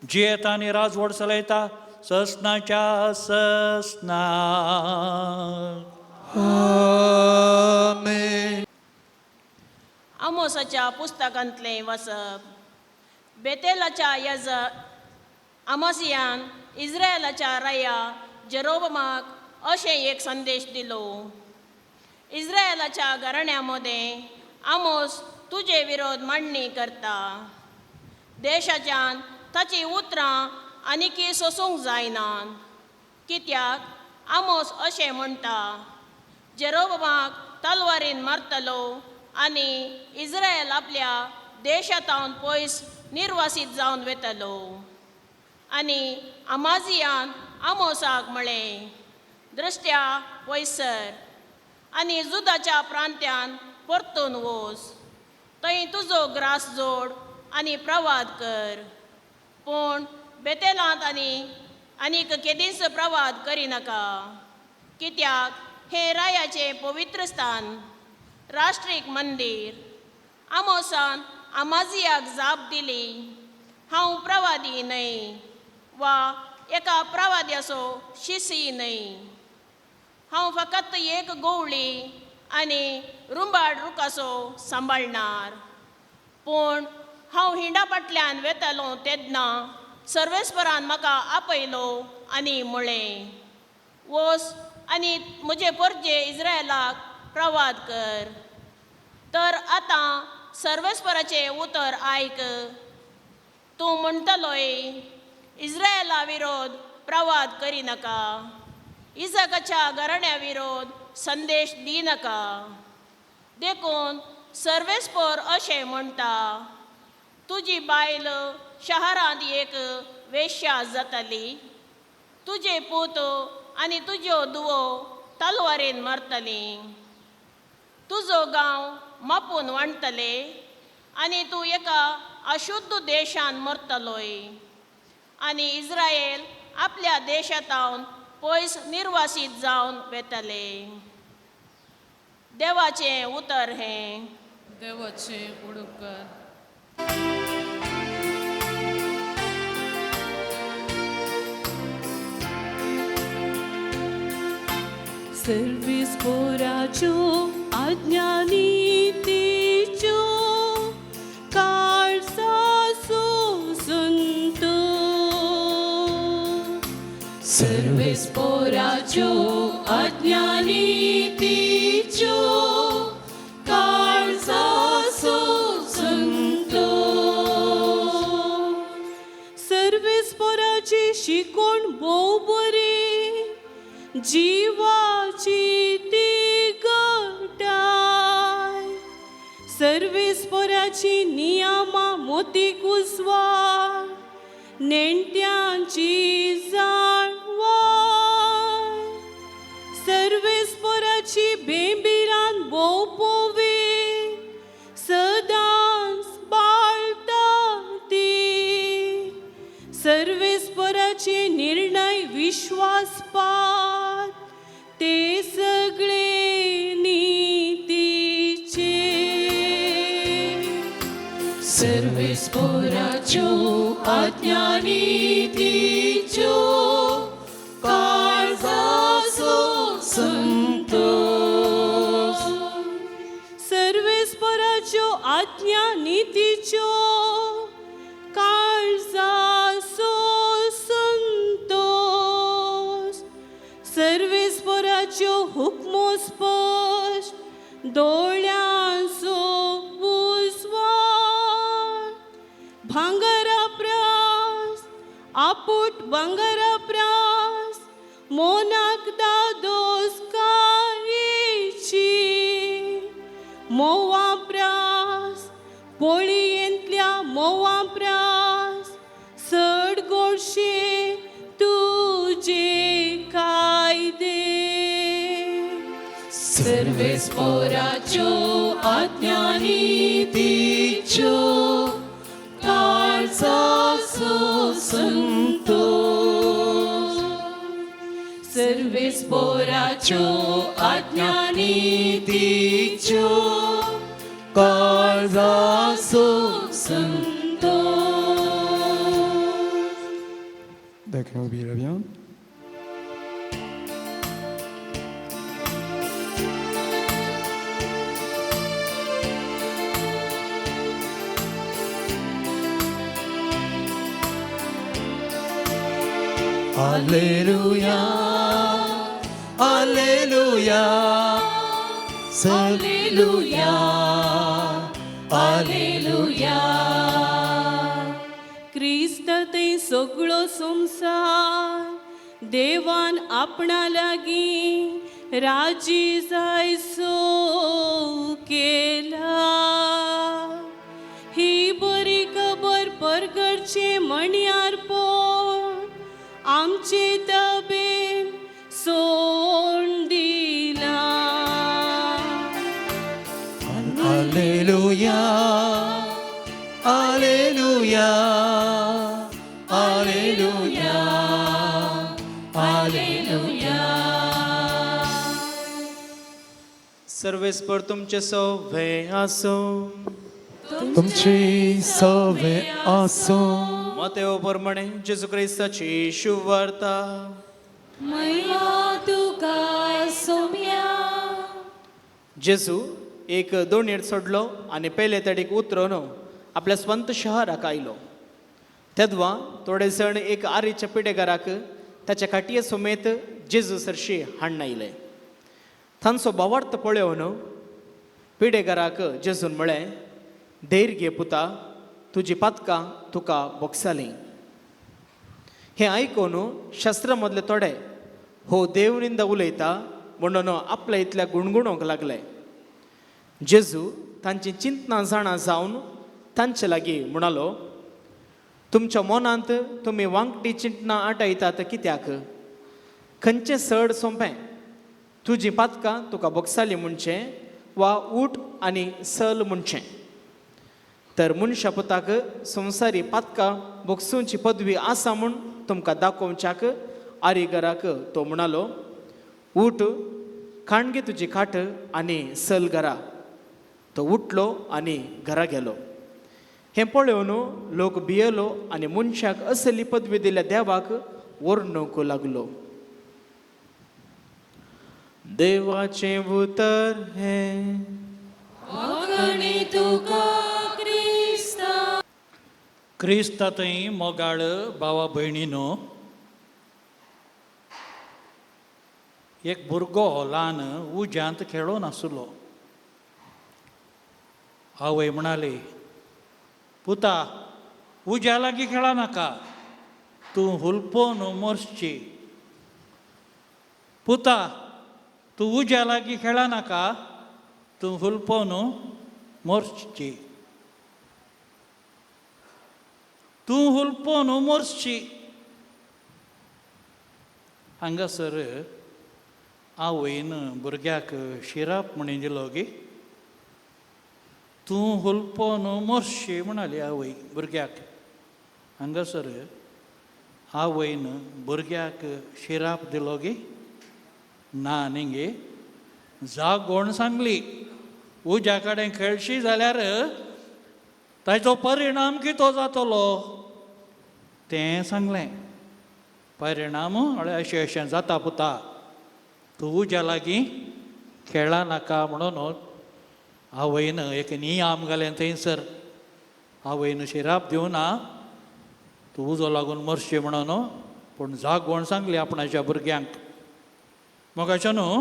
जियेता आनी राजवड चलयता ससनाच्या ससना. आमेन. आमोसाच्या पुस्तकांतलें वाचप. बेतेलाच्या यज आमोसियान इस्रायलाच्या राया जेरोबमाक अशें एक संदेश दिलो. इस्रायलाच्या घराण्या मदें आमोस तुजे विरोध मांडणी करता. देशाच्यान ताची उतरां आनीकी सोसूंक जायनात. कित्याक आमोस अशें म्हणटा, जेरोबमाक तलवारीन मारतलो आनी इस्रायल आपल्या देशांतावन पयस निर्वासीत जावन वेतलो. आनी अमाजियान आमोसाक म्हळें, दृश्ट्या पयसर आनी जुदाच्या प्रांत्यान परतून वच, थंय तुजो ग्रास जोड आनी प्रवाद कर, पूण बेतेलांत आनी आनीक केदींच प्रवाद करिनाका, कित्याक हें रायाचें पवित्र स्थान, राष्ट्रीक मंदीर. आमोसान आमाजियाक जाप दिली, हांव प्रवादी न्हय वा एका प्रवाद्याचो शिसी न्हय, हांव फकत एक गोवळी आनी रुंबाड रुखाचो सांबाळणार. पूण हांव हिंडा फाटल्यान वेतालो तेन्ना सर्वेस्परान म्हाका आपयलो आनी म्हळें, वच आनी म्हजे परजे इस्रायलाक प्रवाद कर. तर आतां सर्वेस्पराचें उतर आयक. तूं म्हणटलोय, इस्रायला विरोध प्रवाद करिनाका, इजाकाच्या घराण्या विरोध संदेश दिनाका. देखून सर्वेस्पर अशें म्हणटा, तुजी बायल शहरांत एक वेश्या जातली, तुजे पूत आनी तुज्यो धुवो तलवारीन मारतली, तुजो गांव मापून वांटतले आनी तूं एका अशुद्ध देशान मरतलोय. आनी इस्रायल आपल्या देशांतावन पयस निर्वासीत जावन वेतले. देवाचें उतर हें. देवाचें उडुपकार. सर्वीस पोराच्यो आज्ञा नीतीच्यो काळजाचो संतोष. सर्वीस पोराच्यो आज्ञा नीतीच्यो काळजाचो संतोष. सर्वीस पोराची शिकोण भोव बरी, जिवाची ती गटाय. सर्वीस पोराची नियमा मोती कुसवार, नेणट्यांची जाणवाय. सर्वीस पोराची बेंबिरान भोव पोवी, सदांच बाळता ती. सर्वीस पोराचे निर्णय विश्वासपात, ते सगळे नीतीचे. सर्वीस पोराच्यो आज्ञा नीतीच्यो काळजाचो संतोष. सर्वीस पोराच्यो आज्ञा नीतीच्यो काळजाचो संतोष. सर्वीस पोराच्यो हुकमो स्पश्ट, दोळ्यांचो उजवाड. भांगरा प्रास आपूट भांगरा प्रास, मोनाक दादोस कायची. मोवा प्रास पोळयेंतल्या मोवा प्रास, चड गोडशे तुजे कायदे. सर्वीस पोराच्यो आज्ञा नीतीच्यो काळजाचो संतोष. सर्वीस सर्वेस्पोराच्यो आज्ञा नीतीच्यो काळजाचो Santosh. D'accord, bien. Alleluia, alleluia, alleluia, alleluia. क्रिस्त थंय सगळो संवसार देवान आपणा लागीं राजी जायसो केला. ही बरी खबर परगडचे म्हणयार पोण आमचे तबेन सोड दिला. Alleluia, alleluia, alleluia, alleluia. सर्वेस्पर तुमचे सवे आसूं. तुमची सवे आसूं. मतेव प्रमाणे जेजू क्रिस्ताची शुभवार्ता. मया तुका सोम्या. जेजू एक दोणयेर सोडलो आनी पेले तडीक उतरून आपल्या स्वंत शहराक आयलो. तेदवा थोडे जण एक आरीच्या पिडेगाराक ताच्या खाटये समेत जेजू सरशी हाडून आयले. तांचो भावार्थ पळोवन पिडेगाराक जेजून म्हळें, धैर्य घे पुता, तुजी पातकां तुका बोगसालीं. हें आयकून शास्त्रा मदले थोडे हो देवनिंदा उलयता म्हणून आपल्या इतल्या गुणगुणोंक लागले. जेजू तांची चिंतनां जाणा जावन तांचे लागीं म्हणालो, तुमच्या मनांत तुमी वांकटी चिंतनां आटायतात कित्याक? खंयचें चड सोंपें, तुजी पातकां तुका बोगसाली म्हणचें वा उठ आनी सल म्हणचें? तर मनशा पुताक संवसारी पातकां बोगसुची पदवी आसा म्हूण तुमकां दाखोवच्याक आरीगराक तो म्हणालो, उठ, खाण घे तुजी खाट आनी सल घरा. तो उठलो आनी घरा गेलो. हें पळोवन लोक भियेलो आनी मनशाक असली पदवी दिल्या देवाक वर्णूंक लागलो. देवाचें उतर हें. तुका क्रिस्ता. क्रिस्ता थंय मोगाळ भावा भयणीनो, एक भुरगो ल्हान उज्यांत खेळून आसलो. आवय म्हणाली, पुता, उज्या लागीं खेळा नाका, तूं हुलपोवन मरची. पुता, तूं उज्या लागीं खेळा नाका, तूं हुलपोवन मरची, तूं हुलपोवन मरची. हांगासर आवयन भुरग्याक शिराप म्हणून दिलो गी. तूं हुलपोवन मरशी म्हणाली आवय भुरग्याक. हांगासर आवयन भुरग्याक शिराप दिलो गी ना न्ही गे, जागोण सांगली, उज्या कडेन खेळशी जाल्यार ताचो परिणाम कितो जातलो तें सांगलें. परिणाम म्हळ्यार अशें अशें जाता पुता, तूं उज्या लागीं खेळा नाका म्हणून आवयन एक नियम घालें थंयसर. आवयन शिराप दिवना, तूं उजो लागून मरशी म्हणून, पूण जागवण सांगली आपणाच्या भुरग्यांक. मोगाचो न्हू,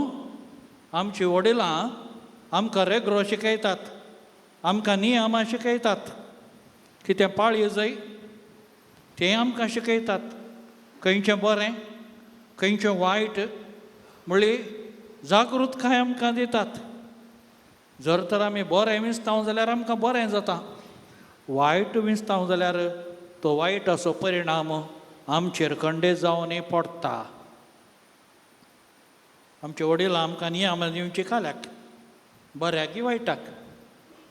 आमची वडिलां आमकां रेग्रो शिकयतात, आमकां नियमां शिकयतात, कितें पाळी जाय तें आमकां शिकयतात, खंयचें बरें खंयचें वायट म्हणली जागृतकाय आमकां दितात. जर तर आमी बरें विंचता जाल्यार आमकां बरें जाता, वायट विंचता जाल्यार तो वायटाचो परिणाम आमचेर खंडे जावन पडटा. आमचे वडील आमकां नियमां दिवची खाल्याक, बऱ्याक वायटाक,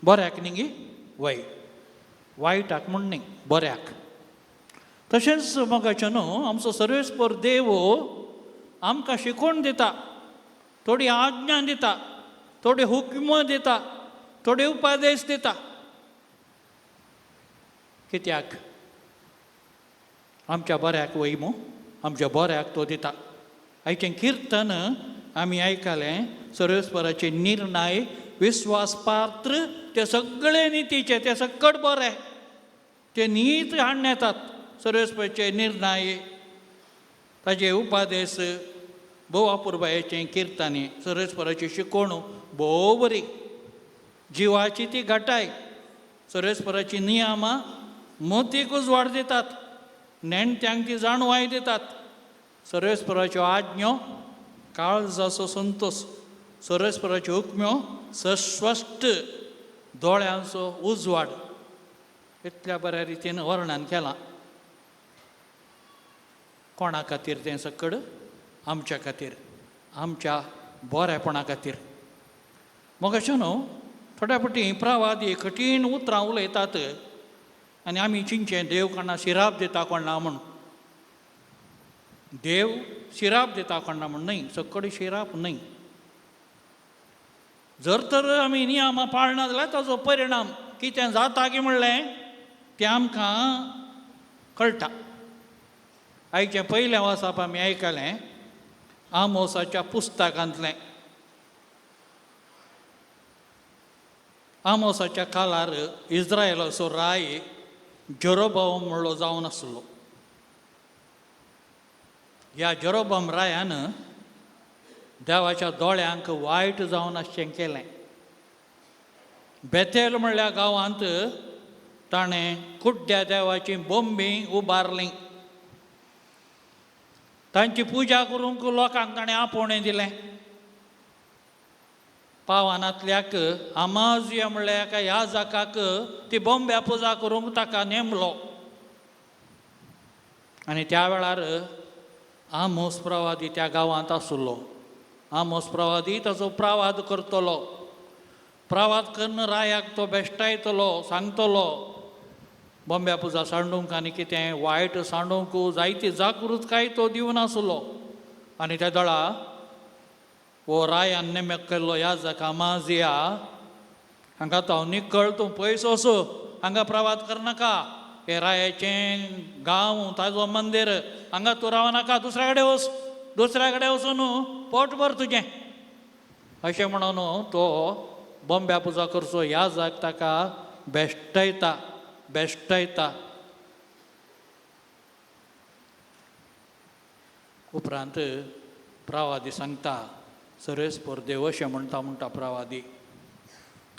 बऱ्याक न्ही गी वायट, वायटाक म्हूण न्ही बऱ्याक. तशेंच मोगाचें न्हू, आमचो सर्वेस्पर देव आमकां शिकोवन दिता, थोडी आज्ञा दिता, थोडे हुक्म दिता, थोडे उपदेश दिता. कित्याक? आमच्या बऱ्याक वय मू, आमच्या बऱ्याक तो दिता. आयचें किर्तन आमी आयकलें, सर्वेस्पराचे निर्णय विस्वास पात्र, ते सगळे नितीचे, ते सकट बरे, ते नीत हाडून येतात. सर्वेस्पराचे निर्णय, ताजे उपादेश भोव अपुरबायेचें किर्तन, सर्वेस्पराची शिकवण भोव बरी, जिवाची ती घटाय. सर्वेस्पराची नियमां मोतीक उजवाड दितात, नेणट्यांक ती जाणवाय दितात. सर्वेस्पराच्यो आज्ञो काळजाचो संतोश, सर्वेस्पराच्यो हुकम्यो सस्पश्ट दोळ्यांचो उजवाड. इतल्या बऱ्या रितीन वर्णन केलां. कोणा खातीर तें सकड? आमच्या खातीर, आमच्या बरेपणा खातीर. मग अशें न्हू, थोड्या फावटी प्रवादी कठीण उतरां उलयतात आनी आमी चिंतचें देव कोणा शिराप दिता कोणा म्हूण. देव शिराप दिता कोणा म्हूण न्हय, सकड शिराप न्हय. जर तर आमी नियमां पाळना जाल्यार ताजो परिणाम कितें जाता की म्हणलें तें आमकां कळटा. आयचें पयलें वाचप आमी आयकलें आमोसाच्या पुस्तकांतलें. आमोसाच्या काळार इस्रायलाचो राय जेरोबाम म्हणलो जावन आसलो. ह्या जेरोबाम रायान देवाच्या दोळ्यांक वायट जावन आसचें केलें. बेतेल म्हणल्या गांवांत ताणें कुड्ड्या देवाची बोंबी उबारली. तांची पुजा करूंक लोकांक ताणें आपोवणें दिलें. पावानांतल्याक आमाजिया म्हणल्या एका याजकाक ती बोंब्या पुजा करूंक ताका नेमलो. आनी त्या वेळार आमोस प्रवादी त्या गांवांत आसलो. आमोस प्रवादी ताचो प्रवाद करतलो. प्रवाद करून रायाक तो बेश्टायतलो, सांगतलो बोंब्या पुजा सांडूंक आनी कितें वायट सांडूंक जायती जागृतकाय तो दिवन आसलो. आनी त्या दळा हो रायान नेमक केल्लो याजक आमाजिया हांगा तो निकळ, तूं पयस वचो, हांगा प्रवाद करनाका, हे रायाचें गांव ताजो मंदीर, हांगा तूं रावनाका, दुसऱ्या कडेन वच, दुसऱ्या कडेन वचून पोट भर तुजें, अशें म्हणून तो बोंब्या पुजा करचो याजक ताका बेश्टयता बेश्टयता. उपरांत प्रवादी सांगता, सर्वेस्पर देव अशें म्हणटा म्हणटा प्रवादी,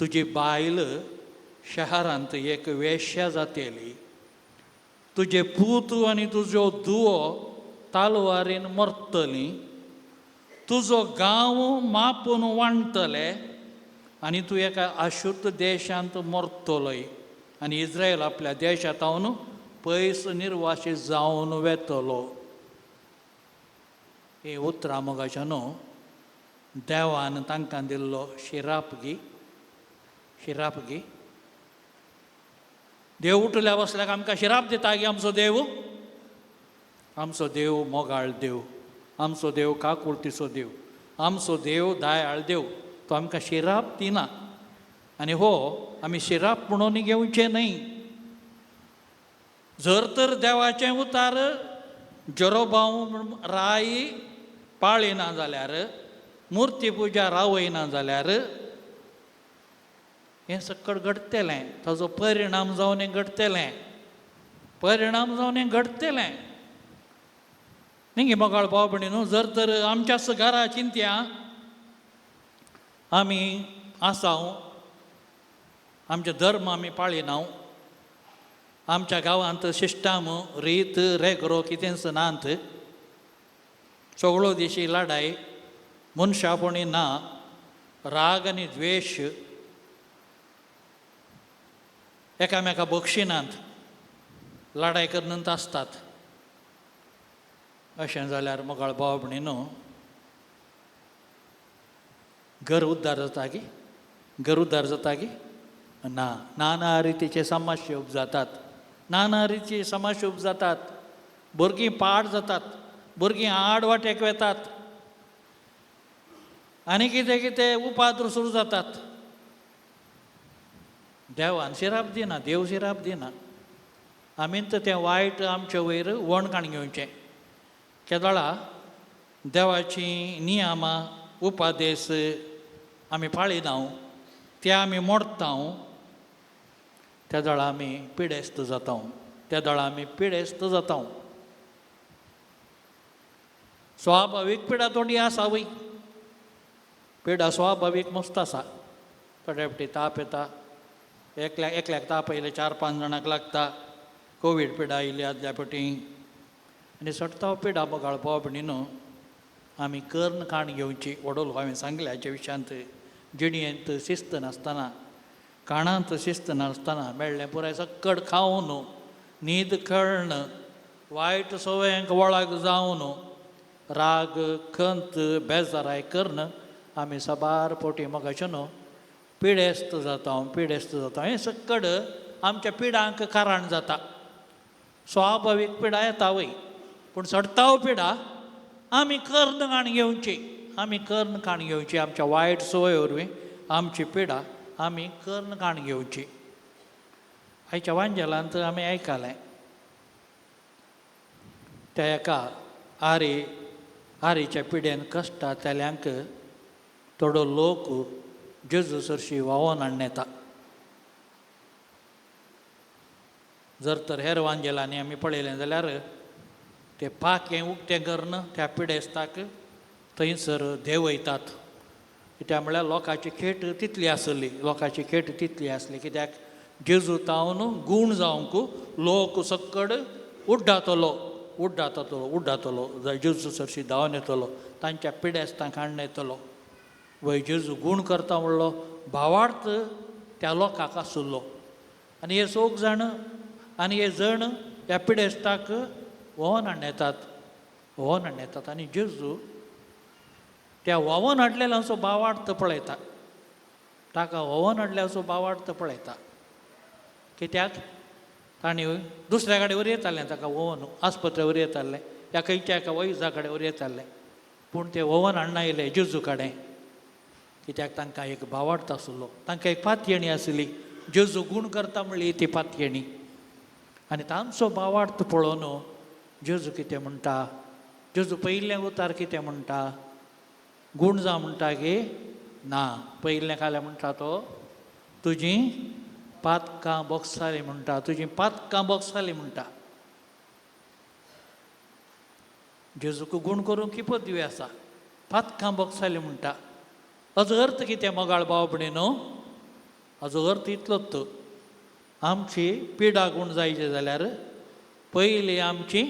तुजी बायल शहरांत एक वेश्या जातली, तुजे पूत आनी तुज्यो धुवो तालवारीन मरतली, तुजो गांव मापून वांटतले आनी तूं एका अशुद्ध देशांत मरतलोय आनी इस्रायल आपल्या देशांत पयस निर्वासी जावन वेतलो. ही उतरां मोगाच्या न्हू देवान तांकां दिल्लो शिराप गी, शिराप गी. देव उठल्या बसल्याक आमकां शिराप दिता गी आमचो देव? आमचो देव मोगाळ देव, आमचो देव काकुळतीचो देव, आमचो देव दयाळ देव. तो आमकां शिराप दिना आनी हो आमी शिराप म्हणून घेवचें न्हय. जर तर देवाचें उतार जेरोबाम राय पाळिना जाल्यार, मुर्ती पुजा रावयना जाल्यार हें सकट घडटलें, ताजो परिणाम जावन हें घडटलें, परिणाम जावन हें घडटलें. न्ही मोगाळ भाव भयणी न्हू, जर तर आमच्याच घरा चिंतया आमी आसाव, आमचे धर्म आमी पाळिनाव, आमच्या गांवांत सिस्टम रीत रेगरो कितेंच नात, सगळो दिशी लडाय, मनशापणी ना, राग आनी द्वेश, एकामेका बक्षिनात, लडाय करनंत आसतात. अशें जाल्यार मोगाळ भाव भयणी न्हू, घर उद्दार जाता की? घर उद्दार जाता की ना? नाना रितीचे समस्या उपजातात, नाना रितीचे समस्या उपजातात, भुरगीं पाड जातात, भुरगीं आड वाटेक वेतात आनी कितें कितें उपाद्र सुरू जातात. देवान शिराप दिना, देव शिराप दिना. आमी तर तें वायट आमचे वयर वणकाण घेवचें. केदळा देवाचीं नियमां उपादेस आमी पाळिना, ते आमी मोडता, त्या दळा आमी पिडेस्त जाता, त्या दळा आमी पिडेस्त जाता. स्वाभावीक पिडा तोंडी आसा वय, पिडा स्वाभावीक मस्त आसा. थोडे फावटी ताप येता, एकल्या एकल्याक ताप आयले 4-5 जाणांक लागता. कोवीड पिडा आयली आदल्या फावटी आनी सटताव पिडा मोगाळ भाव भयणी न्हू आमी कर्ण काण घेवची. वडोल हांवें सांगलें हाच्या विशयांत, जिणयेंत शिस्त नासतना, काणांत शिस्त नासतना मेळ्ळें पुराय सक्कड खावन, न्हीद कळ्न, वायट संवयांक वळख जावन, राग खंत बेजाराय कर्ण आमी साबार पोटी मोगाच्यो न्हू पिडेस्त जाता, पिडेस्त जाता. हें सक्कड आमच्या पिडांक कारण जाता. स्वाभावीक पिडा येता वय, पूण चडताव पिडा आमी कर्ण काण घेवची, आमी कर्ण काण घेवची. आमच्या वायट संवय वरवीं आमची पिडा आमी कर्ण काण घेवची. आयच्या वांजेलांत आमी आयकलें त्या एका आरी आरीच्या पिडेन कश्टा तेल्यांक थोडो लोक जेजू सरशी व्हांवोन हाडून येता. जर तर हेर वांजेलांनी आमी पळयलें जाल्यार ते पाखें उक्तें करून त्या पिडेस्ताक थंयसर देंवयतात. कित्याक म्हळ्यार लोकांची खेट तितली आसली, लोकांची खेट तितली आसली. कित्याक जेजू तावन गूण जावंक लोक सक्कड उड्डातलो, उड्डातलो, उड्डातलो, जेजू सरशी धांवन येतलो, तांच्या पिडेस्तांक हाडून येतलो. वय जेजू गूण करता म्हणलो भावार्थ त्या लोकांक आसुल्लो. आनी हे चौग जाण आनी हे जण ह्या पिडेस्ताक व्होवन हाडून येतात, व्होवन हाडून येतात. आनी जेजू त्या व्हांवोन हाडलेल्यांचो भावार्थ पळयता, ताका व्हांवोन हाडल्याचो भावार्थ पळयता. कित्याक तांणी दुसऱ्या कडेन वर येतालें, ताका व्होवन आस्पत्रे वर येतालें, ह्या खंयच्या एका वैजा कडेन वर येतालें, पूण ते व्होवन हाडून आयले जेजू कडेन. कित्याक तांकां एक भावार्थ आसलो, तांकां एक पातयेणी आसली, जेजू गूण करता म्हणली ती पातयेणी. आनी तांचो भावार्थ पळोवन जेजू कितें म्हणटा, जेजू पयलें उतार कितें म्हणटा, गूण जा म्हणटा गे ना, पयलें खालें म्हणटा तो तुजी पातकां बोगसाली म्हणटा, तुजी पातकां बोगसाली म्हणटा. जेजूक गूण करूंक की पदवी आसा, पातकां बोगसाली म्हणटा. हाजो अर्थ कितें मोगाळ भाव भयणी न्हू, हाजो अर्थ इतलोच, आमची पिडा गूण जायची जाल्यार पयलीं आमची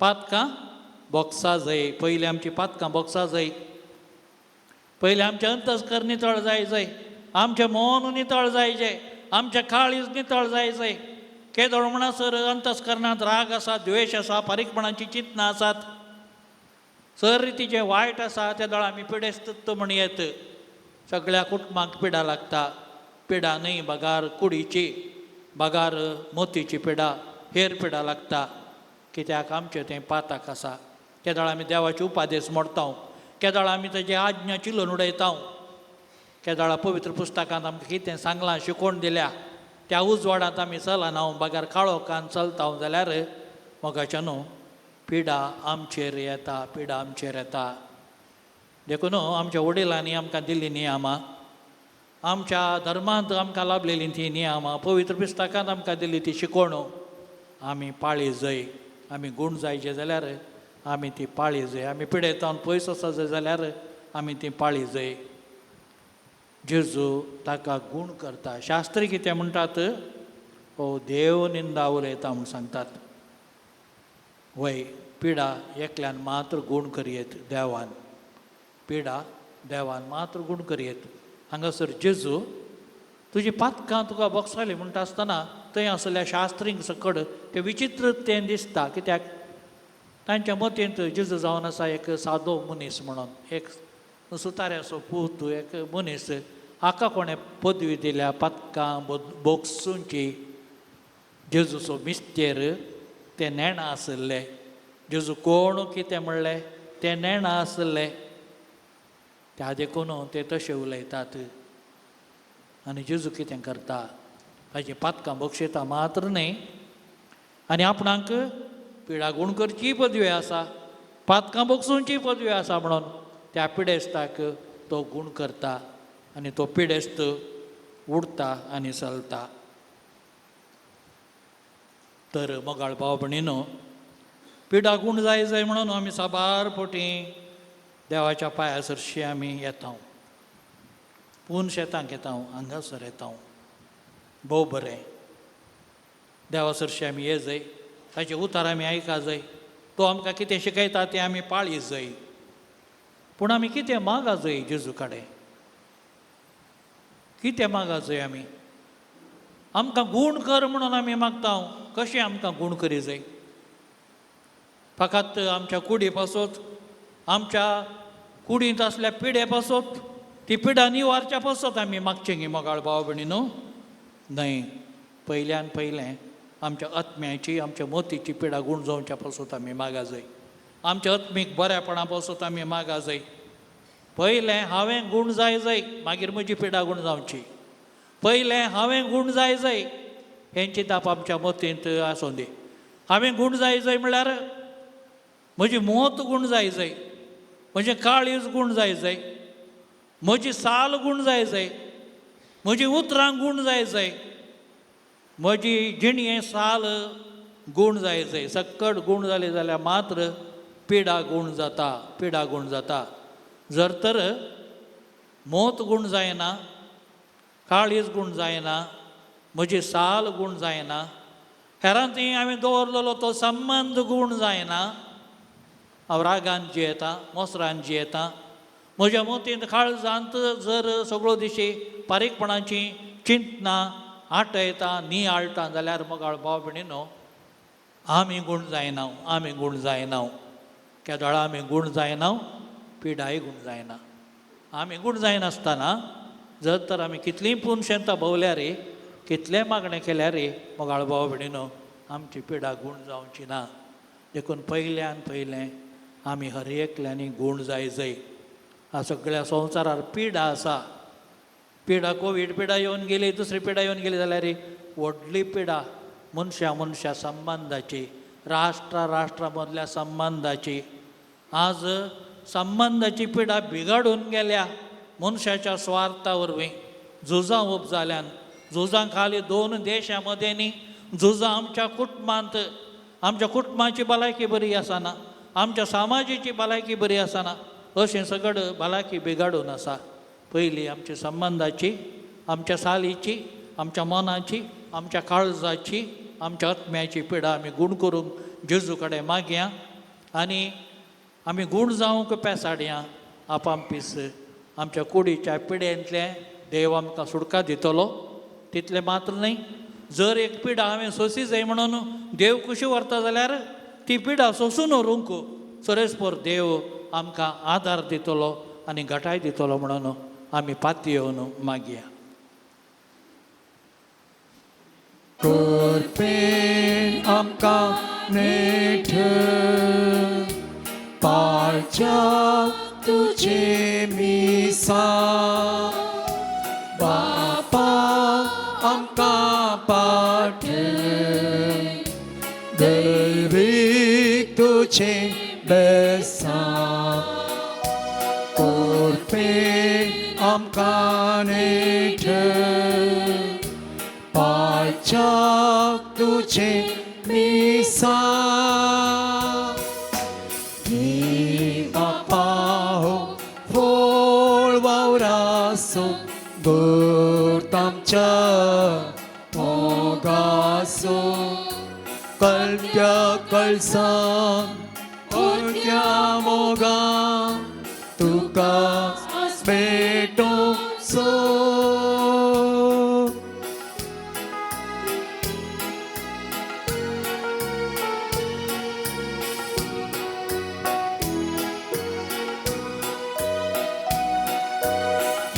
पातकां बोगसा जाय, पयलीं आमची पातकां बोगसा जाय, पयलीं आमचें अंतस्कर नितळ जाय जाय, आमचें मन नितळ जाय जाय, आमचें काळीज नितळ जाय जाय. केदोळ म्हणसर अंतस्करणांत राग आसा, द्वेश आसा, फारीकपणाची चिंतनां आसात, सर रितीचें वायट आसा, त्या दोळ आमी पिडेस्त म्हण येत. सगळ्या कुटुंबांक पिडा लागता, पिडा न्हय बगार कुडीची, बगार मोतीची पिडा, हेर पिडा लागता. कित्याक आमचें तें पाताक आसा. केदोळ आमी देवाचे उपादेस मोडता, केदोळ आमी ताजी आज्ञा चिलून उडयता, केदोळा पवित्र पुस्तकांत आमकां कितें सांगलां, शिकोवन दिल्या, त्या उजवाडांत आमी चलना, बगार काळोखान चलता जाल्यार मोगाच्या न्हू पिडा आमचेर येता, पिडा आमचेर येता. देखून आमच्या वडिलांनी आमकां दिल्ली नियमां, आमच्या धर्मांत आमकां लाभलेलीं तीं नियमां, पवित्र पुस्तकांत आमकां दिल्ली ती शिकवण आमी पाळी जाय. आमी गूण जायचे जाल्यार आमी ती पाळी जाय, आमी पिडेतावन पयस वचत जाय जाल्यार आमी ती पाळी जाय. जेजू ताका गूण करता. शास्त्री कितें म्हणटात, हो देव निंदा उलयता म्हूण सांगतात. वय पिडा एकल्यान मात्र गूण करयेत, देवान पिडा देवान मात्र गूण करयेत. हांगासर जेजू तुजी पातकां तुका बोगसाली म्हणटा आसतना थंय आसल्या शास्त्रींक सकड तें विचित्र तें दिसता. कित्याक तांच्या मतींत जेजू जावन आसा एक सादो मनीस म्हणून, एक सुताऱ्याचो पूत, एक मनीस, हाका कोणें पदवी दिल्या पातकां बोगसूंची. जेजूचो मिस्तेर ते नेणा आशिल्ले. जेजू कोण कितें म्हणलें तें नेणा आसलें, त्या देखून ते तशें उलयतात. आनी जेजू कितें करता, ताची पातकां बक्षयता मात्र न्हय, आनी आपणाक पिडा गूण करची पदवी आसा, पातकां बक्षुंची पदवी आसा म्हणून त्या पिडेस्ताक तो गूण करता आनी तो पिडेस्त उडता आनी चलता. तर मोगाळ भाव भयणीनो, पिडा गूण जाय जाय म्हणून आमी साबार फावटी देवाच्या पांया सरशी आमी येता, पूण शेतांक येता, हांगासर येता. भोव बरें, देवा सरशी आमी ये जाय, ताचे उतार आमी आयका जाय, तो आमकां कितें शिकयता तें आमी पाळी जाय. पूण आमी कितें मागा जाय जेजू कडेन, कितें मागा जाय आमी? आमकां गूण कर म्हणून आमी मागता, कशें आमकां गूण करी जाय? फकत आमच्या कुडी पासत, आमच्या कुडींत आसल्या पिडे पासत, ती पिडा निवारच्या पासत आमी मागचें गी मोगाळ भाव भयणी न्हू? न्हय, पयल्यान पयलें आमच्या आत्म्याची, आमच्या मोतीची पिडा गूण जावच्या पासत आमी मागा जाय, आमच्या आत्मीक बऱ्यापणा पासत आमी मागा जाय. पयलें हांवें गूण जाय जाय, मागीर म्हजी पिडा गूण जावची. पयलें हांवें गूण जाय जाय हें चिंतप आमच्या मतींत आसूं दी. हांवें गूण जाय जाय म्हणल्यार म्हजी मोत गूण जाय जाय, म्हजें काळीज गूण जाय जाय, म्हजी साल गूण जाय जाय, म्हजी उतरां गूण जाय जाय, म्हजी जिणये साल गूण जाय जाय. सक्कड गूण जाली जाल्यार मात्र पिडा गूण जाता, पिडा गूण जाता. जर तर मोत गूण जायना, काळीज गूण जायना, म्हजी साल गूण जायना, हेरां थंय हांवें दवरलेलो तो संबंद गूण जायना, हांव रागान जियेतां, मोसरान जियेतां, म्हज्या मोतींत काळजांत जर सगळो दिशी बारीकपणाची चिंतना आटयता, नियाळटा जाल्यार मोगाळ भाव भयणीनो, आमी गूण जायना, आमी गूण जायना. केदोळा आमी गूण जायना, पिडाय गूण जायना. आमी गूण जायनासतना जर तर आमी कितलीं पूण शेतां भोंवल्यार, कितलें मागणें केल्यार मोगाळ भाव भयणीनो, आमची पिडा गूण जावची ना. देखून पयल्यान पयलें आमी हर एकल्यांनी गूण जाय जाय. ह्या सगळ्या संवसारार पिडा आसा, पिडा कोवीड पिडा येवन गेली, दुसरी पिडा येवन गेली जाल्यार व्हडली पिडा मनशा मनशा संबंदाची, राष्ट्रा राष्ट्रा मदल्या संबंदाची. आज संबंदाची पिडा बिगाडून गेल्या मनशाच्या स्वार्था वरवीं. झुजां उब जाल्यान, झुजां खाली दोन देशां मदें न्ही, झुजां आमच्या कुटुंबांत, आमच्या कुटुंबाची भलायकी बरी आसना, आमच्या समाजाची भलायकी बरी आसना, अशें सगळें भलायकी बिगाडून आसा. पयलीं आमच्या संबंदाची, आमच्या सालीची, आमच्या मनाची, आमच्या काळजाची, आमच्या आत्म्याची पिडा आमी गूण करूंक जेजू कडेन मागया आनी आमी गूण जावंक पेसाडया. आपामपीस आमच्या कुडीच्या पिडेंतलें देव आमकां सुटका दितलो. तितलें मात्र न्हय, जर एक पिडा हांवें सोंसी जाय म्हणून देव खुशी व्हरता जाल्यार ती पिडा सोंसून व्हरूंक सरेस्पर देव आमकां आदार दितलो आनी घटाय दितलो म्हणून आमी पातयेवन मागया. कृपेन आमकां नेठ पाळच्या तुझे मिसा, बापा आमकां पाठ दैवीक तुझे बेसा. कृपेन आमकां नेठ पाळच्या तुझे मिसा, बापा हो फोळ वावरासो गोरतामच्या मोगासो, कळप्या कळसान ओरत्या मोगा तुका भेटो सो.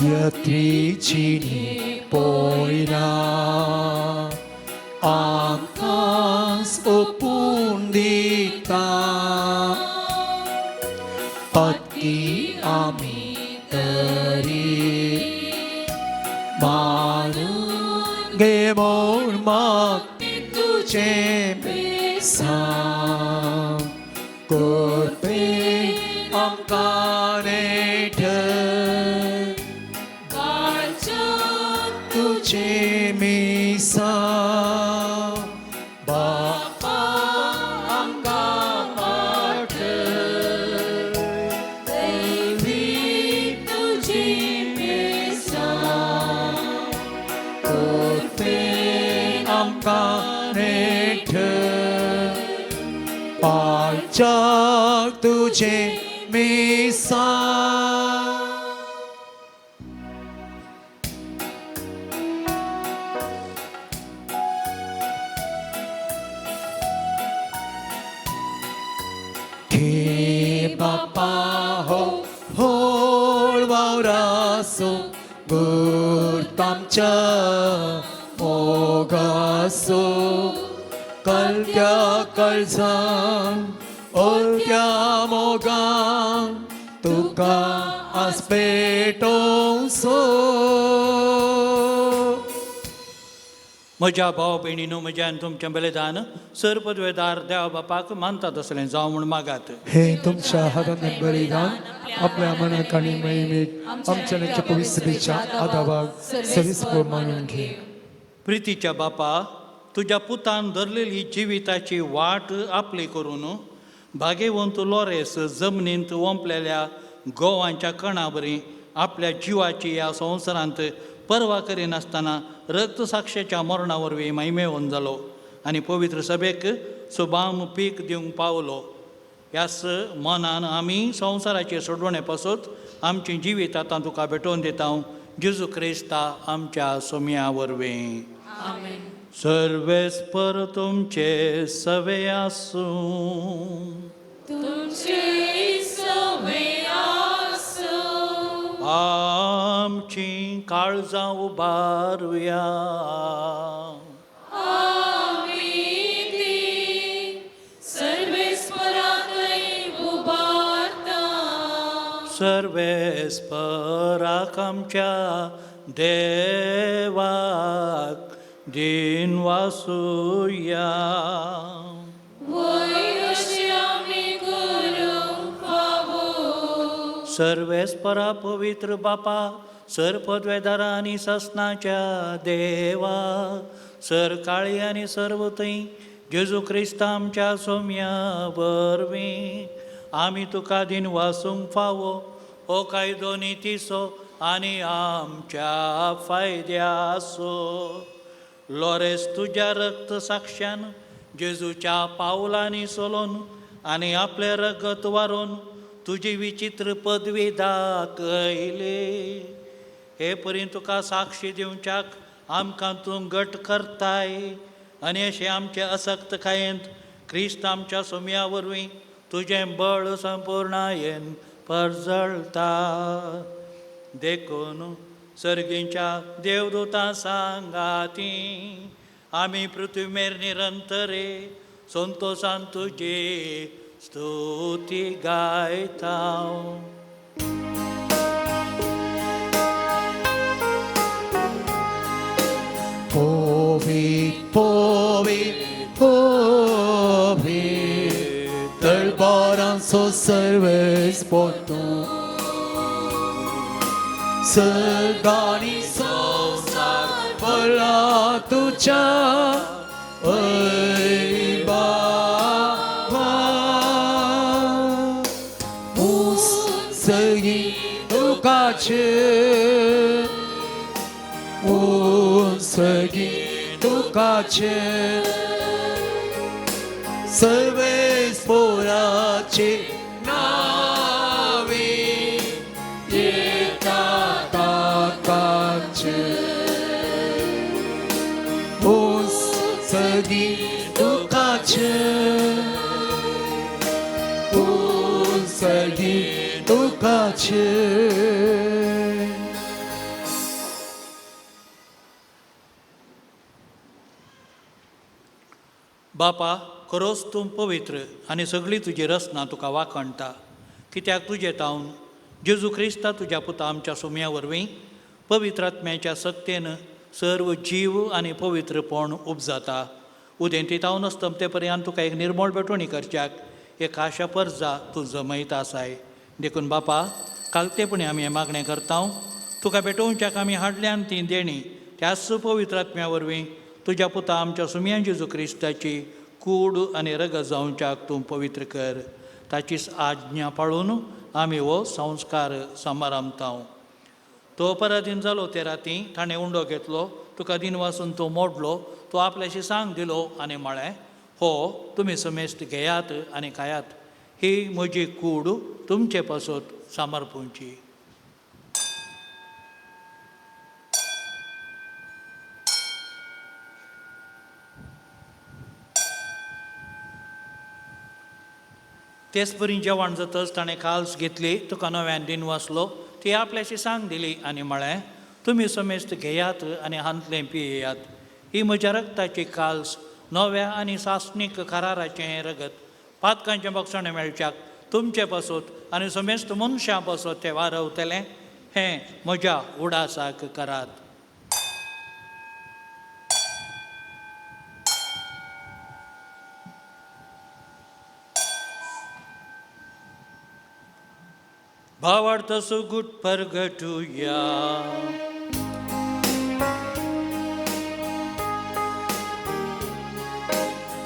यत्रीचिनी पोयरा आमकां ओपून दिता, दिता पातकी आमी तरी मानून घे म्हूण मागती तुजें बेसांव कृपे आमकां नेठ तुजें मिसांव बापा आमकां पाठ कृपेन आमकां नेठ पाळच्याक तुजें मिसांव. घे बापा हो होळ वावरासो गुर्तामच्या मोगासो कलत्या कळजान ओलत्या मोगान तुका आसपेटोसो. म्हज्या भाव भयणीनो, म्हज्या आनी तुमचें बलिदान सर पदवेदार देवा बापाक मानता तसलें जावं म्हूण मागात. हे तुमच्या हातांत बलिदान आपल्या मनाक आनी महिमेक आमच्या नच्या पवित्रतेच्या आदाबाक सरीसपो मानून घे. प्रितीच्या बापा, तुज्या पुतान धरलेली जिविताची वाट आपली करून भागेवंत लोरेस जमनींत ओंपलेल्या गोवांच्या कणा बरी आपल्या जिवाची ह्या संवसारांत पर्वा करिनासतना रक्तसाक्षेच्या मरणा वरवीं महिमेवन जालो आनी पवित्र सभेक सुबाम पीक दिवंक पावलो. ह्याच मनान आमी संवसाराचे सोडवणे पासत आमचीं जिवीत आतां तुका भेटोवन दिता, जेजू क्रिस्ता आमच्या सोम्या वरवीं. सर्वेस्पर तुमचे सवे आसूं. आमची काळजां उबारुया. सर्वेस्पराक आमच्या देवाक दिन वासुया. सर्वेस्परा पवित्र बापा, सर पदवेदारा आनी ससनाच्या देवा, सर काळी आनी सर्व थंय जेजू क्रिस्ता आमच्या सोम्या वरवीं आमी तुका दिन वासूंक फावो हो कायदो नितीचो आनी आमच्या फायद्याचो. लोरेस तुज्या रक्त साक्षान जेजूच्या पावलांनी सोलोन आनी आपलें रगत वारोवन तुजी विचित्र पदवी दाखयली. हे परी तुका साक्षी दिवच्याक आमकां तूं घट करताय आनी अशें आमचे असक्तकायेंत क्रिस्त आमच्या सोम्या वरवीं तुजें बळ संपुर्णायेन परजळता. देखून सर्गींच्या देवदूतां सांगाती आमी पृथ्वीमेर निरंतरे संतोसान तुजी स्तुती गायता. पवित्र पवित्र पवित्र दरबारांचो सर्वेस्पर तूं, सर्गांनी संवसार भरला तुज्या वैभवान. उंच तुकाचे उंच तुकाचे सर्वेस्पराचे नावे येता ताकाचे. उंच तुकाचे उंच तुकाचे. बापा, खरोच तूं पवित्र आनी सगळी तुजी रचना तुका वाखणटा. कित्याक तुजें तावन जेजू क्रिस्ता तुज्या पुता आमच्या सुम्या वरवीं पवित्र आत्म्याच्या सक्तेन सर्व जीव आनी पवित्रपण उपजाता. उदेंती तावन अस्तमते पर्यंत तुका एक निर्मळ भेटवणी करच्याक एक आशा परजा तूं जमयता आसाय. देखून बापा कालतेपणी आमी हें मागणें करता, तुका भेटोवच्याक आमी हाडल्यान ती देणी त्याच पवित्र आत्म्या वरवीं तुज्या पुता आमच्या सुम्या जेजू क्रिस्ताची कूड आनी रगत जावच्याक तूं पवित्र कर. ताचीच आज्ञा पाळून आमी हो संस्कार समारंभता. तो पराधीन जालो ते राती ताणें उंडो घेतलो, तुका दिन वासून तो मोडलो, तो आपल्याशी सांग दिलो आनी म्हळें, हो तुमी समेस्त घेयात आनी खायात, ही म्हजी कूड तुमचे पासत समर्पूंची. तेच परी जेवण जातच ताणें काल्स घेतली, तुका नव्यान दिन वाचलो, ती आपल्याशी सांग दिली आनी म्हळें, तुमी समेस्त घेयात आनी हांतलें पियेयात, ही म्हज्या रक्ताची काल्स नव्या आनी सासणीक कराराचें हें रगत पातकांचें बक्षणें मेळच्याक तुमचे पासत आनी समेस्त मनशां पासत तें वारवतलें, हें म्हज्या उडासाक करात. भावार्थ सुगूट परगटुया.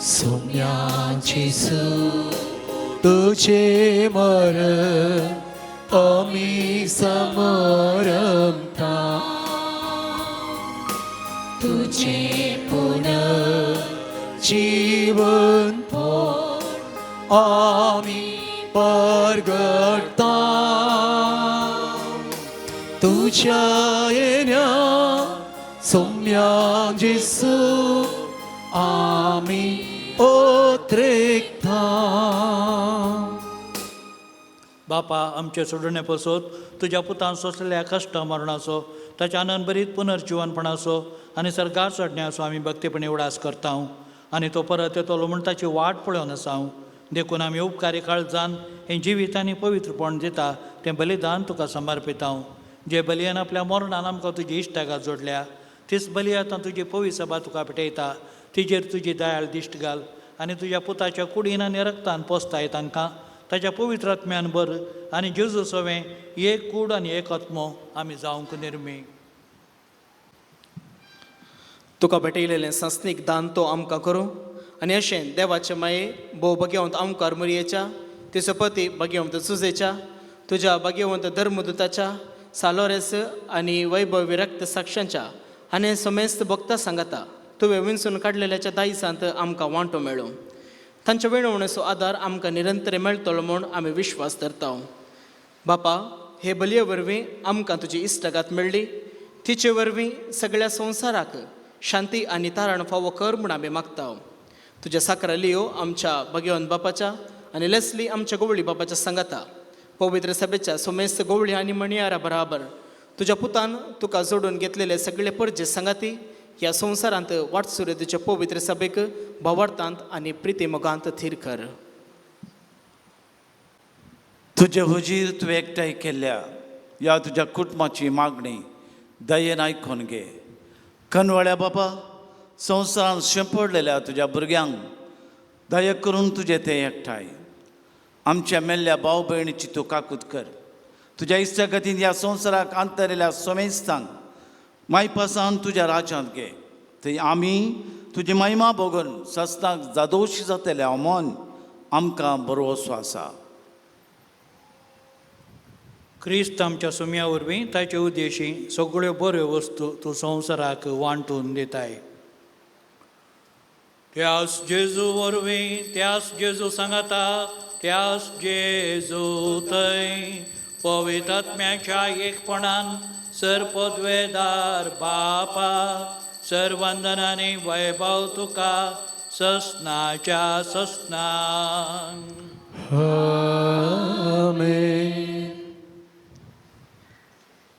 सोम्याची सू तुझे मरण आमी समरमता, तुझे पुनर्जीवन आमी परगटता. तुझ्या येण्या सोम्या जेसू आमी ओत्रेकता. बापा आमचे सोडणे पसत तुज्या पुतान सोंसलेल्या कश्ट मरणाचो, ताच्या आनंदभरीत पुनर्जिवनपणाचो आनी सर्गार चडण्याचो आमी भक्तीपणी उडास करता आनी तो परत येतलो म्हूण ताची वाट पळोवन आसा. देखून आमी उपकारी काळजान हें जिवीत आनी पवित्रपण दिता तें बलिदान तुका समर्पिता. जे बलियान आपल्या मरणान आमकां तुजी इश्टागात जोडल्या तीच बली आतां तुजी पवित्र सभा तुका पेटयता. तिजेर तुजी दयाळ दिश्ट घाल आनी तुज्या पुताच्या कुडीन आनी रक्तान पोसताय तांकां ताच्या पवित्र आत्म्यान बर आनी जेजू सवें एक कूड आनी एक आत्मो आमी जावंक निर्मी. तुका भेटयलेलें संस्नीक दान तो आमकां करूं आनी अशें देवाचे माये भोव भगेवंत आमकार मुरयेच्या, तिचो पती भगेवंत सुजेच्या, तुज्या भगेवंत धर्मदूताच्या सालोरेस आनी वैभव विरक्त साक्षांच्या आनी समेस्त भक्ता सांगता तुवें विणसून काडलेल्याच्या दायसांत आमकां वांटो मेळूं. तांच्या विणवणेचो आदार आमकां निरंतर मेळटलो म्हूण आमी विश्वास धरता. बापा, हे बलये वरवीं आमकां तुजी इश्टागात मेळ्ळी, तिचे वरवीं सगळ्या संवसाराक शांती आनी तारण फावो कर म्हूण आमी मागता. तुज्या साकरा लियो आमच्या भगेवन बापाच्या आनी लेस्ली आमच्या गोवळी बापाच्या सांगाता पवित्र सभेच्या सोमेस्त गोवळी आनी मणियारा बराबर तुज्या पुतान तुका जोडून घेतलेले सगळे परजे सांगाती ह्या संवसारांत वाटसुरे तुज्या पवित्र सभेक भावार्थांत आनी प्रितीमोगांत थीर कर. तुजे हुजीर तूं एकठांय केल्ल्या ह्या तुज्या कुटुंबाची मागणी दयेन आयकून घे. कनवळ्या बाबा, संवसारांत शेंपडलेल्या तुज्या भुरग्यांक दया करून तुजें तें एकठांय आमच्या मेल्ल्या भाव भयणीची तूं काकूत कर. तुज्या इश्टागतीन ह्या संवसाराक अंतरिल्ल्या समेस्तांक मायपासान तुज्या राज्यांत घे. थंय आमी तुजी महिमा भोगून सस्ताक जादोशी जातले मन आमकां बरोसो आसा. क्रिस्त आमच्या सुम्या वरवीं ताचे उद्देशी सगळ्यो बऱ्यो वस्तू तूं संवसाराक वांटून दिताय. त्यास जेजू वरवीं, त्यास जेजू सांगाता, त्यास जेजू थंय पवित्र आत्म्याच्या एकपणान सर्पद्वेदार बापा सर्वंदनानी वैभव तुका ससनाच्या ससनान. आमेन.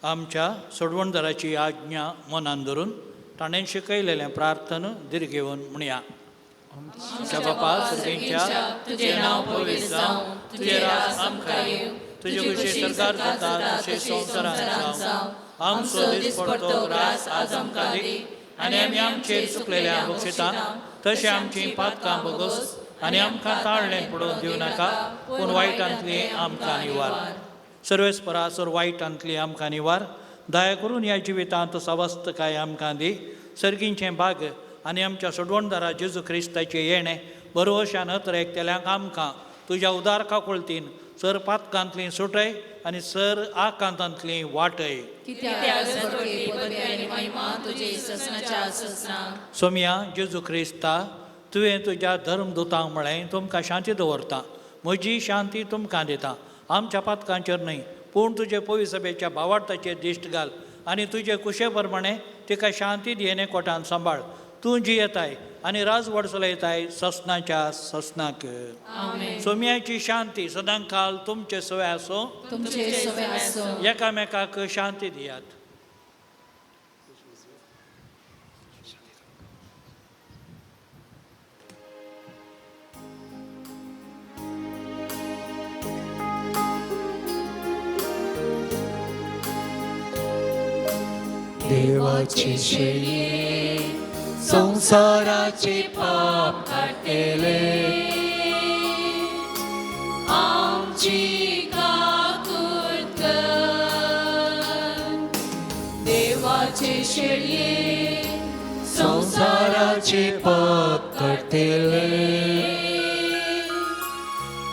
आमच्या सोडवणदाराची आज्ञा मनान धरून ताणें शिकयलेलें प्रार्थना दीर्घेवन म्हणया. आमच्या बापा सर्गेंच्या तुजें नांव पवित्र जावं, तुजें राज आमकां येवं, तुजे कुशे सरकार जाता तशें संवसारांत जावं. आमचो दिसपडतो ग्रास आज आमकां दी आनी आमी आमचेर चुकलेल्या बक्षिता तशें आमची पातकां बगोस आनी आमकां ताळणें पडोवन दिवं नाका, पूण वायटांतली आमकां निवार. सर्वेस्परा सर वायटांतली आमकां निवार. दया करून ह्या जिवितांत सवस्तकाय आमकां दी. सर्गींचें भाग आनी आमच्या सोडवणदारा जेजू क्रिस्ताचें येणें बरोवशान अतरेकतेल्यांक आमकां तुज्या उदार काकुळतीन सर पातकांतली सुटय आनी सर आकांतांतली वाटय. कित्याक सरकी पदवी आनी महिमा तुजी ससनाच्या ससना. सोमया जेजू क्रिस्ता, तुवें तुज्या धर्मदुतांक म्हळें, तुमकां शांती दवरता, म्हजी शांती तुमकां दिता. आमच्या पातकांचेर न्हय पूण तुजे पवी सभेच्या भावार्थाचेर दिश्ट घाल आनी तुजे कुशे प्रमाणे तिका शांती दियेने कोटान सांबाळ. तूं जी येताय आनी राजवड चलयताय ससनाच्या ससनाक. सोमयाची शांती सदांकाल तुमचे सवे आसूं, तुमचे सवे आसूं. एकामेकाक शांती दियात. देवाची शेळये संवसाराचे पाप काडटले, आमची काकूत कर. देवाचे शेळये संवसाराचे पाप काडटले,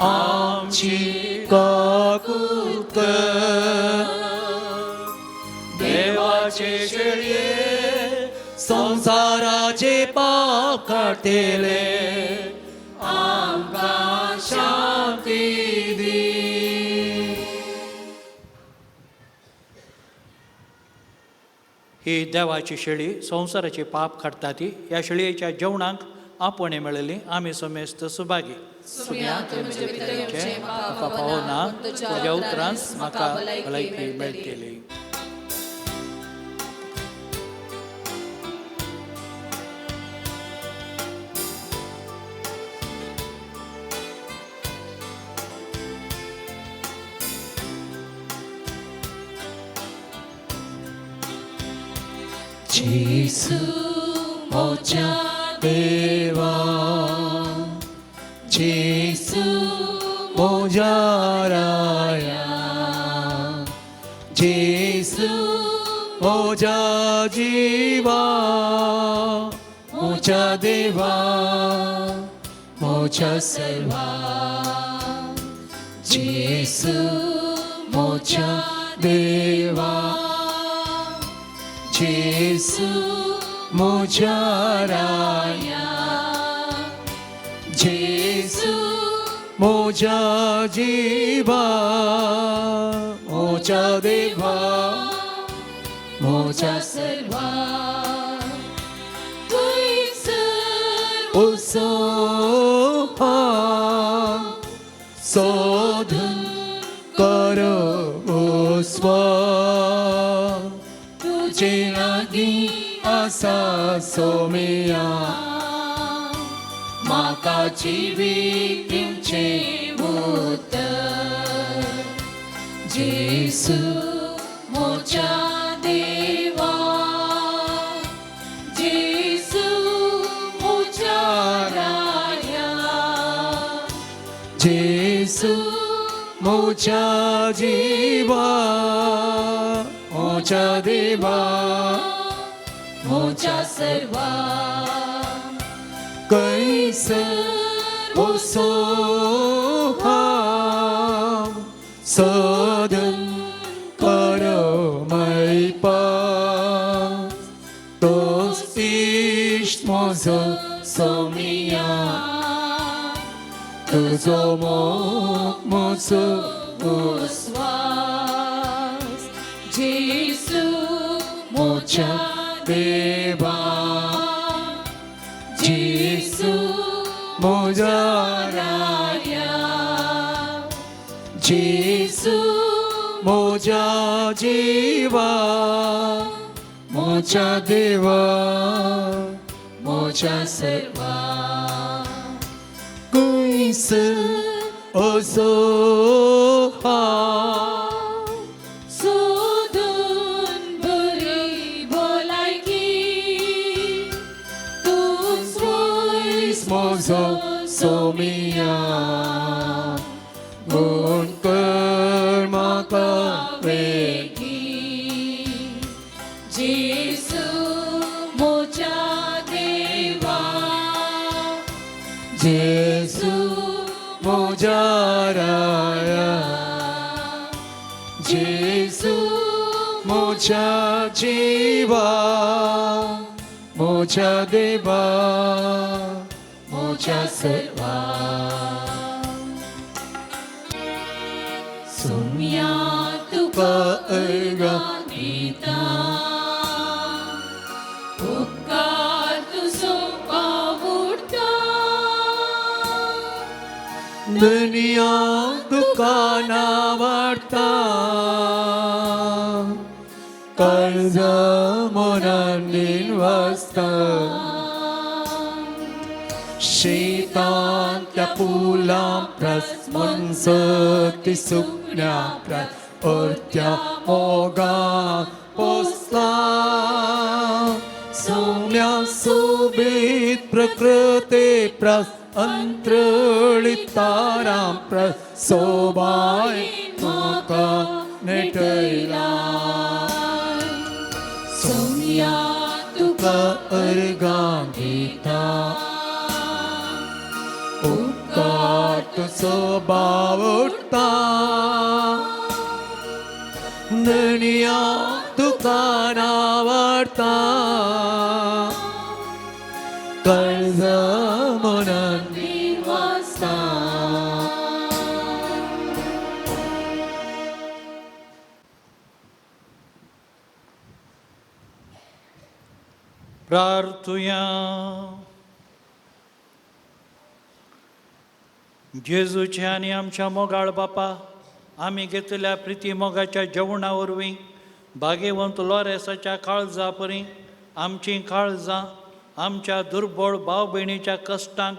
आमची काकूत कर. देवाचे शेळये संवसाराचे पाप काडटले, आमकां शांती दी. ही देवाची शेळी संवसाराचे पाप काडटा ती ह्या शेळयेच्या जेवणाक आपोवणें मेळिल्ली आमी समेस्त सुभागी. सुम्या तुवें म्हजे भितर येवचें म्हाका पावना, तुज्या उतरान म्हाका भलायकी मेळटली. जेसू म्हज्या देवा, जेसू म्हज्या राया, जेसू म्हज्या जिवा, म्हज्या देवा, म्हज्या सर्वा. जेसू म्हज्या देवा, जेसू म्हज्या राया, जेसू म्हज्या जिवा, म्हज्या देवा, म्हज्या सर्वा. थंयसर उत्सव सोधन करो स्व तुजे लागीं आसा सोमया, म्हाका जिवीत दिवचें उतर. जेसू म्हज्या देवा, जेसू म्हज्या राया, जेसू म्हज्या जिवा, म्हज्या देवा, म्हज्या सर्वा. कैसर उत्सव सदन करो मैपा, तोच इश्ट म्हजो सोमिया, तुजो मोग म्हजो उस्वास. जेसू म्हज्या देवा, जेसू म्हज्या राया, जेसू म्हज्या जिवा, म्हज्या देवा, म्हज्या सर्वा. मनीस असो हांव. सोदून बरी भलायकी तूंच वयस म्हजो सोमिया गुण कर म्हाका वेगीं. जेजू म्हज्या देवा जेजू म्हज्या राया जेजू म्हज्या जिवा म्हज्या देवा म्हज्या सर्वा सोम्या तुका अर्गां दिता उपकार तुजो पावुडटा दुनिया दुकानां वाडटा कर्ज मनान वाजता शेतांतल्या फुलां प्रस मनसती सुकण्या प्रस अर्त्या मोगा पोसला सौम्या सोबीत प्रकृते प्रस अंतरळी तारां प्रस सोबाय म्हाका नेटयला सोम्या तुका तुका अर्गां दिता उपकार तुजो बावडटा धनया तुका नावाडटा कर्ज मनान वाजता प्रार्थुया. जेजूचे आनी आमच्या मोगाळ बापा, आमी घेतल्या प्रिती मोगाच्या जेवणा वरवीं भागेवंत लोरेसाच्या काळजा परी आमचीं काळजां आमच्या दुर्बळ भाव भयणीच्या कश्टांक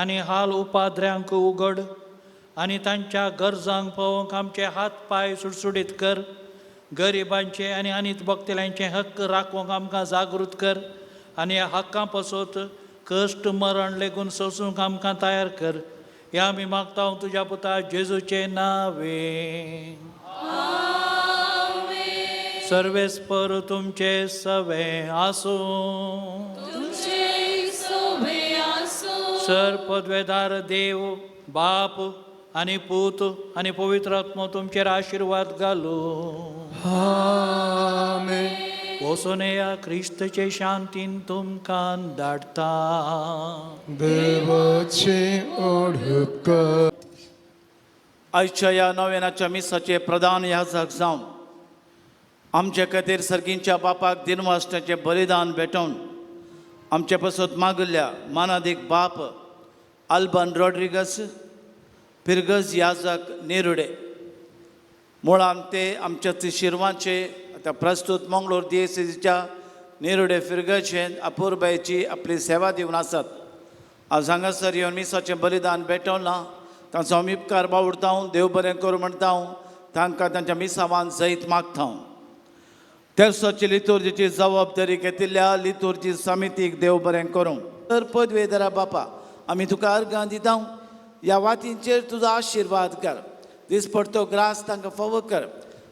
आनी हाल उपाद्र्यांक उगड आनी तांच्या गरजांक पळोवंक आमचे हात पांय सुडसुडीत कर. गरिबांचे आनी अनीत भोगतल्यांचे हक्क राखूंक आमकां जागृत कर आनी ह्या हक्कां पासत कश्ट मरण लेगून सोसूंक आमकां तयार कर. ह्या आमी मागता तुज्या पुता जेजूचे नावे. सर्वेस्पर तुमचे सवे आसूं. तुमचे सोबे आसूं. सर पदवेदार देव बाप आनी पूत आनी पवित्र आत्मो तुमचेर आशिर्वाद घालूं. आमेन. वचून या क्रिस्तचे शांतीन तुमकां धाडटा. देवाचे ओडुपकार. आयच्या ह्या नव्यानाच्या मिसाचे प्रधान याजक जावन आमचे खातीर सर्गींच्या बापाक दिनवासण्याचें बलिदान भेटोवन आमचे पसत मागल्या मानादीक बाप आल्बन रॉड्रिगस फिरगज याजक नेरुडे मुळान ते आमच्या शिरवांचे आतां प्रस्तूत मंगळूर दियेसीच्या नेरुडे फिरगजेन अपुरबायेची आपली सेवा दिवन आसात. आज हांगासर येवन मिसाचें बलिदान भेटवलां तांचो आमी उपकार बावडता, देव बरें करूं म्हणटा, तांकां तांच्या मिसावान जैत मागता. तेर्साची लितुर्जीची जबाबदारी घेतिल्ल्या लितुर्जी समितीक देव बरें करूं. तर पदवेदारा बापा आमी तुका अर्गां दिता, ह्या वातींचेर तुजो आशिर्वाद कर, दिसपडतो ग्रास तांकां फावो कर,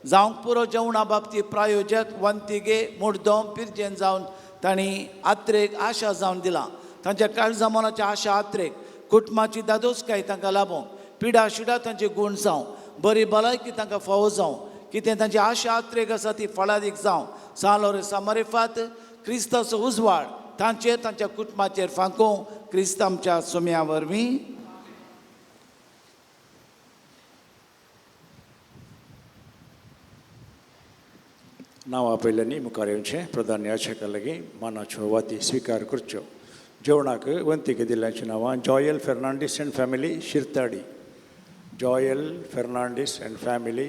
जावंक पुरो जेवणा बाबतींत प्रायोजक वंतिगे मुडदोम पिरजेन जावन तांणी आत्रेक आशा जावन दिलां. तांच्या काळजा मनाच्या आशा आत्रेक कुटुंबाची दादोसकाय तांकां लाबोवंक, पिडा शिडा तांचे गूण जावं, बरी भलायकी तांकां फावो जावं, कितें तांची आशा आत्रेक आसा ती फळादीक जावं. सालोरे सामरिफात क्रिस्ताचो उजवाड तांचेर तांच्या कुटुंबाचेर फांकोवं क्रिस्त आमच्या सुम्या वरवीं. नांवा पयल्यांनी मुखार येवचें प्रधान याचका लागीं मानाच्यो वाती स्विकार करच्यो. जेवणाक वंतीक दिल्ल्याचीं नांवां Joel Fernandes and family Shirtadi, Joel Fernandes and family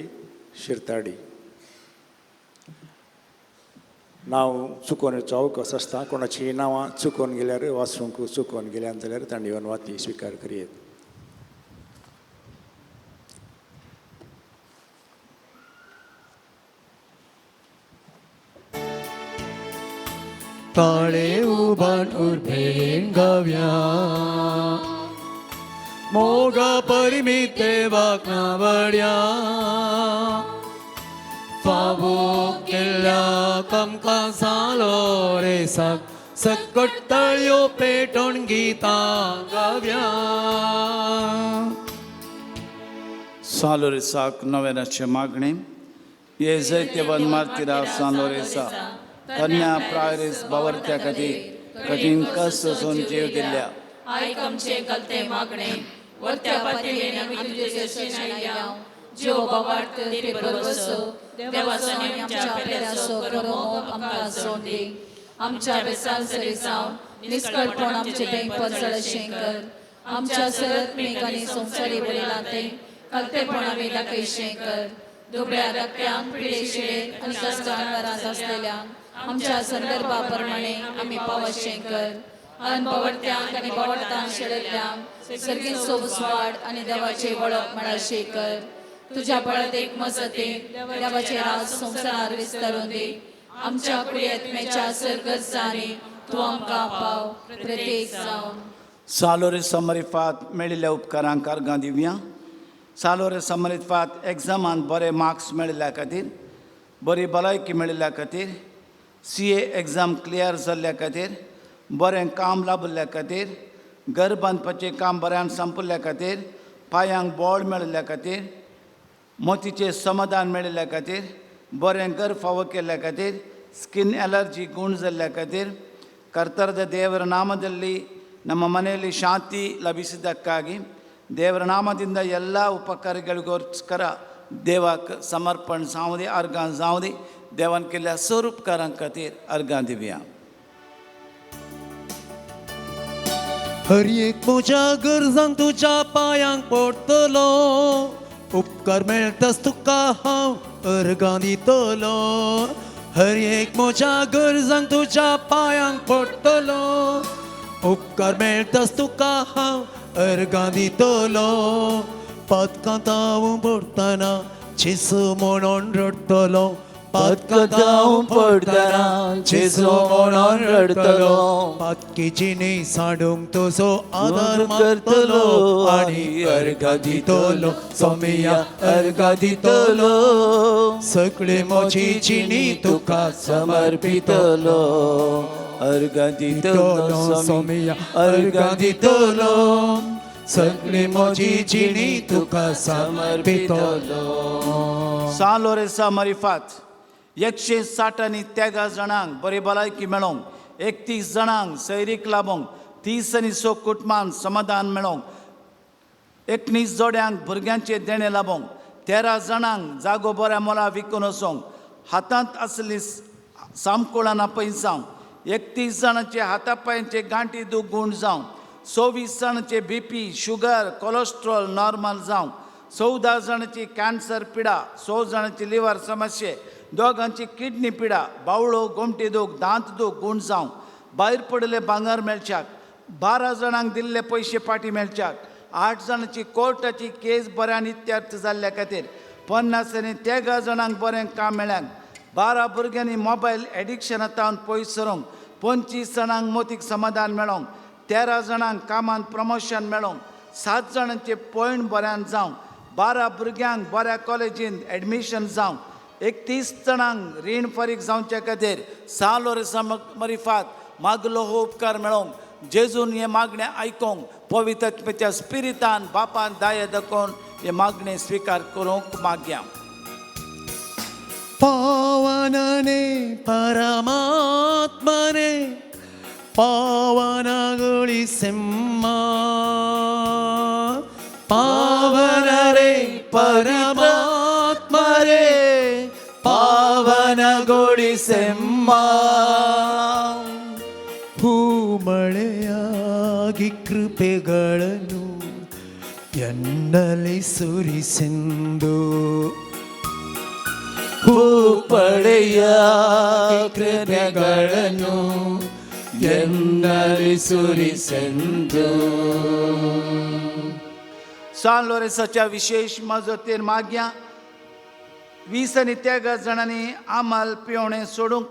Shirtadi. नांव चुकोवन येवचो अवकाश आसता, कोणाचीं नांवां चुकोवन गेल्यार वाचूंक चुकोवन गेल्यान जाल्यार तांणी येवन वाती स्विकार करयेत. ताळे उबान उर्बेन गाव्या मोगा परिमित देवाक नावड्या फावो केल्ल्या कामकां जालो रे साक सकट ताळयो पेटोवन गितां गाव्या. सालोरेसाक नव्यानाचे मागणे ये जैत्यवन मार्तिरा सालोरेसा कन्या प्रायरेस बावरत्या खातीर कठीण कश्ट सोसून जीव दिल्ल्या आयक आमचे कलते मागणे वरत्या पातयेन आमी तुजे दर्शन आयल्या जीव बाबार्थ ते बरवसो देवाचो आनी आमच्या पेल्याचो खरो मोग आमकां जोड दी. आमच्या बेसान सरी जावन निस्कळपण आमचे थंय परजळशें कर. आमच्या सरत्मीक आनी संवसारी वडिलां कलतेपण आमी दाखयशें कर. दुबळ्या धाकट्यांक पिडे शिडेक आनी कश्टांत आसलेल्यांक आमच्या संदर्भा प्रमाणे आमी पावशें कर. अनबावडत्यांक आनी बावडतांक शेळिल्ल्यांक सर्गीत सोबसवाड आनी देवाचे वळख मेळाशें कर. तुज्या बळत एक मजतीन देवाचे राज संवसारार विस्तारून दी. आमच्या कुडयत्मेच्या सरगजांनी तूं आमकां पाव प्रत्येक जावन. सालोरे समरिफात मेळिल्ल्या उपकारांक अर्गां दिवया. सालोरे समरिफात एग्जामान बरे मार्क्स मेळिल्ल्या खातीर, बरी भलायकी मेळिल्ल्या खातीर, CA exam clear जाल्ल्या खातीर, बरें काम लाभिल्ल्या खातीर, घर बांदपाचें काम बऱ्यान संपिल्ल्या खातीर, पांयांक बळ मेळिल्ल्या खातीर, मोतीचें समाधान मेळिल्ल्या खातीर, बरें घर फावो केल्ल्या खातीर, ಸ್ಕಿನ್ ಅಲರ್ಜಿ ಗುಣ जाल्ल्या खातीर, ಕರ್ತರದ ದೇವರ ನಾಮದಲ್ಲಿ ನಮ್ಮ ಮನೆಯಲ್ಲಿ ಶಾಂತಿ ಲಭಿಸಿದ್ದಕ್ಕಾಗಿ, ದೇವರ ನಾಮದಿಂದ ಎಲ್ಲ ಉಪಕಾರಗಳಿಗೋಸ್ಕರ ದೇವಾक समर्पण जावं दी, अर्गां जावं दी. देवान केल्ल्या स्वरूपकारां खातीर अर्गां दिवया. हर एक म्हज्या गरजांक तुज्या पांयांक पडटलो, उपकार मेळटाच तुका हांव अर्गां दितलो. हर एक म्हज्या गरजांक तुज्या पांयांक पडटलो, उपकार मेळटाच तुका हांव अर्गां दितलो. पातकांत हांव पडटना जेजू म्हणून रडटलो, पातकांत हांव पडटना जेजू म्हणून रडटलो. पातकी जिणे साडूंक तुजो आदार मागतलो आनी अर्गां दितलो सोमिया अर्गां दितलो. सगळे म्हजी जिणी तुका समर्पितलो, अर्गां दितलो सोमिया अर्गां दितलो. सगळी म्हजी जिणी तुका समर्पितलो. सालोरेसा मरिफात 160 आनी 13 जाणांक बरी भलायकी मेळोंक, 31 जाणांक सैरीक लाबोंक, 30 आनी 6 कुटुंबांक समाधान मेळोंक, 19 जोड्यांक भुरग्यांचें देणें लाबोंक, 13 जाणांक जागो बऱ्या मोला विकून वचोंक, हातांत आसली सामकुळां पयसावंक, 31 जाणांचे हाता पांयांचे गांठी दूख गूण जावं, 24 जाणांचे BP sugar cholesterol normal जावं, 14 जाणांची कॅन्सर पिडा, 6 जाणांची लिवर समस्ये, दोगांची किडनी पिडा, बावळो गोमटी दूख दांत दूख गूण जावं, भायर पडिल्ले भांगर मेळच्याक, 12 जाणांक दिल्ले पयशे फाटीं मेळच्याक, 8 जाणांची कोर्टाची केस बऱ्यान इत्यर्थ जाल्ल्या खातीर, 50 आनी 13 जाणांक बरें काम मेळ्ळ्याक, 12 भुरग्यांनी मोबायल एडिक्शना तावन पयस सरूंक, 25 जाणांक मोतीक समाधान मेळोंक, 13 जाणांक कामांत प्रमोशन मेळोंक, 7 जाणांचे पॉयंट बऱ्यान जावं, 12 भुरग्यांक बऱ्या कॉलेजींत एडमिशन जावं, 31 जाणांक रीण फारीक जावचे खातीर सालोरेसा मरिफात मागलो हो उपकार मेळोंक, जेजून हें मागणें आयकोंक पवित्र आत्म्याच्या स्पिरितान बापान दाया दाखोवन हें मागणें स्विकार करूंक मागया. पावनने परमात्मने ಪಾವನಗೊಳಿಸೆಮ್ಮ, ಪಾವನರೇ ಪರಮಾತ್ಮರೇ ಪಾವನಗೊಳಿಸೆಮ್ಮ. ಹೂಮಳೆಯಾಗಿ ಕೃಪೆಗಳನ್ನು ಎನ್ನಲ್ಲಿ ಸುರಿಸೆಂದು, ಹೂಪಳೆಯ ಕೃಪೆಗಳನ್ನು ಎನ್ನಲ್ಲಿ ಸುರಿಸೆಂದು. सान लोरेसाच्या विशेश मजतीन मागया. 20 आनी 13 जाणांनी आमाल पिवणें सोडूंक,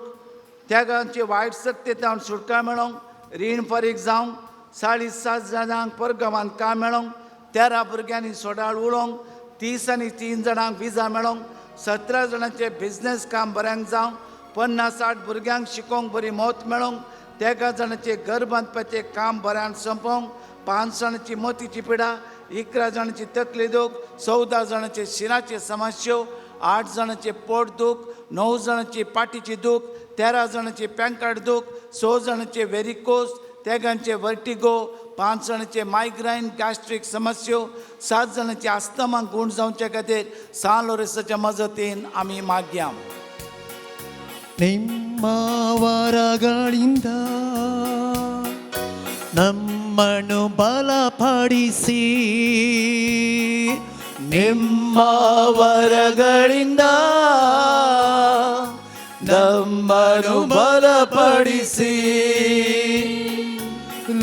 त्यागांची वायट शक्ती तावन सुटका मेळोंक, रीण फारीक जावंक, 7.5 जाणांक परगमांत काम मेळोंक, 13 भुरग्यांनी सोडाळ उलोवंक, 33 जाणांक विजा मेळोंक, 17 जाणांचे बिजनेस काम बऱ्यांक जावंक, 50-60 भुरग्यांक शिकोवंक बरी मौत मेळोंक, 13 जाणांचे घर बांदपाचें काम बऱ्यान सोंपोवंक, 5 जाणांची मोतीची पिडा, 11 जाणांची तकली दूख, 14 जाणांचे शिराचे समस्यो, 8 जाणांचे पोट दूख, 9 जाणांची पाटीची दूख, 13 जाणांची पॅंकाड दूख, 6 जाणांचे वेरिकोस, 13 वर्टिगो, 5 जाणांचे मायग्रेन गॅस्ट्रीक समस्यो, 7 जाणांची आस्तमा गूण जावचे खातीर सान लोरेसाच्या मजतीन आमी मागया. ನಿಮ್ಮ ವರಗಳಿಂದ ನಮ್ಮನ್ನು ಬಲಪಡಿಸಿ, ನಿಮ್ಮ ವರಗಳಿಂದ ನಮ್ಮನ್ನು ಬಲಪಡಿಸಿ,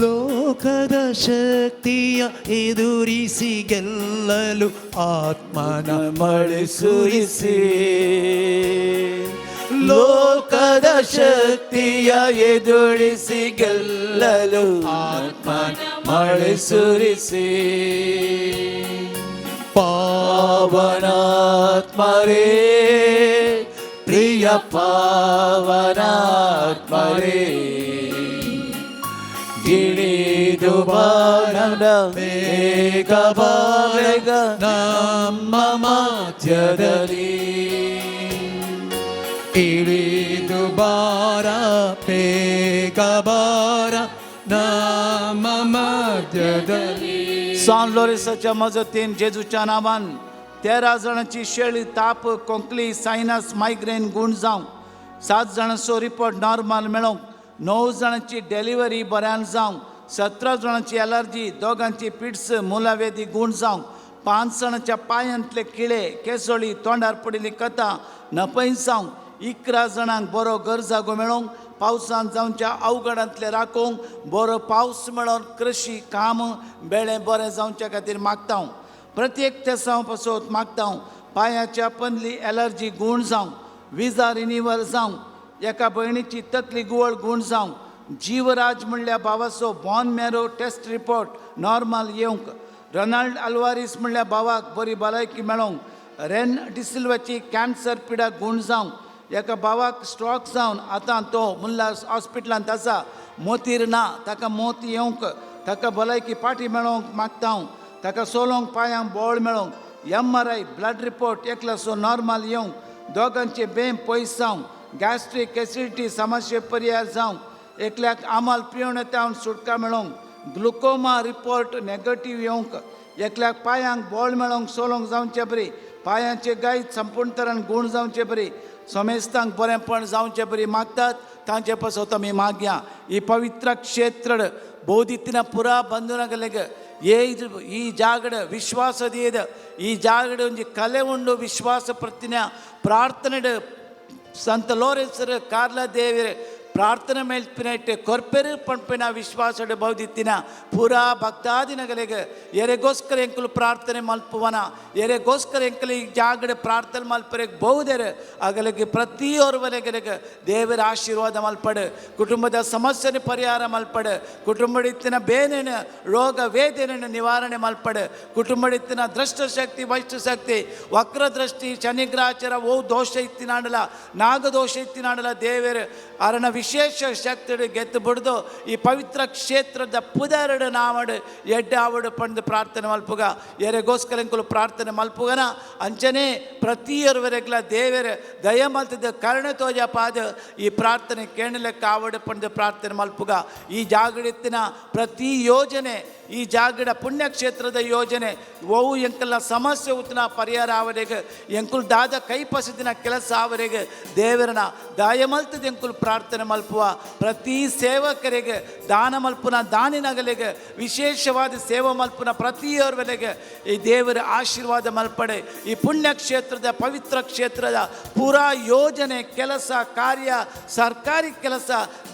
ಲೋಕದ ಶಕ್ತಿಯ ಎದುರಿಸಿ ಗೆಲ್ಲಲು ಆತ್ಮನ ಮಳೆ ಸುರಿಸಿ, ಲೋಕದ ಶಕ್ತಿಯ ಎದುರಿಸಿ ಗೆಲ್ಲಲು ಆತ್ಮನ ಮಳೆ ಸುರಿಸಿ, ಪಾವನಾತ್ಮರೇ ಪ್ರಿಯ ಪಾವನಾತ್ಮರೇ, ಇಳಿದು ಬಾಣ ಬೇಗ ಬೇಗ ನಮ್ಮ ಮಧ್ಯದಲ್ಲಿ, ಇಳಿದು ಬಾರ ಬೇಗ ಬಾರ ನಮ್ಮ ಮಧ್ಯದಲ್ಲಿ. सान लोरेसाच्या मजतीन जेजूच्या नांवान 13 जाणांची शेळी, ताप, खोंकली, सायनस, मायग्रेन गूण जावंक, 7 जाणांचो रिपोर्ट नॉर्मल मेळोंक, 9 जाणांची डिलिव्हरी बऱ्यान जावंक, 17 जाणांची एलर्जी, 2 पिड्स मुलावेदी गूण जावंक, 5 जाणांच्या पांयांतले किळे, केसोळी, तोंडार पडिल्ली कथा नपय जावंक, 11 जाणांक बरो घर जागो मेळोंक, पावसान जावच्या अवघडांतले राखूंक, बरो पावस मेळोन कृशी काम बेळे बरें जावच्या खातीर मागता हांव. प्रत्येक तेसांव पासत मागता हांव. पांयाच्या पंदली एलर्जी गूण जावंक, विजा रिनिवल जावंक, एका भयणीची तकली गुवळ गूण जावंक, जीवराज म्हणल्या भावाचो bone marrow test report normal येवंक, रोनाल्ड अल्वारीस म्हणल्या भावाक बरी भलायकी मेळोंक, रेन डिसिल्वाची कॅन्सर पिडा गूण जावंक, एका भावाक स्ट्रोक जावन आतां तो मुल्लास हॉस्पिटलांत आसा, मोतीर ना, ताका मोत येवंक, ताका भलायकी पाटी मेळोवंक मागता हांव, ताका सोलोंक पांयांक बोळ मेळोवंक, MRI blood report एकल्याचो नॉर्मल येवंक, 2 बेम पयस जावंक, गॅस्ट्रीक एसिडिटी समस्ये परिहार जावंक, एकल्याक आमाल पिवण येता सुटका मेळोवंक, ग्लुकोमा रिपोर्ट नेगेटीव येवंक, एकल्याक पांयांक बोळ मेळोवंक सोलोंक जावचे बरी, पांयांचे गायत संपूर्ण तरान गूण जावचे बरी, समेस्तांक बरेंपण जावचे बरी मागतात, तांचे पासत आमी मागया. ही पवित्र क्षेत्र ಬೋಧಿತ್ತಿನ ಪುರಾ ಬಂಧುನಗಲೆಗ್ ಈ ಜಾಗಡ ವಿಶ್ವಾಸ ದೀದ ಈ ಜಾಗಡ ಒಂಜಿ ಕಲೆ ಉಂಡು ವಿಶ್ವಾಸ ಪ್ರತಿನ ಪ್ರಾರ್ಥನೆ ಸಂತ ಲೋರೆನ್ಸರ್ ಕಾರ್ಲ ದೇವಿರ ಪ್ರಾರ್ಥನೆ ಮೇಲ್ಪಿನೈಟ್ ಕೊರ್ಪೆರು ಪಂಪಿನ ವಿಶ್ವಾಸಡ್ ಬೌದಿತ್ತಿನ ಪೂರಾ ಭಕ್ತಾದಿನಗಲೆಗ್ ಎರೆಗೋಸ್ಕರ ಎಂಕುಲು ಪ್ರಾರ್ಥನೆ ಮಲ್ಪುವನ, ಎರೆಗೋಸ್ಕರ ಎಂಕಲು ಈ ಜಾಗಡೆ ಪ್ರಾರ್ಥನೆ ಮಲ್ಪರೆಗ್ ಬಹುದೆರು ಅಗಲಿಗೆ ಪ್ರತಿಯೊರ್ವನೆಗಲೆಗ್ ದೇವರ ಆಶೀರ್ವಾದ ಮಲ್ಪಡು, ಕುಟುಂಬದ ಸಮಸ್ಯೆನ ಪರಿಹಾರ ಮಲ್ಪಡು, ಕುಟುಂಬಡಿತ್ತಿನ ಬೇನೆನ ರೋಗ ವೇದನೆಯನ್ನು ನಿವಾರಣೆ ಮಲ್ಪಡು, ಕುಟುಂಬಡಿತ್ತಿನ ದೃಷ್ಟಶಕ್ತಿ ವೈಷ್ಟಶಕ್ತಿ ವಕ್ರದೃಷ್ಟಿ ಶನಿಗ್ರಹಚರ ಓ ದೋಷ ಇತ್ತಿನಾಡಲ ನಾಗದೋಷ ಇತ್ತಿನಾಡಲ ದೇವರು ಅರಣ ವಿಶೇಷ ಶಕ್ತಿ ಗೆತ್ತು ಬಿಡ್ದು ಈ ಪವಿತ್ರ ಕ್ಷೇತ್ರದ ಪುದರಡು ನಾವಡು ಎಡ್ಡೆ ಆವಡು ಪಂದು ಪ್ರಾರ್ಥನೆ ಮಲ್ಪುಗ ಎರೆಗೋಸ್ಕರ ಎಂಕುಲು ಪ್ರಾರ್ಥನೆ ಮಲ್ಪುಗನ ಅಂಚನೆ ಪ್ರತಿಯೊರ್ವರೆಗ್ಲ ದೇವರ ದಯ ಮಲ್ತದ ಕರುಣೆ ತೋಜ ಪಾದ ಈ ಪ್ರಾರ್ಥನೆ ಕೇಣಲೆಕ್ಕ ಆವಡು ಪಂದು ಪ್ರಾರ್ಥನೆ ಮಲ್ಪುಗ. ಈ ಜಾಗಡಿತ್ತಿನ ಪ್ರತಿ ಯೋಜನೆ ಈ ಜಾಗಡ ಪುಣ್ಯಕ್ಷೇತ್ರದ ಯೋಜನೆ ಓವು ಎಂಕಲ್ನ ಸಮಸ್ಯೆ ಉತ್ತನ ಪರಿಹಾರ ಅವರಿಗೆ ಎಂಕುಲು ದಾದ ಕೈ ಪಸದಿನ ಕೆಲಸ ಅವರಿಗೆ ದೇವರನ ದಯ ಮಲ್ತದ ಎಂಕುಲು ಪ್ರಾರ್ಥನೆ ಮಲ್ಪುವ ಪ್ರತಿ ಸೇವಕರಿಗೆ ದಾನ ಮಲ್ಪುನ ದಾನಿನಗಲಿಗೆ ವಿಶೇಷವಾದ ಸೇವೆ ಮಲ್ಪುನ ಪ್ರತಿಯೊರ್ವರೆಗೆ ಈ ದೇವರ ಆಶೀರ್ವಾದ ಮಲ್ಪಡೆ. ಈ ಪುಣ್ಯಕ್ಷೇತ್ರದ ಪವಿತ್ರ ಕ್ಷೇತ್ರದ ಪೂರಾ ಯೋಜನೆ ಕೆಲಸ ಕಾರ್ಯ ಸರ್ಕಾರಿ ಕೆಲಸ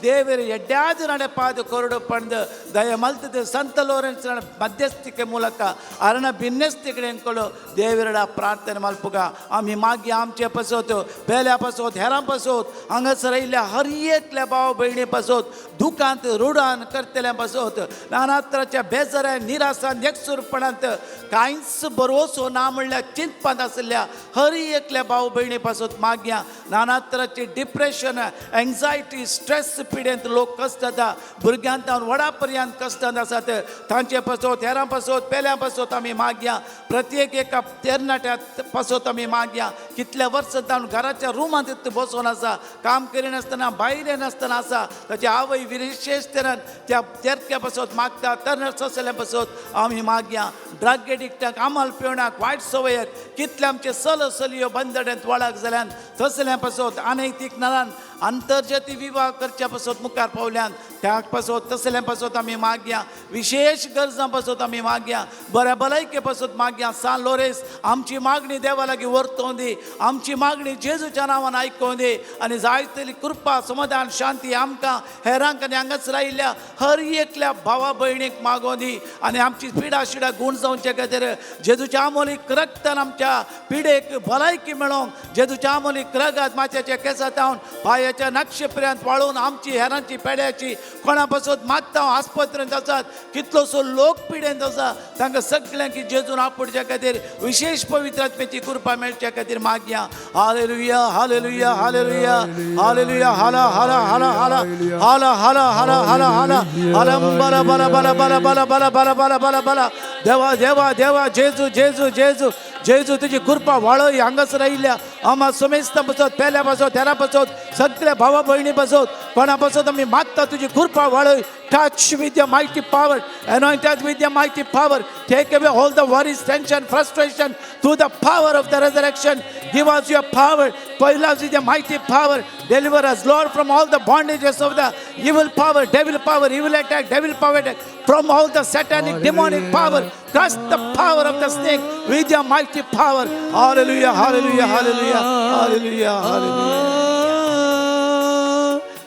ದೇವರ ಎಡ್ಡಾದ ನಡೆಪಾದ ಕೊರಡು ಪಂದು ದಯ ಮಲ್ತದೆ ಸಂತ ಲೋರೆನ್ಸ್ನ ಮಧ್ಯಸ್ಥಿಕೆ ಮೂಲಕ ಅರಣ ಭಿನ್ನಸ್ತಿಕಡೆ ಎಂಕೊಳು ದೇವರಡ ಪ್ರಾರ್ಥನೆ ಮಲ್ಪುಗ आमी मागीर आमचे पासत पेल्या पासत हेरां पासत हांगासर आयिल्ल्या हर एकल्या भाव भयणी पासत दुकांत रुडान करतल्या पासत नाना तराच्या बेजारान निरासान एकसुरपणांत कांयच बरोसो ना म्हणल्यार चिंतपांत आशिल्ल्या हर एकल्या भाव भयणी पासत मागया. नाना तराचे डिप्रेशन एन्जायटी स्ट्रेस पिडेंत लोक कश्ट जाता, भुरग्यांत व्हडा पर्यंत कश्टांत आसात, तांचे पासत हेरां पासत पेल्या पासत आमी मागया. प्रत्येक एका तरणाट्या पासत आमी मागया. कितल्या वर्सां ताणून घराच्या रुमांत बसून आसा, काम करिनासतना भायर येनासतना आसा, ताची आवय विशेश तरेन त्या तेरक्या पासत मागता, तरणाट ससल्या पासत आमी मागया. ड्रग एडिक्टाक, आमल पिवणाक, वायट सवयेक कितले आमचे चलो चलयो बंदड्यांत वळख जाल्यान तसल्या पासत अनैतीक नरान आंतरजातीय विवाह करच्या पासत मुखार पावल्यान त्या पासत तसल्या पासत आमी मागया. विशेश गरजां पासत आमी मागया, बऱ्या भलायके पासत मागया. सान लोरेस आमची मागणी देवा लागीं व्हरतों दी, आमची मागणी जेजूच्या नांवान आयकों दी आनी जायतली कृपा समाधान शांती आमकां हेरांक आनी हांगासर आयिल्ल्या हर एकल्या भावा भयणीक मागों दी आनी आमची पिडा शिडा गूण जावचे खातीर जेजूच्या आमोलीक रक्तान आमच्या पिडेक भलायकी मेळोवंक, जेजूच्या आमोलीक रगात माथ्याच्या केसांत पांयाच्या नक्षे पर्यंत वाळून आमची हेरांची पेड्याची कोणा पासत मागता आस्पत्रेंत आसात कितलोसो लोक पिडेंत आसा तांकां सगळ्यांक जेजून आपोवच्या खातीर विशेश पवित्र आत्म्याची कृपा मेळच्या खातीर मागया. हालेलुया हालेलुया हालेलुया हालेलुया हाला हाला हाला हाला हाला हाला हाला हाला हाला हलम बला बला बला बला बला बला बला बला बला बला. देवा देवा देवा जेजू जेजू जेजू जेजू तुजी कृपा वाळय हांगासर आयिल्ल्या आमा समेस्तां पासत पेल्या पासत हेरां पासत सगळ्या भावा भयणी पासत कोणा पासत आमी मागता तुजी कृपा वाळय. Touch with your mighty power, anoint us with your mighty power. Take away all the worries, tension, frustration through the power of the resurrection. Give us your power, fill us with your mighty power. Deliver us, Lord, from all the bondages of the evil power, devil power, evil attack, devil power attack, from all the satanic, demonic power. Crush the power of the snake with your mighty power. Hallelujah, hallelujah, hallelujah, hallelujah, hallelujah.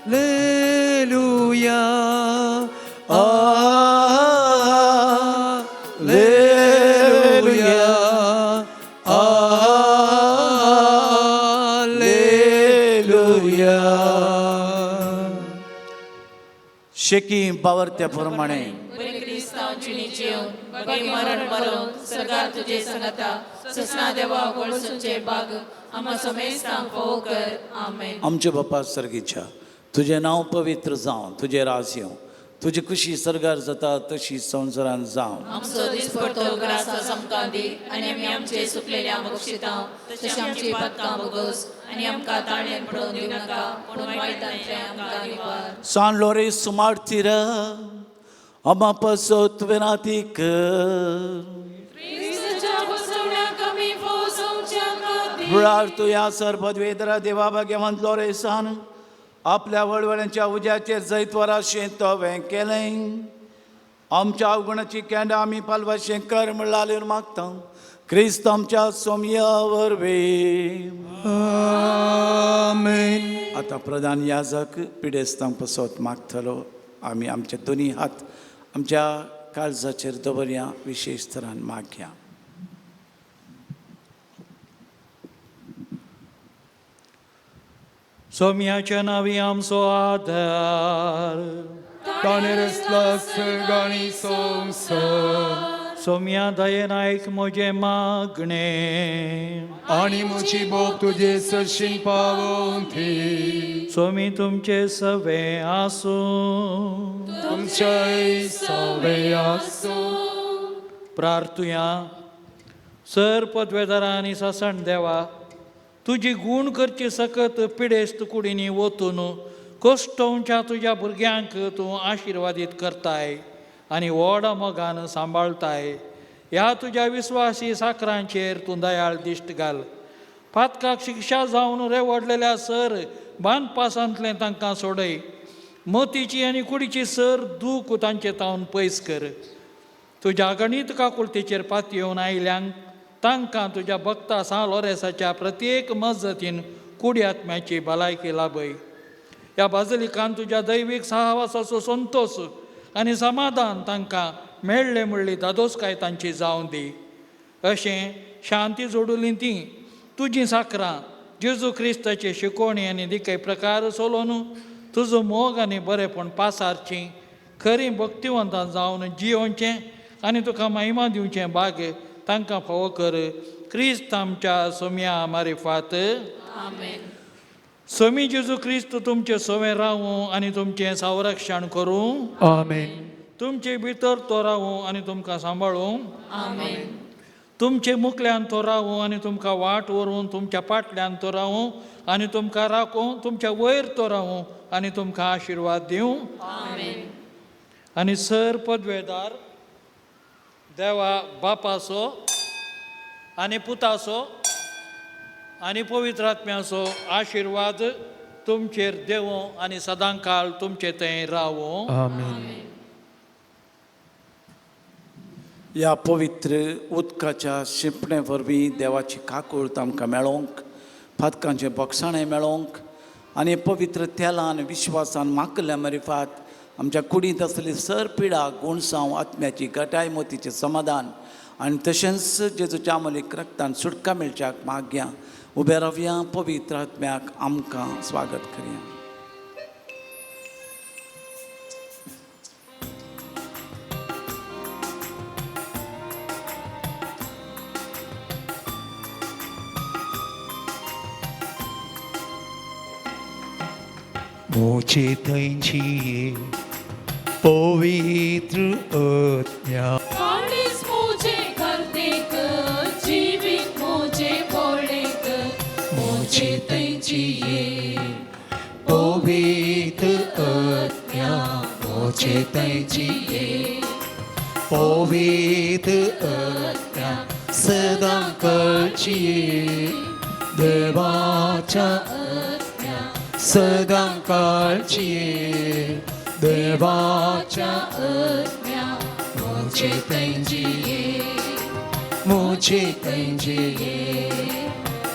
Hallelujah. Hallelujah. Hallelujah. शेकी बावरत्या प्रमाणे बरे क्रिस्तांव जिणेचे बगे मरण मरोन सरकार तुझे संगता ससना देवा गोळसूंचे बाग आम्हा समेस्तांक फोव कर. आमेन. आमचे बापा सर्गीच्या, तुजें नांव पवित्र जावं, तुजें राज येवं, तुजी खुशी सर्गार जाता तशी संवसारान जावं. आमचो दिसपडतो ग्रास आमकां दी आनी आमी आमचे सुकलेल्या बक्षिता तशें आमची पातकां बोगस आनी आमकां ताळ्यान पडोवन दिवं नाका पूण वायटांतलें आमकां निवार. सान लोरेस मार्तीर अम्मा पासत विनाती कर. म्हळ्यार तुया सर्वद्वेदरा देवा भाग्यवंत लोरेसान आपल्या वळवळ्यांच्या उज्याचेर जैतवराशें तोवें केलें. आमच्या अवगुणाची केंडां आमी पालवाशें कर म्हणल्यार मागता क्रिस्त आमच्या सोमया वरवीं. आमेन. आतां प्रधान याजक पिडेस्तांक पसत मागतलो. आमी आमचे दोनी हात आमच्या काळजाचेर दवरया, विशेश तरान मागया. सोम्याच्या नावी आमचो आधार, ताणें रचला सर्ग आनी संवसार. सोम्या दयेन आयक म्हजें मागणें आनी म्हजी बोब तुजे सरशीन पावोवन दी. सोमी तुमचे सवे आसूं, तुमच्याय सवे आसूं. प्रार्थुया. सर पदवेदारा आनी सासण देवा, तुजी गूण करची सकत पिडेस्त कुडींनी वतून कश्टोवच्या तुज्या भुरग्यांक तूं आशिर्वादीत करताय आनी व्हड मोगान सांबाळताय. ह्या तुज्या विस्वासी साकरांचेर तूं दयाळ दिश्ट घाल. पातकाक शिक्षा जावन रेवडलेल्या सर बांदपासांतलें तांकां सोडय. मोतीची आनी कुडीची सर दूख तांचे तावन पयस कर. तुज्या गणीत काकुळतेचेर पातयेवन आयल्यांक तांकां तुज्या भक्ता सान लोरेसाच्या प्रत्येक मजतीन कुडी आत्म्याची भलायकी लाभय. ह्या बाजलिकान तुज्या दैवीक सहवासाचो संतोश आनी समाधान तांकां मेळ्ळें म्हणली दादोसकाय तांची जावं दी. अशें शांती जोडुली ती तुजीं साकरां जेजू क्रिस्ताची शिकवणी आनी दिकै प्रकार सोलोन तुजो मोग आनी बरेपण पासारची खरी भक्तिवंतां जावन जियोवचें आनी तुका महिमा दिवचें भाग्य तांकां फावो कर. क्रिस्त आमच्या सोम्या मारिफात. आमेन. स्वामी जेजू क्रिस्त तुमचें सवें रावूं आनी तुमचें संरक्षण करूं. आमेन. तुमचे भितर तो रावूं आनी तुमकां सांबाळूं. आमेन. तुमचे मुखल्यान तो रावूं आनी तुमकां वाट व्हरूं. तुमच्या पाटल्यान तो रावूं आनी तुमकां राखूं. तुमच्या वयर तो रावूं आनी तुमकां आशिर्वाद दिवं. आमेन. आनी सर पदवेदार देवा बापाचो आनी पुताचो आनी पवित्र आत्म्याचो आशिर्वाद तुमचेर देवूं आनी सदां काळ तुमचे थंय रावूं. आमेन. ह्या पवित्र उदकाच्या शिंपणे वरवीं देवाची काकूळत आमकां मेळोंक, पातकांचें बोगसाणें मेळोंक आनी पवित्र तेलान विश्वासान माकल्या मरिफात आमच्या कुडींत आसलेली सर पिडा गुणसांव आत्म्याची घटाय मोतीचें समाधान आनी तशेंच जेजूच्या आमलीक रक्तान सुटका मेळच्याक मागया. उबे रावया, पवित्र आत्म्याक आमकां स्वागत करया. मोचे थंयची पवित्र आत्म्या काळीज मोजे घालतेक जिवीत मोजे पोळेक मोजे थंयची पवित्र आत्म्या मोचे थंयची पवित्र आत्म्या सदां कळची देवाच्या सदां काळची देवाच्या आत्म्या मोचे थंयची मोचे थंयची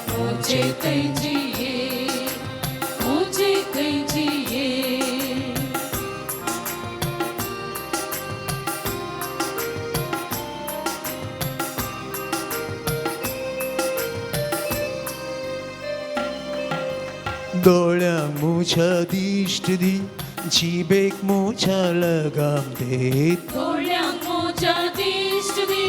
मोजे थंयची मोजे थंयची. दोळ्यांक म्हज्या दिश्ट दी, जिबेक म्हज्या लगाम दे. दोळ्यांक मोज्या दिश्ट दी,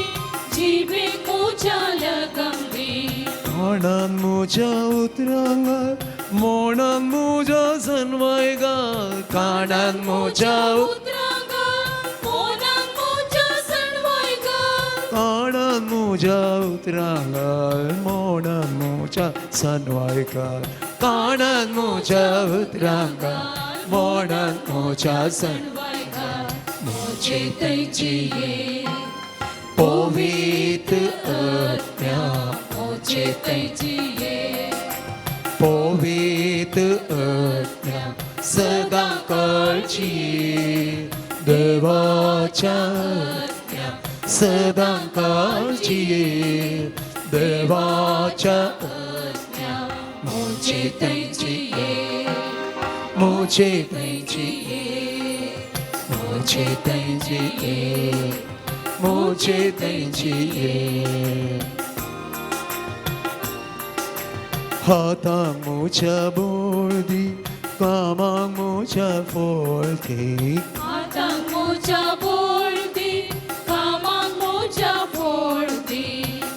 जिबेक मोज्या लगाम दी. तोंडान म्हज्या उतरांक घाल, मोणान म्हज्या सनवाय घाल. कानान म्हज्या उतरांक घाल, मोनान म्हज्या सणवाय घाल. कानान म्हज्या उतरांक घाल, मोणान म्हज्या सनवाय घाल. कानान म्हज्या उतरांक घाल, मोणान म्हज्या सणवाय घाल. मोजे थंयची पवित्र आत्म्या मोजे थंयची पवित्र आत्म्या सदां कळची देवाच्या आत्म्या सदां कळची देवाच्या आत्म्या मोजे थंयची मोजे थंयची मोजे थंयची मोजे थंयची. हातांक म्हज्या बोळ दी, कामाक म्हज्या फळ दी. हातांक मोज्या बोळ दी, कामाक मोज्या फळ दी.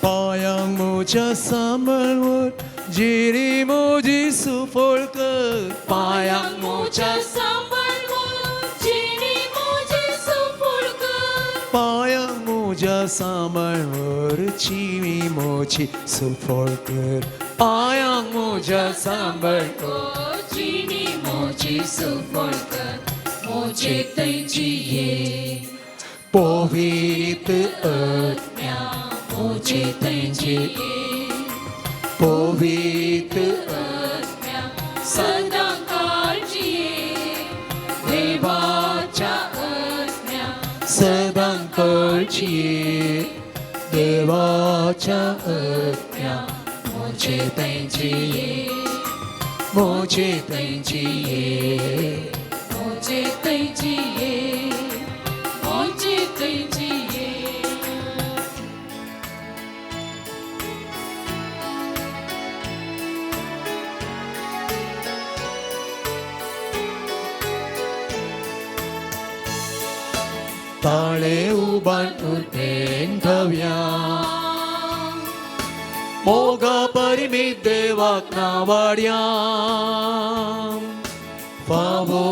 पांयांक म्हज्या सांबाळ व्हर, जिरी म्हजी सुफळ कर. पांयांक मोज्या सांबाळ व्हर, जिणी मोजी सुफळ कर. पांयांक म्हज्या सांबाळ व्हर, जिणी म्हजी सुफळ कर. पांयांक म्हज्या सांबाळ व्हर, जिणी मोजी सुफळ कर. मोजे थंयची पवित्र आत्म्या मोजे थंयची पवित्र आत्म्या सदां काळजी देवाच्या आत्म्या सदां कळची देवाच्या आत्म्या मोजे थंयची मोजे थंयची मोजे थंयची. ताळे उबान उर्बेन गावया मोगा परिमित देवाक नावाड्या फावो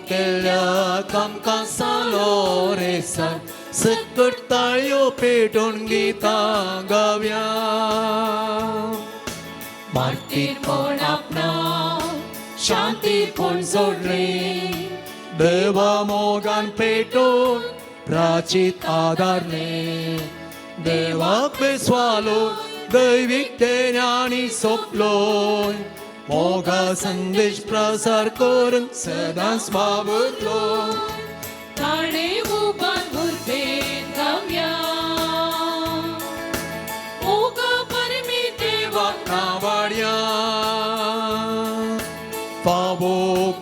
केल्ल्या कामकां सालो रेसान सकट ताळयो पेटोवन गितां गावया मार्तीरपण आपणा शांतीपण जोडले देवा मोगान पेटोवन प्राचीत आदारले देवाक बेस्वालो दैवीक तेन्यानी सोंपलोय मोगा संदेश प्रसार करून सदांच वावुरलो ताणे उबान उर्बेन गावया मोगा परमी देवाक नावाड्या फावो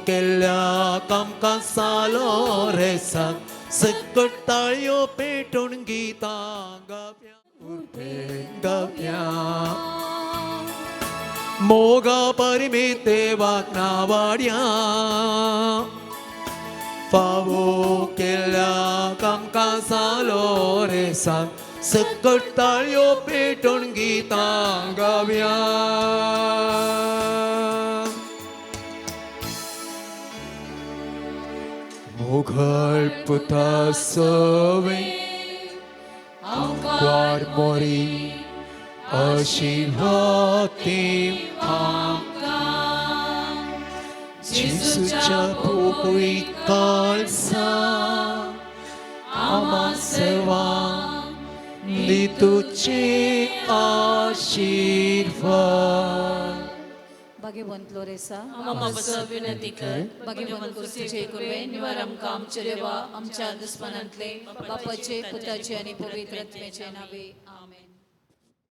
केल्ल्या कामकां सालो रेसान सकट ताळयो पेटोवन गितां गावया उर्बेन गावया मोगा परिमित देवाक नावाड्या फावो केल्ल्या कामकां सालो रेसान सकट ताळयो पेटोवन गितां गावया मोघळ पुता सवे आंकवार मोरी अशी होती जेजूच्या पोकळीत काळसा आमा सेवा दी तुझे आशीर्वाद. भाग्यवंत लोरेसा आमा बसो विनंती कर. भाग्यवंत कुर्सीचे कुर्वे निवार आमकां आमचे देवा आमच्या दुस्मानांतले बापाचे पुताचे आनी पवित्र आत्म्याचे नावे आमेन.